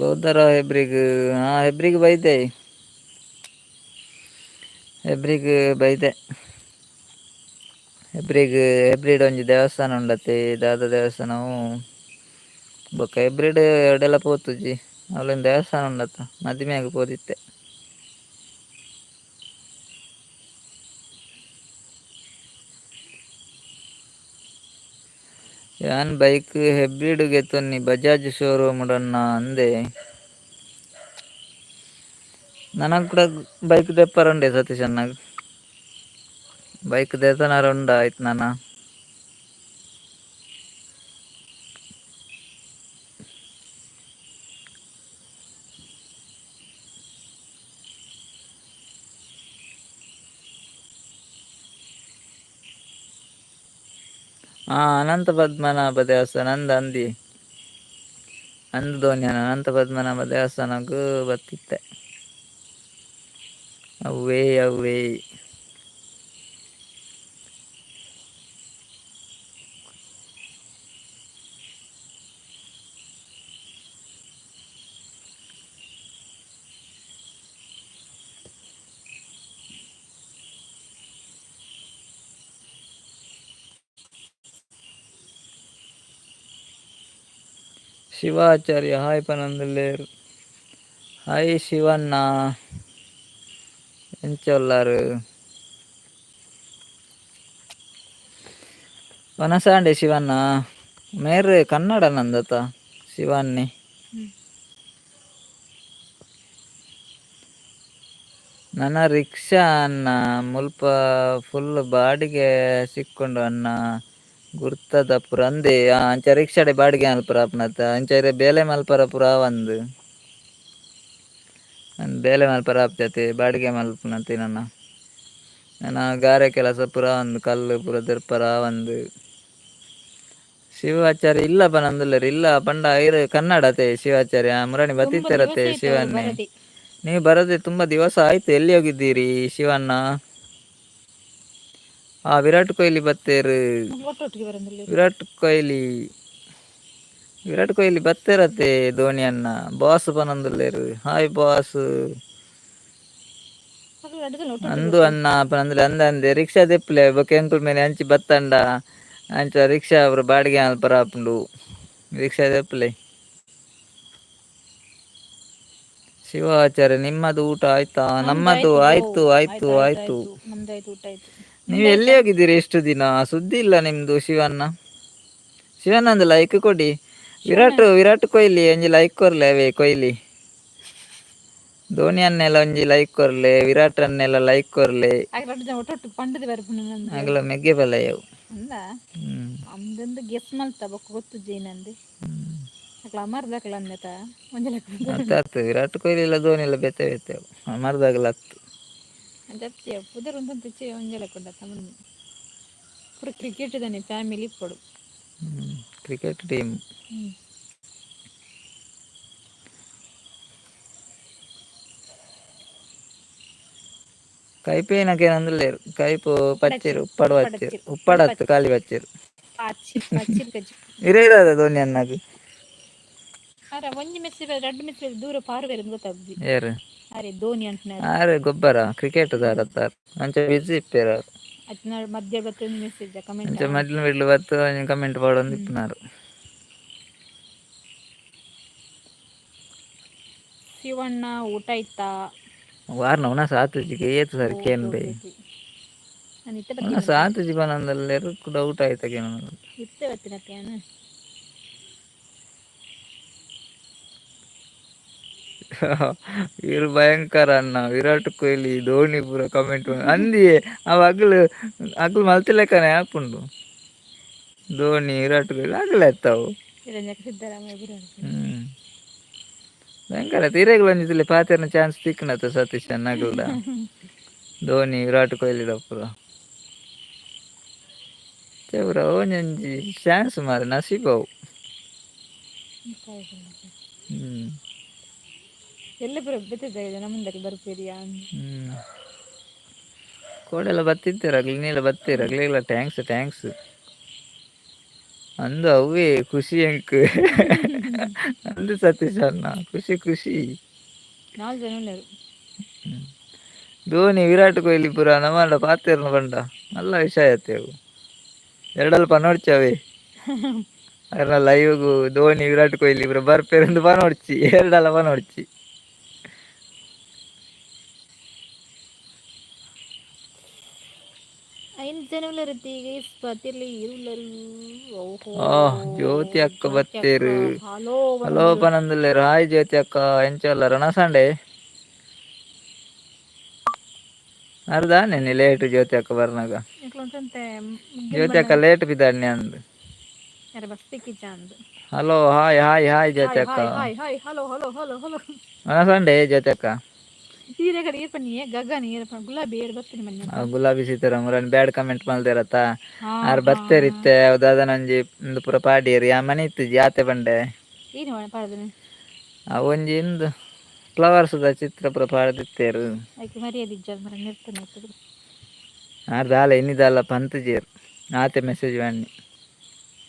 ಬೌದ್ಧರ ಹೆಬ್ರಿಗ್, ಹಾ ಹೆಬ್ರಿಗ್ ಬೈದೆ, ಹೆಬ್ರಿಗ್ ಬೈದೆ. ಹೆಬ್ರಿಗ್ ಹೆಬ್ರಿಡ್ ಒಂಜಿ ದೇವಸ್ಥಾನ ಉಂಡತೆ, ದಾದ ದೇವಸ್ಥಾನವು ಬೊಕ್ಕ ಹೆಬ್ರಿಡ್ ಎಡೆಲ ಪೋತುಜಿ, ಅವ್ಲೊಂಜಿ ದೇವಸ್ಥಾನ ಉಂಡತ್ತ, ಮದಿಮೆಯಾಗ ಪೋದಿತ್ತೆ. ಯಾನ್ ಬೈಕ್ ಹೆಬ್ರಿಡ್ ಗೆತೊನ್ನಿ ಬಜಾಜ್ ಶೋರೂಮ್ ಡನ್ನ ಅಂದೆ. ನನಗ್ ಕೂಡ ಬೈಕ್ ದೆಪ್ಪರುಂಡೆ ಸತೀಶ್ ಅಣ್ಣಗ್. ಬೈಕ್ ದೇತನಾರ ಉಂಡ ಆಯ್ತು ನಾನ. ಹಾ ಅನಂತ ಪದ್ಮನಾಭ ದೇವಸ್ಥಾನ ಅಂದ ಅಂದಿ ಅಂದು ಧೋನಿಯನ ಅನಂತ ಪದ್ಮನಾಭ ದೇವಸ್ಥಾನಕ್ಕೂ ಬತ್ತಿತ್ತೆ. ಅವ್ವೇ ಅವ್ವೇ. ಶಿವಾಚಾರ್ಯ ಹಾಯ್ ಪನಂದುಲ್ಲೇರ್. ಹಾಯ್ ಶಿವಣ್ಣ, ಎಂಚ ಉಲ್ಲರ್? ವನಸಾಂಡೆ ಶಿವಣ್ಣ ಮೇರ್ ಕನ್ನಡ ನಂದತ ಶಿವನ್ನಿ. ನನ್ನ ರಿಕ್ಷಾ ಅಣ್ಣ ಮುಲ್ಪ ಫುಲ್ ಬಾಡಿಗೆ ಸಿಕ್ಕೊಂಡು ಅಣ್ಣ ಗುರ್ತದ ಪುರ ಅಂದೆ. ಅಂಚ ರಿಕ್ಷಾಡೆ ಬಾಡಿಗೆ ಮಲ್ಪರ ಆಪುನತ, ಅಂಚ ಇರೆ ಬೇಲೆ ಮಲ್ಪರ ಪುರ ಒಂದು ಬೇಲೆ ಮಲ್ಪರ ಆಪ್ತತೆ, ಬಾಡಿಗೆ ಮಲ್ಪುನತೆ. ನನ್ನ ನನ್ನ ಗಾರೆ ಕೆಲಸ ಪುರ ಒಂದು ಕಲ್ಲು ಪುರ ದೆರ್ಪರ ಒಂದು. ಶಿವಾಚಾರ್ಯ ಇಲ್ಲ ಪನಂದುಲ್ಲೆರ್ ಇಲ್ಲ ಪಂಡ ಐರ್ ಕನ್ನಡತೆ ಶಿವಾಚಾರ್ಯ ಮುರಣಿ ತುಂಬಾ ದಿವಸ ಬತ್ತಿತ್ತೆರತೆ ಆಯ್ತು ಅವರು ಶಿವನ್ನೇ. ಬರದೆ. ನೀವು ಬರದೆ ತುಂಬಾ ದಿವಸ ಆಯ್ತು, ಎಲ್ಲಿ ಹೋಗಿದ್ದೀರಿ ಶಿವಣ್ಣ? ಆ ವಿರಾಟ್ ಕೊಹ್ಲಿ ಬತ್ತೇರು. ಒಟ್ಟೊಟ್ಟಿಗೆ ಬರಂದಿಲ್ಲ. ವಿರಾಟ್ ಕೊಹ್ಲಿ, ವಿರಾಟ್ ಕೊಹ್ಲಿ ಬತ್ತೇರತೆ. ಧೋನಿ ಅಣ್ಣ ಬಾಸ್ ಪನಂದುಲ್ಲೆರ್, ಹಾಯ್ ಬಾಸ್. ಅಕ್ಲು ರಡ್ಡ್ ಜನ ಒಟ್ಟೊಟ್ಟಿಗೆ ಅಂದು ಬರ್ತಾರೆ. ಅಣ್ಣ ಪನಂದುಲ್ಲೆ. ಅಂದ ಅಂದೆ ರಿಕ್ಷಾ ದೆಪ್ಪುಲೆ ಬೊಕ ಎಂಕುಲು ಮೇನೆ ಅಂಚಿ ಬತ್ತಂಡ ಅಂಚ ರಿಕ್ಷಾ ಪುರ ಬಾಡಿಗೆ ಮಲ್ಪರ ಆಪುಂಡು, ರಿಕ್ಷಾ ದೆಪ್ಪುಲೆ. ಶಿವಾಚಾರ್ಯ ನಿಮ್ಮದು ಊಟ ಆಯ್ತಾ? ನಮ್ದು ನಮ್ಮದು ಆಯ್ತು ಬ್ರೋ. ಆಯ್ತು ಆಯ್ತು ಆಯ್ತು ಆಯ್ತು ಆಯ್ತು. ಆಯ್ತು, ನಮ್ದಾಯ್ತು, ಊಟ ಆಯ್ತು. ನೀವು ಎಲ್ಲಿ ನಿಮ್ದಾಯ್ತಾ? ಹೋಗಿದ್ದೀರಿ ಎಷ್ಟು ದಿನ, ಸುದ್ದಿ ಇಲ್ಲ ನಿಮ್ದು ಶಿವಣ್ಣ. ಶಿವಣ್ಣ ಒಂದು ಲೈಕ್ ಕೊಡಿ. ಶಿವಣ್ಣ ವಿರಾಟ್ ವಿರಾಟ್ ಕೊಹ್ಲಿ ಒಂಜಿ ಲೈಕ್ ಕೊರ್ಲೆ. ಅವೇ ಕೊಹ್ಲಿ ಧೋನಿ ಅನ್ನೆಲ್ಲ ಒಂಜಿ ಲೈಕ್ ಕೊರ್ಲೆ, ವಿರಾಟ್ ಅನ್ನೆಲ್ಲ ಲೈಕ್ ಕೊರ್ಲೆ. ಆಗ ರಡ್ಡ್ ಜನ ಒಟ್ಟೊಟ್ಟು ಪಂಡದ ಬರ್ಪುಂಡು ನಂದು. ಅಗಲ ಮೆಗ್ಗೆ ಬಲಯವು. ಅಂದ ಹ್ಮ್. ಅಂದಂದು ಗೆಸ್ ಮಲ್ತ ಬೊಕ್ಕ ಗೊತ್ತು ಜೈನಂದು. ಅಕ್ಲ ಅಮರ್ದಕ್ಲ ಅಂದೆತ ಒಂಜಿ ಲೆಕ್ಕ. ಅತ್ತ ಅತ್ತು, ವಿರಾಟ್ ಕೊಹ್ಲಿ ಇಲ್ಲ ಧೋನಿ ಇಲ್ಲ ಬೇತೆ ಬೇತೆ ಮರ್ದಾಗಲ ಅತ್ತು. ಜಪ್ತಿ ಪುದರ್ ಉಂತಂತ ಒಂಜಿ ಲೆಕ್ಕ ಉಂಡತ್ತ ಮುಂದೆ ಪೂರ ಕ್ರಿಕೆಟ್ ದಾನೆ ಫ್ಯಾಮಿಲಿ ಇಪ್ಪೊಡು. Cricket team. ಹ್ಮ್. ಕೈಪೇನಕೇನಂದುಲ್ಲೆರ್, ಕೈಪು ಪಚ್ಚಿರ್ ಪಡಚಿರ್ ಉಪ್ಪಡ್ ಪಚ್ಚಿರ್. ಪಡಚಿರ್ ಉಪ್ಪಡ್ ಉಪ್ಪಡತ್ತು ಪಚ್ಚಿ ಖಾಲಿ ಪಚ್ಚಿರ್. ಪಚ್ಚಿರ್ ಪಚ್ಚಿರ್ ಕಜ್ಜಿ. ಇರೇದಾದ ಧೋನಿ ಅಣ್ಣಗ್? ಅರ ಒಂಜಿ ಮೆಸ್ಸಿ ರಡ್ಡ್ ಮೆಸ್ಸಿ ದೂರ ಪಾರುವೆರ್ ಗೊತ್ತಾಪುಜಿ. ಏರ್? ಅರೆ ಧೋನಿ ಅಂಟನಾರ್. ಆರ್ ಗೊಬ್ಬರ ಕ್ರಿಕೆಟ್ ದಾರತ್ತಾರ್, ಅಂಚ ಬಿಸಿ ಇಪ್ಪೆರ್ ಆರ್. ಅತ್ನ ಮಧ್ಯ ಬತ್ತ ಒಂಜಿ ಮೆಸೇಜ್ ಕಮೆಂಟ್. ಅಂಚ ಮಡ್ಲ್ ಮಿಡ್ಲ್ ಬತ್ತು ಒಂಜಿ ಕಮೆಂಟ್ ಪಾಡೊಂದು ಇಪ್ಪುನಾರ್. ಶಿವಣ್ಣ ಊಟ ಆಯ್ತಾ? ವಾರ್ನ ಉಣಸ ಆತುಜಿಗೆ ಏತ್ ಸರಿ ಓಕೆ ಕೇನ್ಬೆ. ಓಕೆ ಓಕೆ, ನಾನು ಇತ್ತೆ ಉಣಸ ಬತ್ತೀನಂತ. ಆತುಜಿ ಪನೊಂದುಲ್ಲೆರ್, ಕುಡ ಊಟ ಆಯ್ತ ಕೇನೊಂದು. ಇತ್ತೆ ಬತ್ತಿನತ್ತೆ ಯಾನ್. ಇವ್ರು ಭಯಂಕರ ಅಣ್ಣ, ವಿರಾಟ್ ಕೊಹ್ಲಿ ಧೋನಿ ಪೂರ ಕಮೆಂಟ್ ಅಂದಿಯೇ. ಅವ ಅಗಲು ಅಗಲು ಮಲ್ತಿಲೆಕ್ಕನೆ ಆಪುಂಡು. ಧೋನಿ ವಿರಾಟ್ ಕೊಹ್ಲಿ ಅಗಲ ಎತ್ತವು. ಇರಂಜಕ ಸಿದ್ದರಾಮಯ್ಯ ಪೂರ. ಹ್ಮ್, ಭಯಂಕರ ತೀರೆಗಳು ಒಂಜಿತಿಲ್ಲ ಪಾತೆರ್ನ ಚಾನ್ಸ್ ತಿಕ್ಕನತ್ತ ಸತೀಶ್ ಅಗಲ್ದ. ಧೋನಿ ವಿರಾಟ್ ಕೊಹ್ಲಿ ಪೂರ ಪೂರ ಒಂಜೊಂಜಿ ಚಾನ್ಸ್ ಮಾರೆ ನಸೀಬ್ ಅವು. ಎಲ್ಲ ಪೂರ ಬೆತ್ತದ ನಮ್ಮಂದಕ್ಕೆ ಬರ್ಪೇರಿಯಾ? ಕೋಡೆಲ್ಲ ಬತ್ತಿತ್ತೆರ್ ಅಗ್ಲ್ ನೀಲ ಬತ್ತೀರ್ ಅಗ್ಲಿಗೆಲ್ಲ thanks thanks ಅಂದು ಅವೇ ಖುಷಿ ಎಂಕ್ ಅಂದು ಸತೀಶ್ ಅಣ್ಣ ಖುಷಿ ಖುಷಿ. ನಾಲ್ ಜನ ಉಲ್ಲೆರ್. ಧೋನಿ ವಿರಾಟ್ ಕೊಹ್ಲಿ ಪೂರ ನಮ್ಮಡ ಪಾತೆರ್ನ ಪಂಡ ಮಲ್ಲ ವಿಷಯ ಆತೆ ಅವು. ಎರಡಲ್ಪ ನೋಡ್ಚವೇ ಅರ್ನ ಲೈವ್ಗು ಧೋನಿ ವಿರಾಟ್ ಕೊಹ್ಲಿ ಪೂರ ಬರ್ಪೇರಂದು ಪನೊಡ್ಚಿ ಎರಡಲ್ಲ ಪನೊಡ್ಚಿ. ಐದು ಜನ ಉಲ್ಲೆರ್ ಈಗ ಇಸ್ಪತಿರ್ಲಿ ಉಲ್ಲರು. ಓಹೋ. ಜ್ಯೋತಿ ಅಕ್ಕ ಬತ್ತೇರು. ಹಲೋ. ಹಲೋ ಪನಂದುಲ್ಲೆರ್. ಹಾಯ್ ಜ್ಯೋತಿ ಅಕ್ಕ, ಎಂಚ ಉಲ್ಲರ್? ಸಂಡೆ ಅರ್ಧ ಲೇಟ್ ಜ್ಯೋತಿ ಅಕ್ಕ ಬರ್ನಾಗ. ಜ್ಯೋತಿ ಅಕ್ಕ ಲೇಟ್ ಬಿದ್ದಾಡ್ನಿ ಅಂದ್. Hello hi hi hi Jyoti ಅಕ್ಕ. Hi hi hello hello hello hello. Sunday Jyoti ಅಕ್ಕ. ಈರೆ ಕಡೆ ಏರ್ಪನಿ ಗಗನ ಏರ್ಪ ಗುಲಾಬಿ ಏರ್ ಬತ್ತಿನ ಮನೆ. ಗುಲಾಬಿ ಸೀತಾರಾಮ್ ಬ್ಯಾಡ್ ಕಮೆಂಟ್ ಮಲ್ದೇರತ್ತ ಆರ್ ಬತ್ತೇರಿತ್ತೆ ದಾದನೊಂಜಿ ಇಂದು ಪೂರ ಪಾಡಿಯರ್ ಯಾ ಮನೆ ಇತ್ತಿಜಿ ಆತೆ ಪಂಡೆ. ಏನು ಪಾಡ್ದನೆ? ಆ ಒಂಜಿ ಇಂದು ಫ್ಲವರ್ಸ್ದ ಚಿತ್ರ ಪೂರ ಪಾಡ್ದಿತ್ತೇರು. ಐಕ್ ಮರ್ಯಾದೆ ಇಜ್ಜ ಮರ ನಿರ್ತನೆ. ಆರ್ ದಾಲ ಇನ್ನಿದಾಲ ಪಂತುಜೇರ್ ಆತೆ ಮೆಸೇಜ್ ಬನ್ನಿ.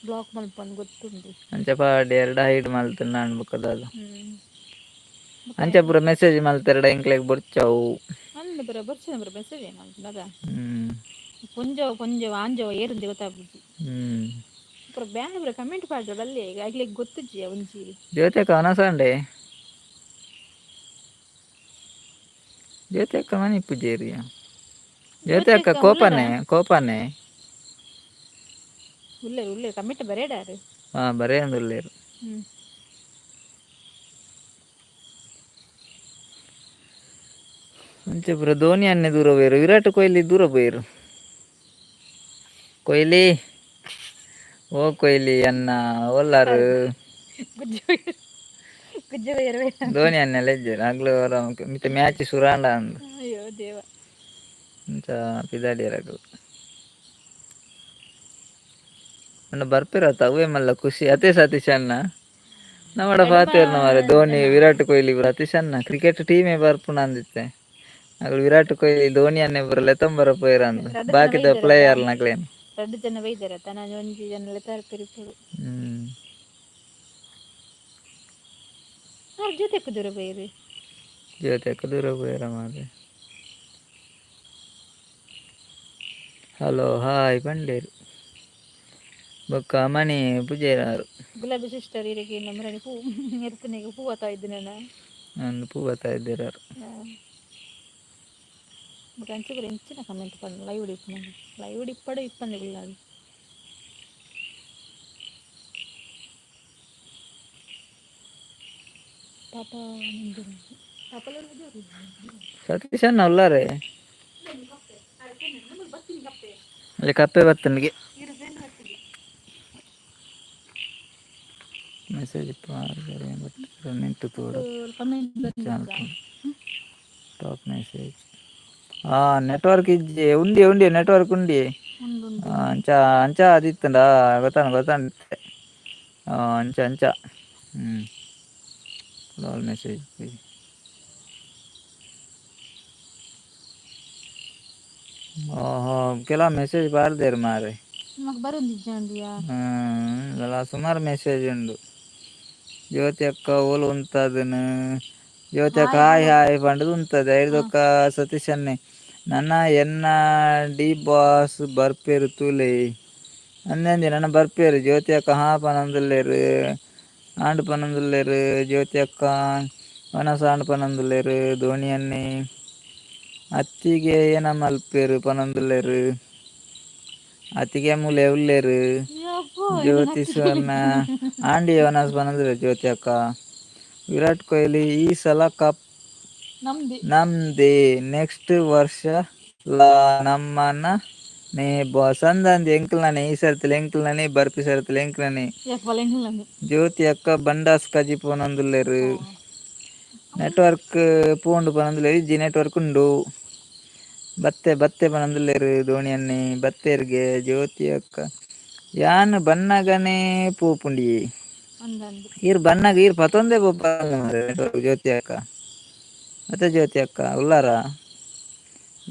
ಬ್ಲಾಕ್ ಮಲ್ಪಂದು ಗೊತ್ತುಂಡು. ಅಂಚ ಪಾಡಿ ಎರಡು ಹೈಡ್ ಮಲ್ತು ನಾನು ಬುಕ್ಕದಾದ ಅಂಚ ಪೂರ ಮೆಸೇಜ್ ಮಲ್ತೆರಡ ಎಂಕ್ಲೆಗ್ ಬೊರ್ಚವು. ಅಂದ್ ಪೂರ ಬೊರ್ಚನ ಪೂರ ಮೆಸೇಜ್ ಮಲ್ಪುನದ. ಪೊಂಜೋ ಪೊಂಜೋ ಆಂಜೋ ಏರುಂದೆ ಗೊತ್ತಾಪುಜಿ. ಪೂರ ಬ್ಯಾನ್ ಪೂರ ಕಮೆಂಟ್ ಪಾಡ್ರೆ ಬಲ್ಲೆ ಈಗ ಅಕ್ಲೆಗ್ ಗೊತ್ತುಜ್ಜಿ ಒಂಜಿ. ಜ್ಯೋತಿ ಅಕ್ಕ ವನಸಂಡೆ ಜ್ಯೋತಿ ಅಕ್ಕ ಮನೆ ಪೂಜೇರಿಯ ಜ್ಯೋತಿ ಅಕ್ಕ ಕೋಪನೆ ಕೋಪನೆ. ಉಲ್ಲೇರು ಉಲ್ಲೇರು ಕಮೆಂಟ್ ಬರೇಡಾರು. ಹಾ ಬರೆಯಂದು ಉಲ್ಲೇರು. ಅಂಚ ಪೂರ ಧೋನಿ ಅನ್ನೆ ದೂರ ಪೋಯೆರು ವಿರಾಟ್ ಕೊಹ್ಲಿ ದೂರ ಪೋಯೆರು. ಕೊಹ್ಲಿ ಓ ಕೊಹ್ಲಿ ಅನ್ನ ಒಲ್ಲಾರು. ಧೋನಿ ಅನ್ನೆಲ್ಲ ಇಜ್ಜೆರ್ ಅಗ್ಲು ಮಿತ್ತ ಮ್ಯಾಚ್ ಸುರಾಂಡ ಅಂದ್. ಅಯ್ಯೋ ದೇವ. ಅಂಚ ಪಿದಾಡಿಯರ್ ಅಗ್ಲು. ಪಂಡ ಬರ್ಪೇರತ್ತ ಅವೇ ಮಲ್ಲ ಖುಷಿ ಅದೇ ಸತೀಶ್ ಅಣ್ಣ ನಮ್ಮಡ ಪಾತೆರ್ನ ಮಾರ್ರೆ ಧೋನಿ ವಿರಾಟ್ ಕೊಹ್ಲಿ ಪೂರ ಸತೀಶ್ ಅಣ್ಣ ಕ್ರಿಕೆಟ್ ಟೀಮೇ ಬರ್ಪುನ ಅಂದಿತ್ತೆ ಅಕುಲು ವಿರಾಟ್ ಕೊಹ್ಲಿ ಧೋನಿ ಅನ್ನೆ ಪೂರ ಲೆತ್ತೊಂಬರ ಪೋಯೆರ್ ಅಂದ್ ಬಾಕಿದ ಪ್ಲೇಯರ್ ನಕ್ಲೇನ್. ರಡ್ಡ್ ಜನ ಬೈದೆರತ್ತ ನಾನು ಒಂಜಿ ಜನ ಲೆತ್ತಾರ್ ಆರ್ ಜೊತೆಕ್ ದೂರ ಪೋಯೆರ್. ಜ್ಯೋತಿ ದೂರ ಪೋಯೆರ ಮಾರ್ರೆ. ಹಲೋ ಹಾಯ್ ಪಂಡೇರು ಬೊಕ್ಕ ಮಣಿ ಪೂಜೆರಾರು. ಗುಲಾಬಿ ಸಿಸ್ಟರ್ ಇರೆಗೆ ನಮ್ಮರಣಿ ಪೂ ಎರ್ತನಿಗೆ ಹೂ ಬತ್ತಾ ಇದ್ದೀನ. ಅಂದ್ ಪೂ ಬತ್ತಾ ಇದ್ದೀರಾರು. ಬೊಕ ಅಂಚ ಪೂರ ಎಂಚಿನ ಕಮೆಂಟ್ ಪಂಡ ಲೈವ್ ಇಪ್ಪುನಗ ಲೈವ್ ಇಪ್ಪಡೆ ಇಪ್ಪಂದೆ ಗುಲಾಬಿ. ಪಾಪ. ಸತೀಶ್ ಅಣ್ಣ ಉಲ್ಲಾರೆ ಅಲ್ಲಿ ಕಪ್ಪೆ ಬತ್ತನಿಗೆ ಮೆಸೇಜ್ ನಿಂತು ತೋಡ ಟಾಪ್ ಮೆಸೇಜ್ ನೆಟ್ವರ್ಕ್ ಇಜ್ಜಿ ಉಂಡಿ ಉಂಡಿ ನೆಟ್ವರ್ಕ್ ಉಂಡಿ ಅಂಚ ಅಂಚ ಅದಿತ್ತಂಡ ಗೊತ್ತಾನ ಗೊತ್ತಾನ ಅಂಚ ಅಂಚ ಆಲ್ ಮೆಸೇಜ್. ಓಹೋ ಕೆಲ ಮೆಸೇಜ್ ಬಾರ್ದೇರು ಮಾರೆ. ಬರೊಂದಿಜ್ಜಾಂಡಿಯಾ? ಸುಮಾರು ಮೆಸೇಜ್ ಉಂಡು. ಜ್ಯೋತಿ ಅಕ್ಕ ಓಲು ಉಂತದನು ಜ್ಯೋತಿ ಅಕ್ಕ ಹಾಯ್ ಹಾಯ್ ಪಂಡದು ಉಂತದೆ ಐರ್ದೊಕ್ಕ ಸತೀಶ್ ಅಣ್ಣೆ ನನ್ನ ಎನ್ನ ಡಿ ಬಾಸ್ ಬರ್ಪೇರು ತೂಲೆ ಅಂದೆ ನನ್ನ ಬರ್ಪೇರು ಜ್ಯೋತಿ ಅಕ್ಕ ಹಾ ಪನೊಂದುಲ್ಲೆರ್ ಆಂಡ್ ಪನೊಂದುಲ್ಲೆರ್ ಜ್ಯೋತಿ ಅಕ್ಕ ವನಸ ಆಂಡ್ ಪನೊಂದುಲ್ಲೆರ್ ಧೋನಿ ಅಣ್ಣೆ ಅತ್ತಿಗೆ ಏನ ಮಲ್ಪೇರು ಪನೊಂದುಲ್ಲೆರ್ ಅತ್ತಿಗೆ ಮೂಲೆ ಉಲ್ಲೆರ್ ಜ್ಯೋತಿ ಸನ್ನ ಆಂಡಿ ವನಸ್ ಪನೊಂದುಲ್ಲೆರ್ ಜ್ಯೋತಿ ಅಕ್ಕ ವಿರಾಟ್ ಕೊಹ್ಲಿ ಈ ಸಲ ಕಪ್ ನಮ್ದೇ ನೆಕ್ಸ್ಟ್ ವರ್ಷ ಲಾ ನಮ್ಮನ ನೇ ಬಾಸ್ ಅಂದಂದು ಎಂಕ್ಲನೆ ಈ ಸರ್ತಿಲ ಎಂಕ್ಲನೆ ಬರ್ಪಿ ಸರ್ತಿಲ ಎಂಕ್ಲನೆ. ಜ್ಯೋತಿ ಅಕ್ಕ ಬಂಡಾಸ್ ಕಜಿ ಪೋನೊಂದುಲ್ಲೆರ್ ನೆಟ್ವರ್ಕ್ ಪೋಂಡು ಪನೊಂದುಲ್ಲೆರ್ ಇಜ್ಜಿ ನೆಟ್ವರ್ಕ್ ಉಂಡು. ಬತ್ತೆ ಬತ್ತೆ ಪನೊಂದುಲ್ಲೆರ್ ಧೋನಿ ಅಣ್ಣೆ ಬತ್ತೆರ್ಗೆ ಜ್ಯೋತಿ ಅಕ್ಕ ಯಾನ್ ಬನ್ನಗನೇ ಪೋಪುಂಡಿ. ಅಂದಂದು. ಈರ್ ಬನ್ನಗ ಈರ್ ಪತೊಂದೆ ಪೋಪಲ್ಲ ಮಾರ್ರೆ ನೆಟ್ವರ್ಕ್ ಜ್ಯೋತಿ ಅಕ್ಕ. ಅತ್ತೆ ಜ್ಯೋತಿ ಅಕ್ಕ ಉಲ್ಲಾರ?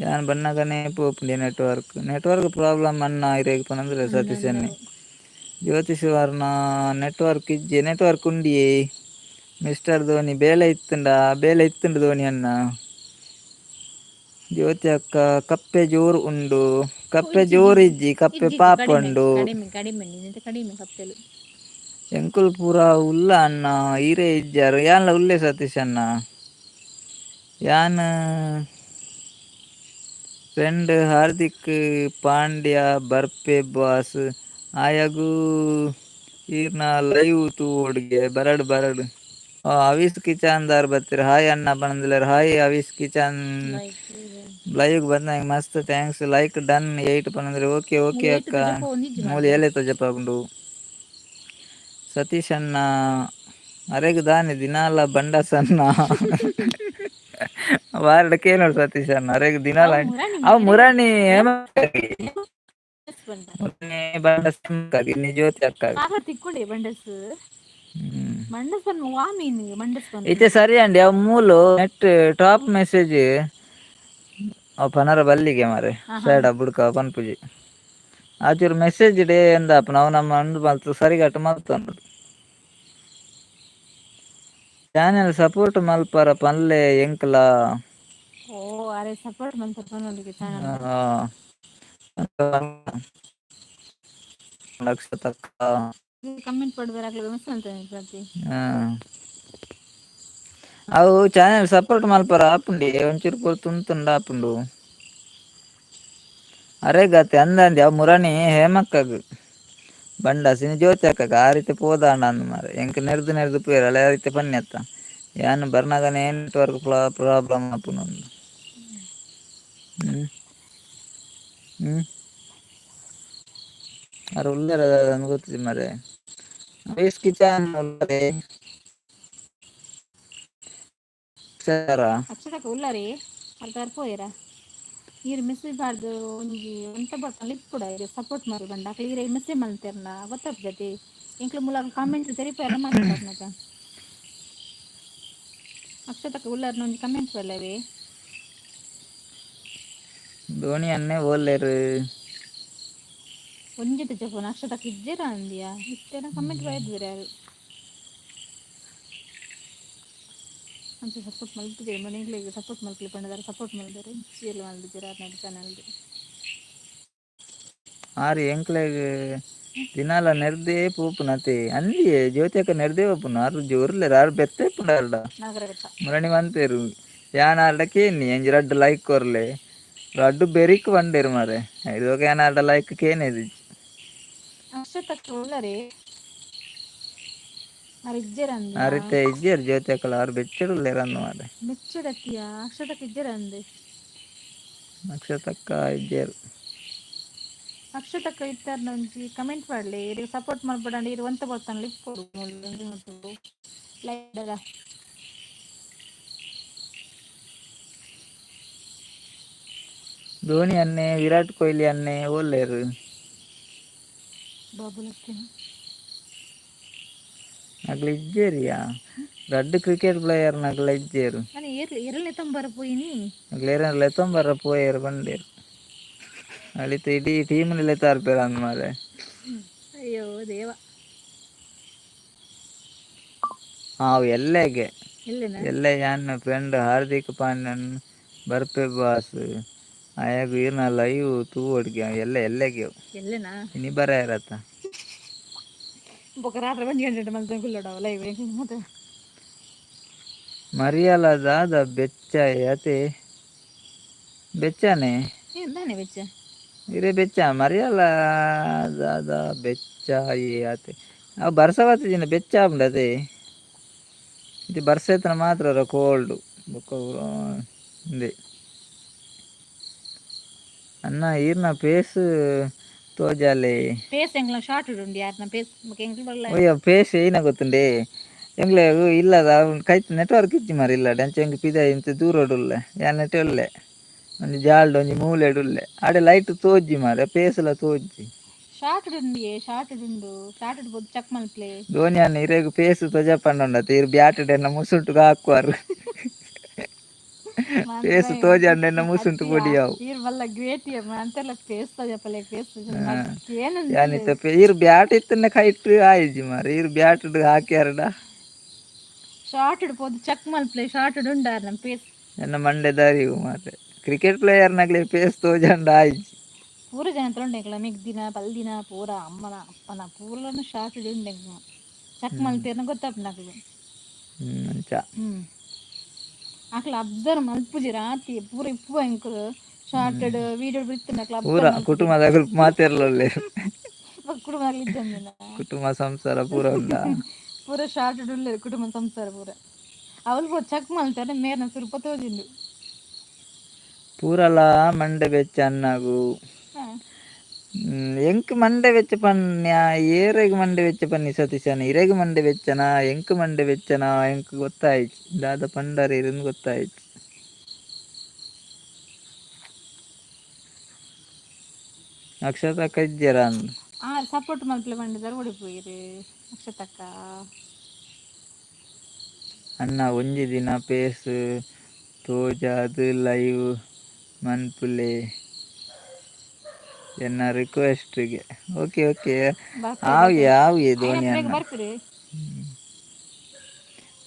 ಯಾನ್ ಬನ್ನಗನೇ ಪೋಪುಂಡಿ network network problem ಅಣ್ಣ ಇರೆಗ್ ಪನೊಂದುಲ್ಲೆರ್ ಸತೀಶ್ ಅಂದಂದು. ಅಣ್ಣೆ. ಜ್ಯೋತಿ ಸುವರ್ಣ ನೆಟ್ವರ್ಕ್ ಇಜ್ಜಿ, ನೆಟ್ವರ್ಕ್ ಉಂಡಿಯೇ. ಮಿಸ್ಟರ್ ಧೋನಿ ಬೇಲೆ ಇತ್ತುಂಡ? ಬೇಲೆ ಇತ್ತುಂಡು ಧೋನಿ ಅಣ್ಣ. ಜ್ಯೋತಿ ಅಕ್ಕ ಕಪ್ಪೆ ಜೋರು ಉಂಡು. ಕಪ್ಪೆ ಇಜ್ಜಿ ಜೋರು ಇಜ್ಜಿ ಇಜ್ಜಿ, ಕಪ್ಪೆ ಇಜ್ಜಿ ಪಾಪ ಕಡಿಮೆ ಉಂಡು. ಕಡಿಮೆ ಕಡಿಮೆ ನಿಂತ ಕಡಿಮೆ ಕಪ್ಪೆಲು. ಎಂಕುಲು ಪೂರ ಉಲ್ಲ ಅಣ್ಣ, ಈರೇ ಇಜ್ಜಾರ್. ಯಾನ್ಲ ಉಲ್ಲೆ ಸತೀಶ್ ಅಣ್ಣ. ಯಾನ್ ಫ್ರೆಂಡ್ ಹಾರ್ದಿಕ್ ಪಾಂಡ್ಯ ಬರ್ಪೆ ಬಾಸ್ ಆಯಗು ಈರ್ನ ಲೈವ್ ತೂವೊಡುಗೆ ಬರಡ್ ಬರಡ್. ಅವಿಸ್ ಕಿಚಾನ್ದಾರ್ ಬತ್ತೆರ್, ಹಾಯ್ ಅಣ್ಣ ಪನೊಂದುಲ್ಲೆರ್. ಹಾಯ್ ಅವಿಸ್ ಕಿಚಾನ್, ಲೈಕ್ ಲೈವ್ ಬಂದ ಮಸ್ತ್ thanks. Like done 8 ಪನೊಂದುಲ್ಲೆರ್. Okay okay ಮೂಲು ಏಟ್ ಅಕ್ಕ. ತೋಜಪ್ಪ ಒಂದಿಜ್ಜಿ ಮೂಲು ಮಾರ್ರೆ. ಏಲೆ ತೋಜಪಾಪುಂಡು. ಸತೀಶ್ ಅಣ್ಣ ಅರೆಗ್ ದಾನೆ ದಿನಾಲ ಬಂಡಸ್ ಅಣ್ಣ ವಾರಡ್ ಕೇನೋಡು ಸತೀಶ್ ಅಣ್ಣ ಅರೆಗ್ ದಿನಾಲ. ಅವು ಮುರಾಣಿ ಅವು ಮುರಾಣಿ ಮುರಾಣಿ ಬಂಡ. ಮುರಾಣಿ ಬಂಡಸ್ ಇನ್ನಿ ಜ್ಯೋತಿ ಅಕ್ಕ. ಕಾಕಡ ತಿಕ್ಕೊಂಡೆ ಬಂಡಸ್. ಮಂಡಸ್ ಬನ್ ವಾ ಮೀನ್ ಮಂಡಸ್ ಇತ್ತೆ ಬನ್. ಸರಿ ಅಂಡಿ. ಅವು ಮೂಲು net top message ಅವು ಪನರ ಬಲ್ಲಿಗೆ ಮಾರೆ. ಹಾ ಹಾ. ಸೈಡ್ ಬುಡ್ಕ ಪನ್ಪುಜಿ ಆಚೂರು ಮೆಸೇಜ್ ಡೇ ಎಂದಾಪನ ಅವು ನಮ್ಮ ಅಂದು ಮಲ್ತು ಸರಿಗಟ್ಟು ಮಲ್ತೊಂಡು. Channel support ಮಲ್ಪರ ಪನ್ಲೆ ಎಂಕ್ಲ. ಓ ಅರೆ ಸಪೋರ್ಟ್ ಮಲ್ಪರ ಪನೊಲಿಗೆ ಚಾನಲ್. ಲಕ್ಷ ತಕ್ಕ. ಕಮೆಂಟ್ ಪಡೆದರೆ ಅಕ್ಲೆ ಮೆಸೇಜ್ ಮಲ್ತೇನೆ ಪ್ರತಿ. ಅವು ಚಾನೆಲ್ ಸಪೋರ್ಟ್ ಮಲ್ಪರ ಆಪುಂಡಿ, ಒಂಚೂರು ಪೊರ್ತು ಉಂತುಂಡ ಆಪುಂಡು. ಅರೆ ಗತೆ ಅಂದಂದಿ ಅವು ಮುರಣಿ ಹೇಮಕ್ಕಗ್ ಬಂಡಸ್ ಇನಿ ಜ್ಯೋತಿ ಅಕ್ಕಗ್ ಆ ರೀತಿ ಪೋದಾಂಡ ಅಂದ್ ಮಾರೆ. ಎಂಕ್ ನೆರ್ದು ನೆರ್ದು ಪೋಯೆರ್ ಅಲ್ಲ ಆ ರೀತಿ ಪನ್ಯತ್ತ ಯಾನ್ ಬರ್ನಗನೇ ನೆಟ್ವರ್ಕ್ ಪ್ರಾಬ್ಲಮ್ ಆಪುಂಡು. ಹ್ಮ್ ಹ್ಮ್ ಅರೆ ಉಲ್ಲೆರ ಗೊತ್ತಿದೆ ಮಾರೆ. ವೇಸ್ ಕಿಚನ್ ಉಲ್ಲರೆ ಸರ? ಅಕ್ಷತಕ್ಕ ಉಲ್ಲರಿ ಅರ್ಧ ಪೋಯೆರಾ? ಈರ್ ಮೆಸೇಜ್ ಪಾಡ್ದು ಒಂಜಿ ಒಂತೆ ಬೊಕ್ಕ ಲಿಪ್ಪುಡ ಸಪೋರ್ಟ್ ಮಲ್ಪಂಡ ಬಂಡ ಅಕ್ಲು ಈರೆ ಮೆಸೇಜ್ ಮಲ್ತೆರ್ನ ಗೊತ್ತಾಪುಜತಿ. ಎಂಕ್ಲು ಮುಲ ಕಾಮೆಂಟ್ ತೆರಿಪಾಯೆರೆ ಮಾತಾಡ್ನಗ. ಅಕ್ಷತಕ್ಕ ಉಲ್ಲರ್ನ ಒಂಜಿ ಕಮೆಂಟ್ ಬಲ್ಲವೇ. ಧೋನಿ ಅನ್ನೆ ಓಲ್ಲೆರ್? ಒಂಜಿ ತಜಪೋನ ಅಕ್ಷತಕ್ಕ ಇಜ್ಜೆರ ಅಂದಿಯಾ ಇತ್ತೆನ ಕಮೆಂಟ್ ಬೈದಿರ ಯಾರು. ಅಂಚ ಸಪೋರ್ಟ್ ಮಲ್ಪುಜೆರ್ ಮನೆಗ್ಲೆಗ್ ಸಪೋರ್ಟ್ ಮಲ್ಪುಲೆ ಪಂಡದಾರ ಸಪೋರ್ಟ್ ಮಲ್ಪೆರ್ ಇಜ್ಜೆರ್ ಮಲ್ಪುಜೆರ್ ಆರ್ನ ಚಾನಲ್ಡ್. ಆರ್ ಎಂಕ್ಲೆಗ್ ದಿನಾಲ ನೆರ್ದೇ ಪೋಪುನತೆ ಅಂದಿಯೇ ಜ್ಯೋತಿ ಅಕ್ಕ ನೆರ್ದೇ ಪೋಪುನು. ಆರ್ ಜೋರ್ಲೆರ್ ಆರ್ ಬೆತ್ತೆ ಇಪ್ಪುಂಡು ಆರ್ಡ. ನಾಗರಘಟ್ಟ. ಮುರಣಿ ಮಂತೇರು ಯಾನ್ ಆರ್ಡ ಕೇನಿ ಒಂಜಿ ರಡ್ಡ್ ಲೈಕ್ ಕೊರ್ಲೆ, ರಡ್ಡ್ ಬೆರಿಕ್ ಪಂಡೇರು ಮಾರೆ. ಐದೋಗ ಯಾನ್ ಆರ್ಡ ಲೈಕ್ ಕೇನೇದಿ. ಅಕ್ಷತಕ್ಕ ಉಲ್ಲರೆ? ಆರ್ ಇಜ್ಜೆರ್ ಅಂದಿಯಾ? ಆರಿತ್ತೆ ಇಜ್ಜೆರ್ ಜ್ಯೋತಿ ಅಕ್ಕಲ, ಆರ್ ಬೆಚ್ಚಡ್ ಉಲ್ಲೆರ್ ಅಂದ್ ಮಾರೆ. ಮೆಚ್ಚುಡತ್ತಿಯಾ ಅಕ್ಷತಕ್ಕ ಇಜ್ಜೆರ್ ಅಂದ್. ಅಕ್ಷತಕ್ಕ ಇಜ್ಜೆರ್. ಅಕ್ಷತಕ್ಕ ಇತ್ತಾರ್ನ ಒಂಜಿ ಕಮೆಂಟ್ ಪಾಡ್ಲೆ. ಇರೆಗ್ ಸಪೋರ್ಟ್ ಮಲ್ಪಡಂಡ ಇರ್ ಒಂತೆ ಬೊರ್ತನ್ ಲಿಪ್ಪೊಡು ಲೈಕ್. ಧೋನಿ ಅನ್ನೆ ವಿರಾಟ್ ಕೊಹ್ಲಿ ಅನ್ನೆ ಓಲ್ಲೆರ್? ಬಾಬುಲಕ್ಕಿನ. ಅಕ್ಲ್ ಇಜ್ಜೆರಿಯಾ, ರಡ್ಡ್ ಕ್ರಿಕೆಟ್ ಪ್ಲೇಯರ್ ನಕುಲ ಇಜ್ಜೆರ್. ಅನೆ ಏರ್ ಎರಲ್ನೆ ತಂಬರ ಪೋಯಿನಿ. ಅಕ್ಲ್ ಏರೆನ್ ಲೆತ್ತೊಂಬರ ಪೋಯೆರ್ ಪಂಡೆರ್. ಅಳಿತ ಇಡೀ ಟೀಮ್ ಲೆತ್ತಾರ್ಪೆರ್ ಅಂದ್ ಮಾರೆ. ಅಯ್ಯೋ ದೇವ. ಹಾವು ಎಲ್ಲೆಗೆ. ಎಲ್ಲೆನಾ? ಎಲ್ಲೆ ಯಾನ್ ಫ್ರೆಂಡ್ ಹಾರ್ದಿಕ್ ಪಾಂಡ್ಯನ್ ಬರ್ಪೆ ಬಾಸ್ ಆಯಗ್ ಈರ್ನ ಲೈವ್ ತೂವೊಡ್ಗೆ ಎಲ್ಲೆ ಎಲ್ಲೆಗೆ. ಎಲ್ಲೆನಾ? ಇನಿ ಬರಾಯರತ್ತ. ಬೊಕ ರಾತ್ರೆ ಒಂಜಿ ಗಂಟೆ ಮಲ್ತ ಕುಲ್ಲೋಡವ ಲೈವ್ ಮತ್ತೆ. ಮರಿಯಲ ದಾದ ಬೆಚ್ಚ ಅತೆ ಬೆಚ್ಚನೆ. ದಾನೆ ಬೆಚ್ಚ? ಇರೆ ಬೆಚ್ಚ ಮರಿಯಲ ದಾದ ಬೆಚ್ಚ ಅತೆ. ಅವು ಬರ್ಸವತ್ತಿಜಿನ ಬೆಚ್ಚ ಆಪುಂಡು ಅತೆ. ಇದು ಬರ್ಸೆತ್ತನ ಮಾತ್ರ ಕೋಲ್ಡ್ ಬೊಕ್ಕ ಉಂದೆ. ಅಣ್ಣ ಈರ್ನ ಫೇಸ್ ತೋಜಾಲೆ. ಫೇಸ್ ಎಂಕ್ಲ ಶಾರ್ಟ್ ಉಂಡು ಯಾರ್ನ ಫೇಸ್ ಎಂಕ್ಲ ಬಲ್ಲ. ಒಯ್ಯ ಫೇಸ್ ಏನ ಗೊತ್ತುಂಡೆ ಎಂಕ್ಲೆ ಇಲ್ಲದ ಕೈತ್ ನೆಟ್ವರ್ಕ್ ಇಜ್ಜಿ ಮಾರಿ ಇಲ್ಲ ಅಂಚ ಎಂಕ್ ಪಿದಾಯಿ ಇಂಚ ದೂರೋಡುಲ್ಲ ಯಾನ್ ನೆಟ್ ಉಲ್ಲೆ. ಒಂಜಿ ಜಾಲ್ಡ್ ಒಂಜಿ ಮೂಲೆಡ್ ಉಲ್ಲೆ ಆಡೆ ಲೈಟ್ ತೋಜಿ ಮಾರೆ ಪೇಸಲ ತೋಜಿ. ಶಾರ್ಟ್ ಉಂಡಿಯೇ, ಶಾರ್ಟ್ ಉಂಡು, ಶಾರ್ಟ್ ಬೋದು ಚೆಕ್ ಮಲ್ಪ್ಲೆ. ಧೋನಿ ಅಣ್ಣ ಇರೆಗ್ ಪೇಸ್ ತೊಜಪಂಡ ಇರ್ ಬ್ಯಾಟ್ ಎನ್ನ ಮುಸುಂಟುಗ್ ಹಾಕುವಾರು. ಪೇಸ್ ತೋಜಂಡ ಎನ್ನ ಮುಸುಂಟು ಪೊಡಿ ಅವು. ಈರ್ ಮಲ್ಲ ಗ್ರೇಟ್ ಅಂತೆಲ್ಲ ಫೇಸ್ ತೋಜಪಲೆ, ಫೇಸ್. ಯಾನಿತ್ತ ಇರ್ ಬ್ಯಾಟ್ ಇತ್ತನ ಕೈಟ್ ಆಯಿಜಿ ಮಾರೆ, ಇರ್ ಬ್ಯಾಟ್ ಹಾಕ್ಯಾರಡ. ಶಾರ್ಟ್ ಪೋದು ಚೆಕ್ ಮಲ್ಪ್ಲೆ, ಶಾರ್ಟ್ ಉಂಡಾರ್ ನಮ್ಮ ಫೇಸ್. ಎನ್ನ ಮಂಡೆ ದಾರಿವು ಮಾರೆ, ಕ್ರಿಕೆಟ್ ಪ್ಲೇಯರ್ ನಗಲೆ ಪೇಸ್ ತೋಜಂಡ ಆಯಿಜಿ. ಪೂರ ಜನ ಉಂಡೆಂಕ್ಲ ಮಿಗ್ದಿನ ಪಲ್ದಿನ ಪೂರ ಅಮ್ಮನ ಅಪ್ಪನ ಪೂರನು ಶಾರ್ಟ್ ಉಂಡೆಂಕ್ ಚೆಕ್ ಮಲ್ತೇರ್ನ ಗೊತ್ತಾಪುನಕ್ಲು. ಅಂಚ. ಅಕ್ಲ ಅಬ್ಸರ್ವ್ ಮಲ್ಪುಜಿ, ರಾತಿ ಪೂರ ಇಪ್ಪು ಎಂಕುಲು ಶಾರ್ಟ್ ವೀಡಿಯೋ ಬಿತ್ತುನಕ್ಲ. ಪೂರ ಕುಟುಂಬದಕುಲು ಮಾತೆರ್ಲೊಲ್ಲೆರ್. ಕುಟುಂಬ ಇಜ್ಜಂದಿನ. ಕುಟುಂಬ ಸಂಸಾರ ಪೂರ ಉಂಡ. ಪೂರ ಶಾರ್ಟ್ ಉಲ್ಲೆರ್ ಕುಟುಂಬ ಸಂಸಾರ ಪೂರ. ಅವಳು ಪೋ ಚೆಕ್ ಮಲ್ತಾರೆ, ಮೇರ್ನ ಸುರುಪ ತೋಜಿಂಡು. ಪೂರಲ ಮಂಡೆ ಬೆಚ್ಚ ಅನ್ನಾಗು. ಎಂಕ್ ಮಂಡೆ ಬೆಚ್ಚ ಪನ್ಯ, ಏರೆಗ್ ಮಂಡೆ ಬೆಚ್ಚ ಪನ್ನಿ ಸತೀಶನ? ಇರೆಗ್ ಮಂಡೆ ಬೆಚ್ಚನ, ಎಂಕ್ ಮಂಡೆ ಬೆಚ್ಚನ? ಎಂಕ್ ಗೊತ್ತಾಯ್ತು ದಾದ ಪಂಡಾರ ಇರಂದು ಗೊತ್ತಾಯ್ತು. ಅಕ್ಷತಾ ಕಜ್ಜರ. ಸಪೋರ್ಟ್ ಮಲ್ಪಲೆ ಪಂಡಿದಾರ, ಓಡಿಪೋಯಿರು ಅಕ್ಷತಕ್ಕ. ಅಣ್ಣ ಒಂಜಿ ದಿನ ಪೇಸ್ ತೋಜಾದ್ ಲೈವ್ ಮನ್ಪುಲೆ ಎನ್ನ ರಿಕ್ವೆಸ್ಟ್ಗೆ. ಓಕೆ ಓಕೆ, ಆವು ಆವು ಧೋನಿ ಅಣ್ಣ. ಬರ್ಪಿರಿ.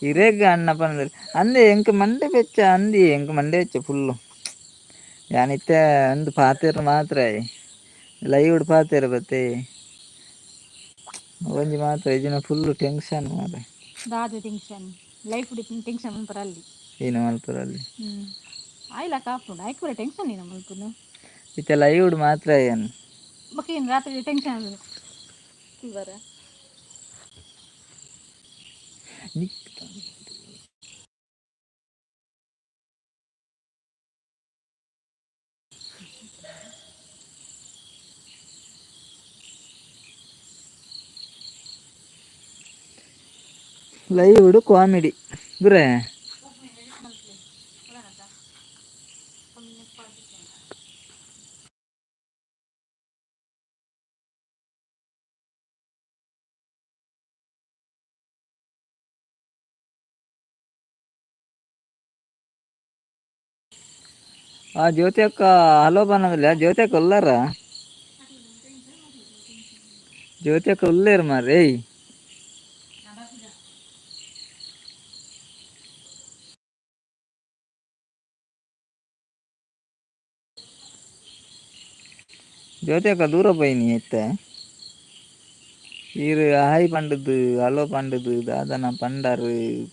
ಇರೆಗ್ ಅಣ್ಣ ಪಂದ್ರೆ ಅಂದೆ ಎಂಕ್ ಮಂಡೆ ಬೆಚ್ಚ ಅಂದಿ, ಎಂಕ್ ಮಂಡೆ ಬೆಚ್ಚ ಫುಲ್ಲು. ಯಾನಿತ್ತೆ ಅಂದು ಪಾತೆರ್ ಮಾತ್ರ ಲೈವ್ ಪಾತೆರ ಬತ್ತೆ ಒಂಜಿ ಮಾತ್ರ ಇಜಿನ ಫುಲ್ಲು ಟೆನ್ಷನ್ ಮಾರೆ. ದಾದ tension? Life tension ಮನ್ಪರ ಅಲ್ಲಿ. ಏನು ಮಲ್ಪರಲ್ಲಿ? ಆಯ್ಲ ಕಾಪುಂಡು ಆಯ್ಕೆ ಪೂರ ಟೆನ್ಷನ್ ಏನು ಮಲ್ಪುನು. ಇತ್ತೆ ಲೈವ್ ಮಾತ್ರ ಏನು. ಬೊಕ್ಕ ಏನು ರಾತ್ರಿ ಟೆನ್ಷನ್ ಬರ. ಲೈವ್ ಕಾಮಿಡಿ ಗುರೇ. ಆ ಜ್ಯೋತಿ ಅಕ್ಕ ಹಲೋ ಬನ್ನದಿಲ್ಲ. ಜ್ಯೋತಿ ಅಕ್ಕ ಉಲ್ಲಾರ? ಜ್ಯೋತಿ ಅಕ್ಕ ಉಲ್ಲೇರು ಮಾರ್ರೆ. ಏಯ್ ಜ್ಯೋತಿ ಅಕ್ಕ ದೂರ ಪೋಯಿನಿ ಇತ್ತೆ. ಈರ್ ಹಾಯ್ ಪಂಡದು ಹಲೋ ಪಂಡದು ದಾದನ ಪಂಡಾರು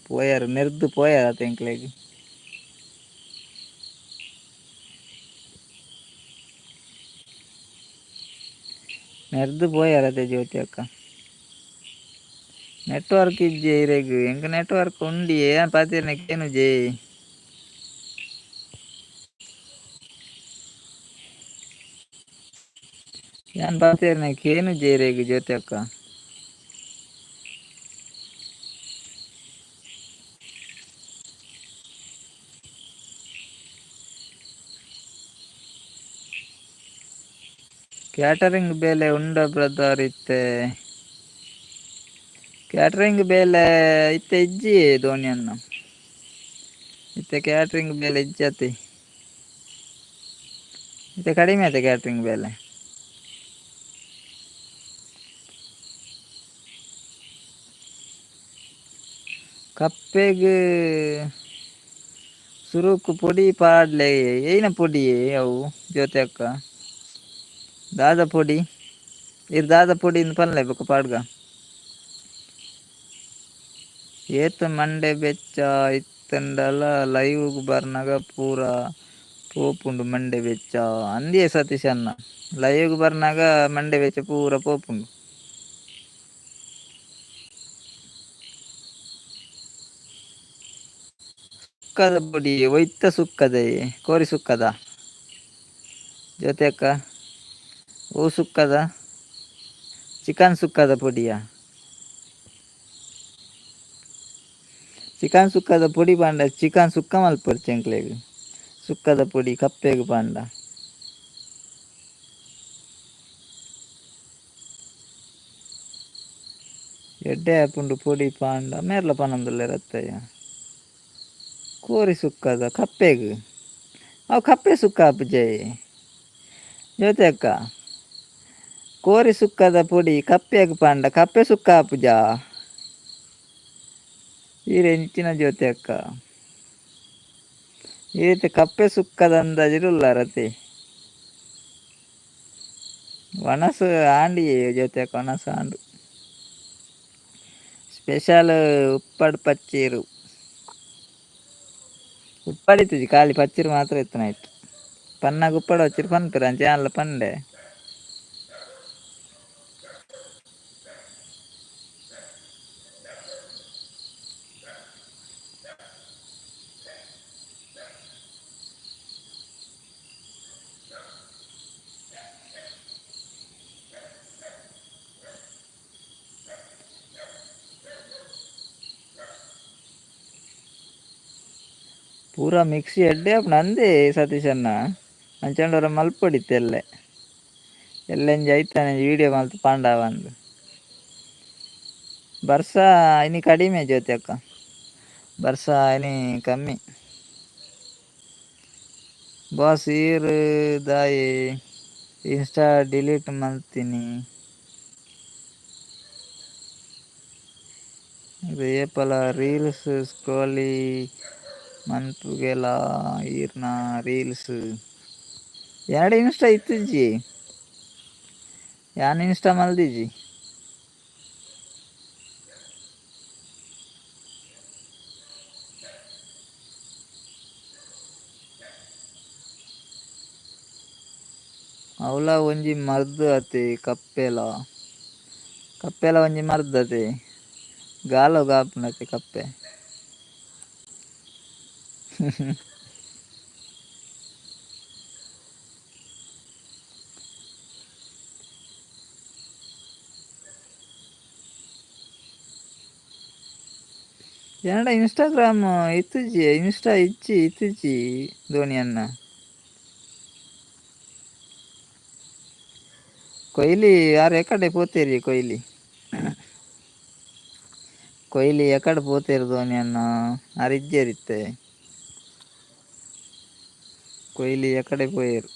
ಪೋಯಾರು, ನೆರ್ದು ಪೋಯಾರ ಎಂಕ್ಲೆಗ್. ನೆರ್ದು ಪೋಯಾರತೆ ಜ್ಯೋತಿ ಅಕ್ಕ. ನೆಟ್ವರ್ಕ್ ಇಜ್ಜೆ ಇರೆಗ್? ಎಂಕ್ ನೆಟ್ವರ್ಕ್ ಉಂಡಿ, ಏನ್ ಪಾತೆರ್ನ ಕೇನುಜೆ. ಯಾನ್ ಪಾತೆರ್ನ ಕೇನುಜೆ ಇರೆಗ್ ಜ್ಯೋತಿ ಅಕ್ಕ? ಕ್ಯಾಟರಿಂಗ್ ಬೇಲೆ ಉಂಡ ಬ್ರದರ್? ಇತ್ತೆ ಕ್ಯಾಟರಿಂಗ್ ಬೇಲೆ ಇತ್ತೆ ಇಜ್ಜಿ ಧೋನಿ ಅಣ್ಣ. ಇತ್ತೆ ಕ್ಯಾಟರಿಂಗ್ ಬೇಲೆ ಇಜ್ಜತಿ, ಇತ್ತೆ ಕಡಿಮೆ ಆಯ್ತು ಕ್ಯಾಟರಿಂಗ್ ಬೇಲೆ. ಕಪ್ಪೆಗ್ ಸುರುಕು ಪೊಡಿ ಪಾಡ್ಲೆ. ಏನ ಪೊಡಿ ಅವು ಜ್ಯೋತಿ ಅಕ್ಕ? ದಾದ ಪೊಡಿ? ಇರ್ ದಾದ ಪೊಡಿ ಇಂದ್ ಪನ್ಲೆ ಬೊಕ ಪಾಡ್ಗ. ಏತ್ ಮಂಡೆ ಬೆಚ್ಚ ಇತ್ತುಂಡಲ ಲೈವ್ ಬರ್ನಗ ಪೂರ ಪೋಪುಂಡು ಮಂಡೆ ಬೆಚ್ಚ ಅಂದಿಯೇ ಸತೀಶ್ ಅಣ್ಣ. ಲೈವ್ ಬರ್ನಗ ಮಂಡೆ ಬೆಚ್ಚ ಪೂರ ಪೋಪುಂಡು. ಸುಕ್ಕದ ಪೊಡಿ ಒಯ್ತ ಸುಕ್ಕದ? ಕೋರಿ ಸುಕ್ಕದ ಜ್ಯೋತಿ ಅಕ್ಕ? ಓ ಸುಕ್ಕದ, ಚಿಕನ್ ಸುಕ್ಕದ ಪೊಡಿಯಾ? ಚಿಕನ್ ಸುಕ್ಕದ ಪೊಡಿ ಪಂಡ ಚಿಕನ್ ಸುಕ್ಕ ಮಲ್ಪೊರ್ಚಿ ಎಂಕ್ಲೆಗ್. ಸುಕ್ಕದ ಪೊಡಿ ಕಪ್ಪೆಗ್ ಪಾಂಡ. ಎಡ್ಡೆ ಆಪುಂಡು ಪೊಡಿ ಪಾಂಡ ಮೇರ್ಲ ಪನೊಂದುಲ್ಲೆರ್ ಅತ್ತಯ್ಯ. ಕೋರಿ ಸುಕ್ಕದ ಕಪ್ಪೆಗ್ ಅವು ಕಪ್ಪೆ ಸುಕ್ಕ ಆಪುಜೆ ಜ್ಯೋತಿ ಅಕ್ಕ. ಕೋರಿ ಸುಕ್ಕದ ಪೊಡಿ ಕಪ್ಪೆಗ್ ಪಾಂಡ ಕಪ್ಪೆ ಸುಕ್ಕ ಆಪುಜಾ? ಈರ್ ಎಂಚಿನ ಜ್ಯೋತಿ ಅಕ್ಕ? ಈ ರೀತಿ ಕಪ್ಪೆ ಸುಕ್ಕದ ಅಂದಾಜಿಡ್ ಉಲ್ಲರತೆ. ವನಸು ಆಂಡಿಯೇ ಜ್ಯೋತಿ ಅಕ್ಕ, ವನಸು ಆಂಡು. ಸ್ಪೆಷಲ್ ಉಪ್ಪಡ್ ಪಚ್ಚೀರು. ಉಪ್ಪಡ್ ಇತ್ತುಜಿ, ಖಾಲಿ ಪಚ್ಚಿರು ಮಾತ್ರ ಇತ್ತು ನೈಟ್. ಪನ್ನಾಗ ಉಪ್ಪಡ್ ಪಚ್ಚಿರು ಪನ್ಪೆರ್ ಅಂಚ ಯಾನ್ಲ ಪಂಡೆ. ಪೂರ ಮಿಕ್ಸಿ ಎಡ್ಡೆ ಆಪುಂಡು ಅಂದೇ ಸತೀಶಣ್ಣ. ಅಂಚಾಂಡ ಒರ ಮಲ್ಪೊಡಿತ್ತೆ ಎಲ್ಲೆ. ಎಲ್ಲೆಂಜಿ ಐತಾನೆ ವೀಡಿಯೋ ಮಲ್ತ್ ಪಾಂಡವ ಅಂದ್. ಬರ್ಸ ಇನಿ ಕಡಿಮೆ ಜ್ಯೋತಿ ಅಕ್ಕ, ಬರ್ಸ ಇನಿ ಕಮ್ಮಿ. ಬಾಸ್ ಈರ್ ದಾಯೆ ಇನ್ಸ್ಟಾ ಡಿಲೀಟ್ ಮಲ್ತಿನಿ? ಇದು ಏಪಲ ರೀಲ್ಸ್ ಸ್ಕ್ರೋಲಿ ಮನ್ಪುಗೆಲ ಈರ್ನ ರೀಲ್ಸ್. ಎನ್ನಡ ಇನ್ಸ್ಟಾ ಇತ್ತಿಜ್ಜಿ, ಯಾನ್ ಇನ್ಸ್ಟಾ ಮಲ್ದಿಜಿ. ಅವ್ಲ ಒಂಜಿ ಮರ್ದ್ ಅತೆ ಕಪ್ಪೆಲ. ಕಪ್ಪೆಲ ಒಂಜಿ ಮರ್ದ್ ಅತೆ. ಗಾಲೊಗ್ ಆಪುಂಡತೆ ಕಪ್ಪೆ. ಎನ್ನಡ ಇನ್ಸ್ಟಾಗ್ರಾಮ್ ಇತ್ತುಜಿ, ಇನ್ಸ್ಟಾ ಇಜ್ಜಿ ಇತ್ತುಜಿ ಧೋನಿ ಅಣ್ಣ. ಕೊಯ್ಲಿ ಯಾರು ಎಕಡೆ ಪೋತೇರಿ ಕೊಯ್ಲಿ? ಕೊಯ್ಲಿ ಎಕಡೆ ಪೋತೇರು ಧೋನಿ ಅಣ್ಣ? ಆರ್ ಇಜ್ಜೆರ್ ಇತ್ತೆ. ಕೊಯ್ಲಿ ಎಕಡೆ ಪೋಯೆರ್?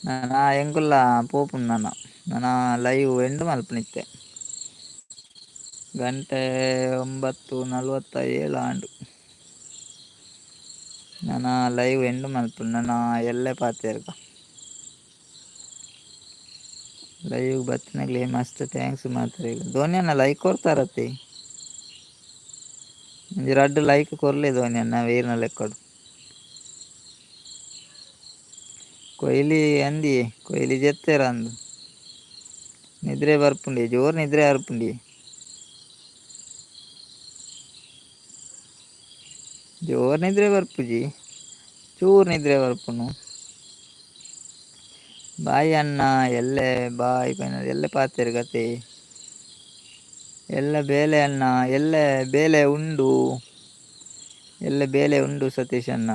ನನ ಎಂಕುಲ್ಲ ಪೋಪುಂಡು ನನ ನನ ಲೈವ್ ಎಂಡ್ ಮಲ್ಪುನಿತ್ತೆ. ಗಂಟೆ 9:47 ಆಂಡ್. ನನ ಲೈವ್ ಎಂಡ್ ಮಲ್ಪುಂಡು ನನ ಎಲ್ಲೆ ಪಾತೆರ್ಗ. ಲೈವ್ ಬತ್ತಿನಗ್ಲೆ ಮಸ್ತ್ thanks ಮಾತ್ರೆಗ್. ಧೋನಿ ಅಣ್ಣ ಲೈಕ್ ಕೊರ್ತಾರತ್ತೆ? ಒಂಜಿ ರಡ್ಡ್ ಲೈಕ್ ಕೊರ್ಲೆ ಧೋನಿ ಅಣ್ಣ ವೀರ್ನ ಲೆಕ್ಕಡು. ಕೊಯ್ಲಿ ಅಂದಿಯೇ ಕೊಯ್ಲಿ ಜೆತ್ತೆರ್ ಅಂದ್. ನಿದ್ರೆ ಬರ್ಪುಂಡೆ, ಜೋರು ನಿದ್ರೆ ಬರ್ಪುಂಡಿ. ಜೋರು ನಿದ್ರೆ ಬರ್ಪುಜಿ, ಚೂರು ನಿದ್ರೆ ಬರ್ಪುನು. ಬಾಯ್ ಅಣ್ಣ ಎಲ್ಲೆ ಬಾಯ್ ಪೈನ ಎಲ್ಲೆ ಪಾತೆರ್ ಗತೆ. ಎಲ್ಲ ಬೇಲೆ ಅಣ್ಣ, ಎಲ್ಲೆ ಬೇಲೆ ಉಂಡು, ಎಲ್ಲೆ ಬೇಲೆ ಉಂಡು ಸತೀಶ್ ಅಣ್ಣ.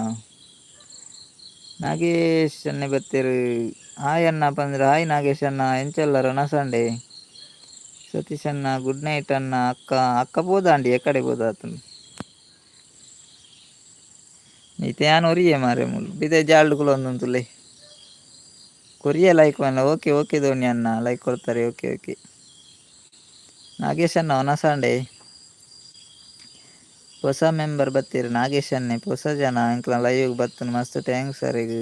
ನಾಗೇಶ್ ಅಣ್ಣೆ ಬತ್ತೆರ್. ಹಾಯ್ ಅಣ್ಣ ಪಂದ್ರೆ ಹಾಯ್ ನಾಗೇಶ್ ಅಣ್ಣ, ಎಂಚ ಉಲ್ಲರ್ ಸಂಡೆ. ಸತೀಶ್ ಅಣ್ಣ ಗುಡ್ ನೈಟ್ ಅಣ್ಣ. ಅಕ್ಕ ಅಕ್ಕ ಪೋದಾಂಡಿ ಎಕಡೆ ಪೋದಾತುಂಡು. ಇತ್ತೆ ಯಾನ್ ಒರಿಯೆ ಮಾರೆ ಮೂಲು ಬಿದೆ ಜಾಲ್ಡ್ ಕುಲೊಂದುಂತುಲೆ. ಕೊರಿಯೆ ಲೈಕ್ ಮಲ್ಲ. ಓಕೆ ಓಕೆ ಧೋನಿ ಅಣ್ಣ ಲೈಕ್ ಕೊಡ್ತಾರೆ. ಓಕೆ ಓಕೆ ನಾಗೇಶ್ ಅಣ್ಣ ಒನಸಾಂಡೆ. ಹೊಸ ಮೆಂಬರ್ ಬತ್ತೀರಿ ನಾಗೇಶ್ ಅಣ್ಣೆ, ಹೊಸ ಜನ ಎಂಕ್ಲ ಲೈವ್ ಬತ್ತುನು, ಮಸ್ತ್ thanks ಅರೆಗ್.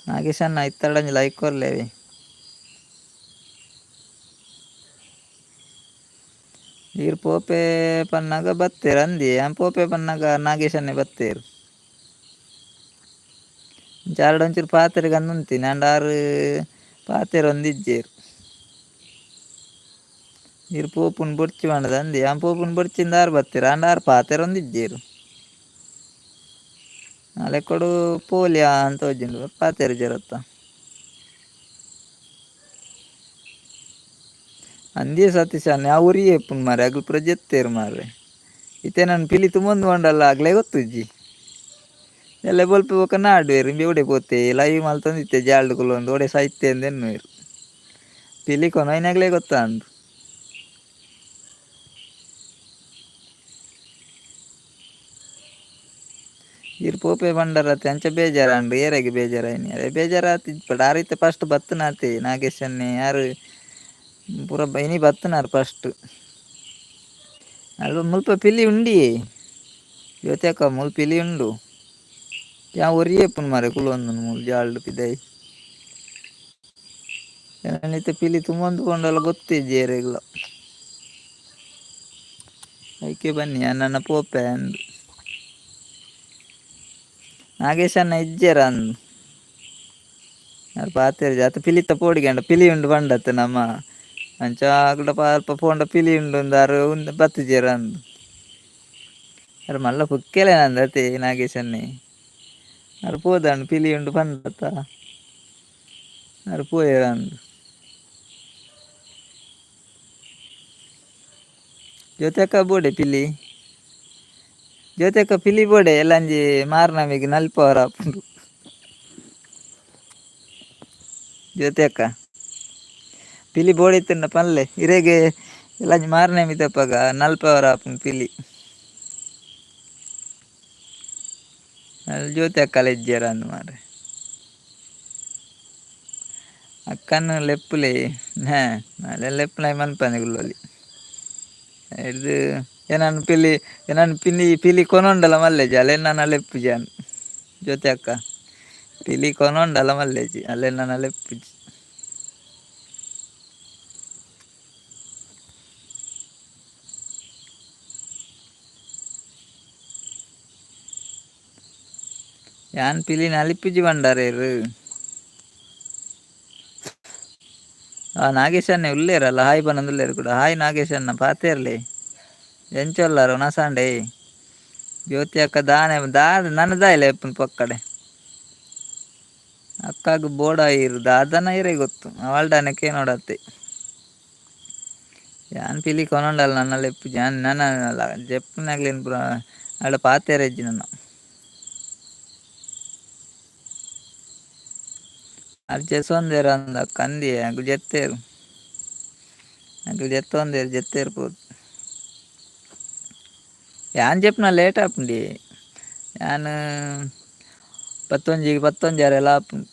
ನಾಗೇಶ್ ಅಣ್ಣ ಇತ್ತಡಂಜಿ ಲೈಕ್ ಕೊರ್ಲೇವಿ. ಈರ್ ಪೋಪೆ ಪನ್ನಾಗ ಬತ್ತೇರ್ ಅಂದಿ, ಯಾನ್ ಪೋಪೆ ಪನ್ನಾಗ ನಾಗೇಶ್ ಅಣ್ಣೆ ಬತ್ತೇರ್. ಜಾರ್ಡ್ ಒಂಚೂರು ಪಾತೆರ್ಗ್ ಅಂದ್ ಉಂತಿನಿ ಆಂಡ ಆರ್ ಪಾತೆರೊಂದಿಜ್ಜೆರ್. ಈರ್ ಪೋಪುನು ಬೊಡ್ಚಿ ಪಂಡ್ದ್ ಅಂದಿ, ಯಾನ್ ಪೋಪುನು ಬೊಡ್ಚಿಂದ್ ಆರ್ ಬತ್ತೆರ್, ಆಂಡ ಆರ್ ಪಾತೆರೊಂದಿಜ್ಜೆರ್. ಆ ಲೆಕ್ಕೊಡು ಪೋಲಿಯಾ ಅಂತ ತೋಜುಂಡು ಪಾತೆರುಜೆರತ್ತ. ಅಂದೇ ಸತೀಶ್ ಆ ಉರಿಯೇ ಪುಣ್ ಮಾರೆ ಅಗಲ್ ಪೂರ ಜೆತ್ತೇರು ಮಾರೆ. ಇತ್ತೆ ನಾನು ಪಿಲಿ ತುಂಬೊಂದು ಪಂಡಲ್ಲ ಅಗ್ಲೇ ಗೊತ್ತುಜ್ಜಿ. ಎಲ್ಲ ಬೊಲ್ಪು ಬೊಕ ನಾಡುವೆರ್ ಇಂಬೆ ಒಡೆ ಪೋತೆ ಲೈವ್ ಮಲ್ತೊಂದಿತ್ತೆ ಜಾಲ್ಡ್ ಕುಲ್ಲೊಂದು ಒಡೆ ಸೈತೆ ಅಂದ್ ಎನ್ನುವೆರ್. ಪಿಲಿ ಕೊನೊಯಿನಗ್ಲೇ ಗೊತ್ತಾಂದು. ಈರ್ ಪೋಪೆ ಬಂಡರತೆ ಅಂಚ ಬೇಜಾರಾಂಡ್ ಏರೆಗ್ ಬೇಜಾರಾಯಿನಿ ಅರೆ ಬೇಜಾರಾತಿಜ್ ಬಟ್ ಆರ್ ಇತ್ತೆ ಫಸ್ಟ್ ಬತ್ತನಾತೆ ನಾಗೇಶನ್ನೇ ಆರ್ ಪೂರ ಇನಿ ಬತ್ತನಾರ್ ಫಸ್ಟ್. ಅಲ್ಪ ಮುಲ್ಪ ಪಿಲಿ ಉಂಡಿಯೇ ಜ್ಯೋತಿ ಮೂಲು ಪಿಲಿ ಉಂಡು. ಯಾನ್ ಒರಿಯೇ ಇಪ್ಪುನು ಮಾರ್ರೆ ಕುಲೊಂದು ಮೂಲು ಜಾಲ್ಡ್ ಪಿದಯಿ. ಎನನ್ ಇತ್ತೆ ಪಿಲಿ ತುಂಬೊಂದು ಪೋಂಡಲ ಗೊತ್ತಿಜ್ಜಿ ಏರೆಗ್ಲ. ಐಕೆ ಬನ್ನಿ ಯಾನ್ ನನ ಪೋಪೆ ಅಂದ್. ನಾಗೇಶಣ್ಣ ಇಜ್ಜೆರ ಅಂದ್. ಆರ್ ಪಾತೆರ್ಜಿ ಅತ್ ಪಿಲಿತ ಪೋಡಿಗೆ ಆಂಡ ಪಿಲಿ ಉಂಡು ಪಂಡತ್ತೆ ನಮ. ಅಂಚ ಅಕಲ್ಡ ಅಲ್ಪ ಪೋಂಡ ಪಿಲಿ ಉಂಡು ಅಂದ್ ಆರ್ ಉಂದು ಬತ್ತಿಜೆರ್ ಅಂದ್. ಆರ್ ಮಲ್ಲ ಪುಕ್ಕೆಲೆನ ಅತೆ ನಾಗೇಶನ್ನೇ. ಆರ್ ಪೋದಾಂಡ್ ಪಿಲಿ ಉಂಡು ಪಂಡತ್ತ. ಆರ್ ಪೋಯೆರ್ ಅಂದ್. ಜ್ಯೋತಿ ಬೋಡೆ ಪಿಲಿ. ಜ್ಯೋತಿ ಪಿಲಿ ಬೋಡೆ ಎಲ್ಲಂಜಿ ಮಾರ್ನಮಿಗ್ ನಲ್ಪವರ ಆಪುಂಡು. ಜ್ಯೋತಿ ಅಕ್ಕ ಪಿಲಿ ಬೋಡಿತ್ತುಂಡ ಪನ್ಲೆ ಇರೆಗ್ ಎಲ್ಲಂಜಿ ಮಾರ್ನಮಿ ತಪ್ಪಗ ನಲ್ಪವರ ಆಪುಂಡು ಪಿಲಿ. ಜ್ಯೋತಿ ಅಕ್ಕಲ ಇಜ್ಜೆರ್ ಅಂದ್ ಮಾರ್ರೆ. ಅಕ್ಕನ ಲೆಪ್ಪುಲೆ ಹಾ ಲೆಪ್ಪುನಾಯ್ ಮನ್ಪಂದೆ ಕುಲ್ಲೊಲಿ. ಹಿಡ್ದು ಎನನ್ ಪಿಲಿ ಎನನ್ ಪಿಲಿ ಪಿಲಿ ಕೊನೊಂಡಲ ಮಲ್ಲೆಜಿ ಅಲೆನ್ ನನ ಲೆಪ್ಪುಜಿ ಯಾನ್. ಜ್ಯೋತಿ ಅಕ್ಕ ಪಿಲಿ ಕೊನೊಂಡಲ ಮಲ್ಲೆಜಿ ಅಲೆನ್ ನನ ಲೆಪ್ಪುಜಿ. ಯಾನ್ ಪಿಲಿ ನಲಿಪುಜಿ ಬಂಡಾರೇರು. ಆ ನಾಗೇಶನ್ನೇ ಉಲ್ಲೇರಲ್ಲ ಹಾಯ್ ಪನೊಂದು ಕೂಡ. ಹಾಯ್ ನಾಗೇಶಣ್ಣ ಪಾತೆರ್ಲೆ. ಎಂಚ ಉಲ್ಲರ್ ಉನಸಾಂಡೆ. ಜ್ಯೋತಿ ಅಕ್ಕ ದಾನೆ ದಾದ ನನ ದಾಯೆ ಲೆಪ್ಪುನು ಪೊಕ್ಕಡೆ. ಅಕ್ಕಾಗ ಬೋಡ ಇರು ದಾದನ ಇರೆ ಗೊತ್ತು ಅವಲ್ಡಾನೆ ಕೇನೋಡತ್ತೆ. ಯಾನ್ ಪಿಲಿ ಕೊನೊಂಡಲ ನನ್ನ ಲೆಪ್ಪುಜಿ ಯಾನ್ ನನ ಜೆಪ್ಪುನಗ್ಲೆನ್ ಪೂರ ಅಡ ಪಾತೆರ ಇಜ್ಜಿ ನನ್ನ. ಆರ್ ಜೆಸೊಂದೆರ್ ಅಂದ್ ಅಕ್ಕ ಅಂದಿಯೇ ಅಕುಲು ಜೆತ್ತೇರು. ಅಕುಲು ಜೆತ್ತೊಂದೆರ್ ಜೆತ್ತೇರ್ ಪೋದು. ಯಾನ್ ಜೆಪ್ಪುನ ಲೇಟ್ ಆಪುಂಡಿ. ಯಾನ್ ಪತ್ತೊಂಜಿಗ್ ಪತ್ತೊಂಜರೆ ಆಪುಂಡು.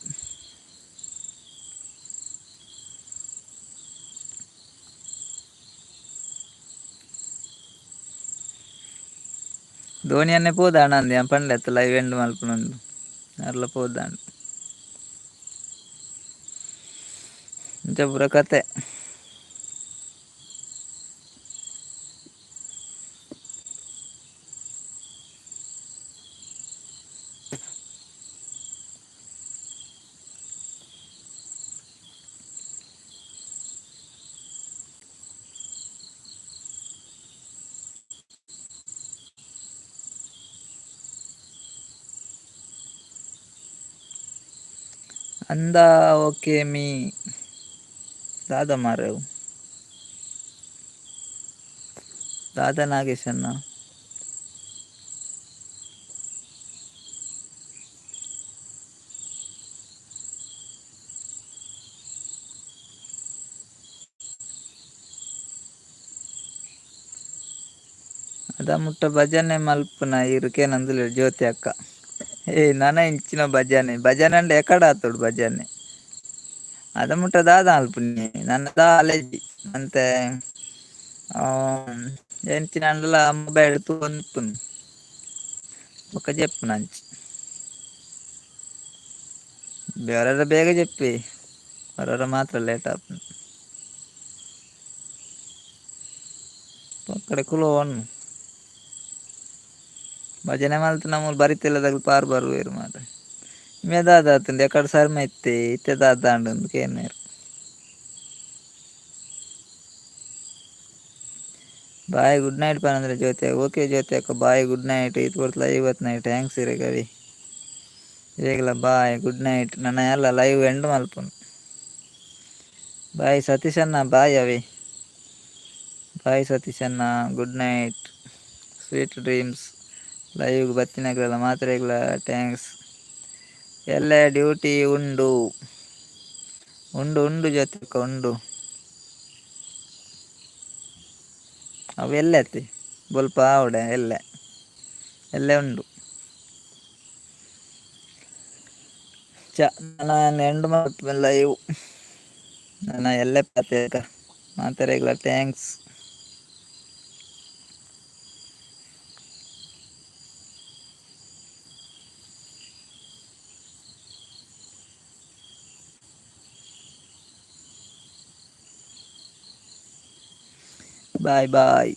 ಧೋನಿ ಅನ್ನೆ ಪೋದಾಣ ಅಂದ್ ಯಾನ್ ಪಂಡೆ ಅತ್ತ ಲೈವ್ ಎಂಡ್ ಮಲ್ಪುನಂದು. ಅರ್ಲ ಪೋದಾಂಡ್. ಇಂಚ ಪೂರ ಕತೆ. ಅಂದ ಓಕೆ ಮೀ ದಾದ ಮಾರ್ರೆ ಅವು. ದಾದ ನಾಗೇಶಣ್ಣ. ಅದ ಮುಟ್ಟ ಭಜನೆ ಮಲ್ಪುನ ಈರ್ ಕೇನೊಂದುಲ್ಲೆರ್ ಜ್ಯೋತಿ ಅಕ್ಕ. ಏ ನನ ಇಂಚಿನ ಭಜನೆ ಭಜನೆ ಅಂಡ ಎಕಡ ಆತೊಡು ಭಜನೆ. ಅದ ಮುಟ್ಟ ದಾದ ಮಲ್ಪುನಿ ನನ ದಾಲ ಇಜ್ಜಿ ಒಂತೆ ಎಂಚಿನ ಆಂಡಲ ಮೊಬೈಲ್ ತೂವೊಂದು ಬೊಕ ಜೆಪ್ಪುನ ಅಂಚ. ಬೇರೆರ ಬೇಗ ಜೆಪ್ಪಿ ಒರೊರ ಮಾತ್ರ ಲೇಟ್ ಆಪುಂಡು. ಪೊಕ್ಕಡೆ ಕುಲೋನ್. ಭಜನೆ ಮಲ್ತ್ ಮೂಲು ಬರಿತಿಲ್ಲದಗ್ಲು ಪಾರ್ ಬರುವೆರ್ ಮಾರ್ರೆ. ಇಂಬೆ ದಾದ ಆತುಂಡು ಎಕಡೆ ಸರ್ಮ ಇತ್ತೆ ಇತ್ತೆ ದಾದ ಆಂಡ್ ಅಂದ್ ಕೇನುವೆರ್. ಬಾಯ್ ಗುಡ್ ನೈಟ್ ಪನಂದ್ರೆ ಜ್ಯೋತಿ ಓಕೆ ಜ್ಯೋತಿ ಅಕ್ಕ ಬಾಯ್ ಗುಡ್ ನೈಟ್ ಈತ್ ಪೊರ್ತು ಲೈವ್ ಬತ್ತಿನ thanks ಇರೆಗ್ ಅವಿ. ಇರೆಗ್ಲ ಬಾಯ್ ಗುಡ್ ನೈಟ್ ನನ ಯಾನ್ಲ ಲೈವ್ ಎಂಡ್ ಮಲ್ಪುನು. ಬಾಯ್ ಸತೀಶಣ್ಣ ಬಾಯ್ ಅವಿ. ಬಾಯ್ ಸತೀಶಣ್ಣ, ಗುಡ್ ನೈಟ್, ಸ್ವೀಟ್ ಡ್ರೀಮ್ಸ್. ಲೈವ್ಗೆ ಬತ್ತಿನಕ್ಲೆಲ ಮಾತ್ರೆಗ್ಲ thanks. ಎಲ್ಲ ಡ್ಯೂಟಿ ಉಂಡು ಉಂಡು ಉಂಡು ಜ್ಯೋತಿಕ ಉಂಡು. ಅವು ಎಲ್ಲೆ ಅತ್ತೆ ಬೊಲ್ಪ ಆವಡೆ ಎಲ್ಲೆ ಎಲ್ಲೆ ಉಂಡು. ಚ ನಾನು ಎಂಡ್ ಮಲ್ಪುವೆ ಲೈವ್. ನನ್ನ ಎಲ್ಲೆ ಪಾತೆರ್ಕ. ಮಾತೆರೆಗ್ಲ thanks. Bye bye.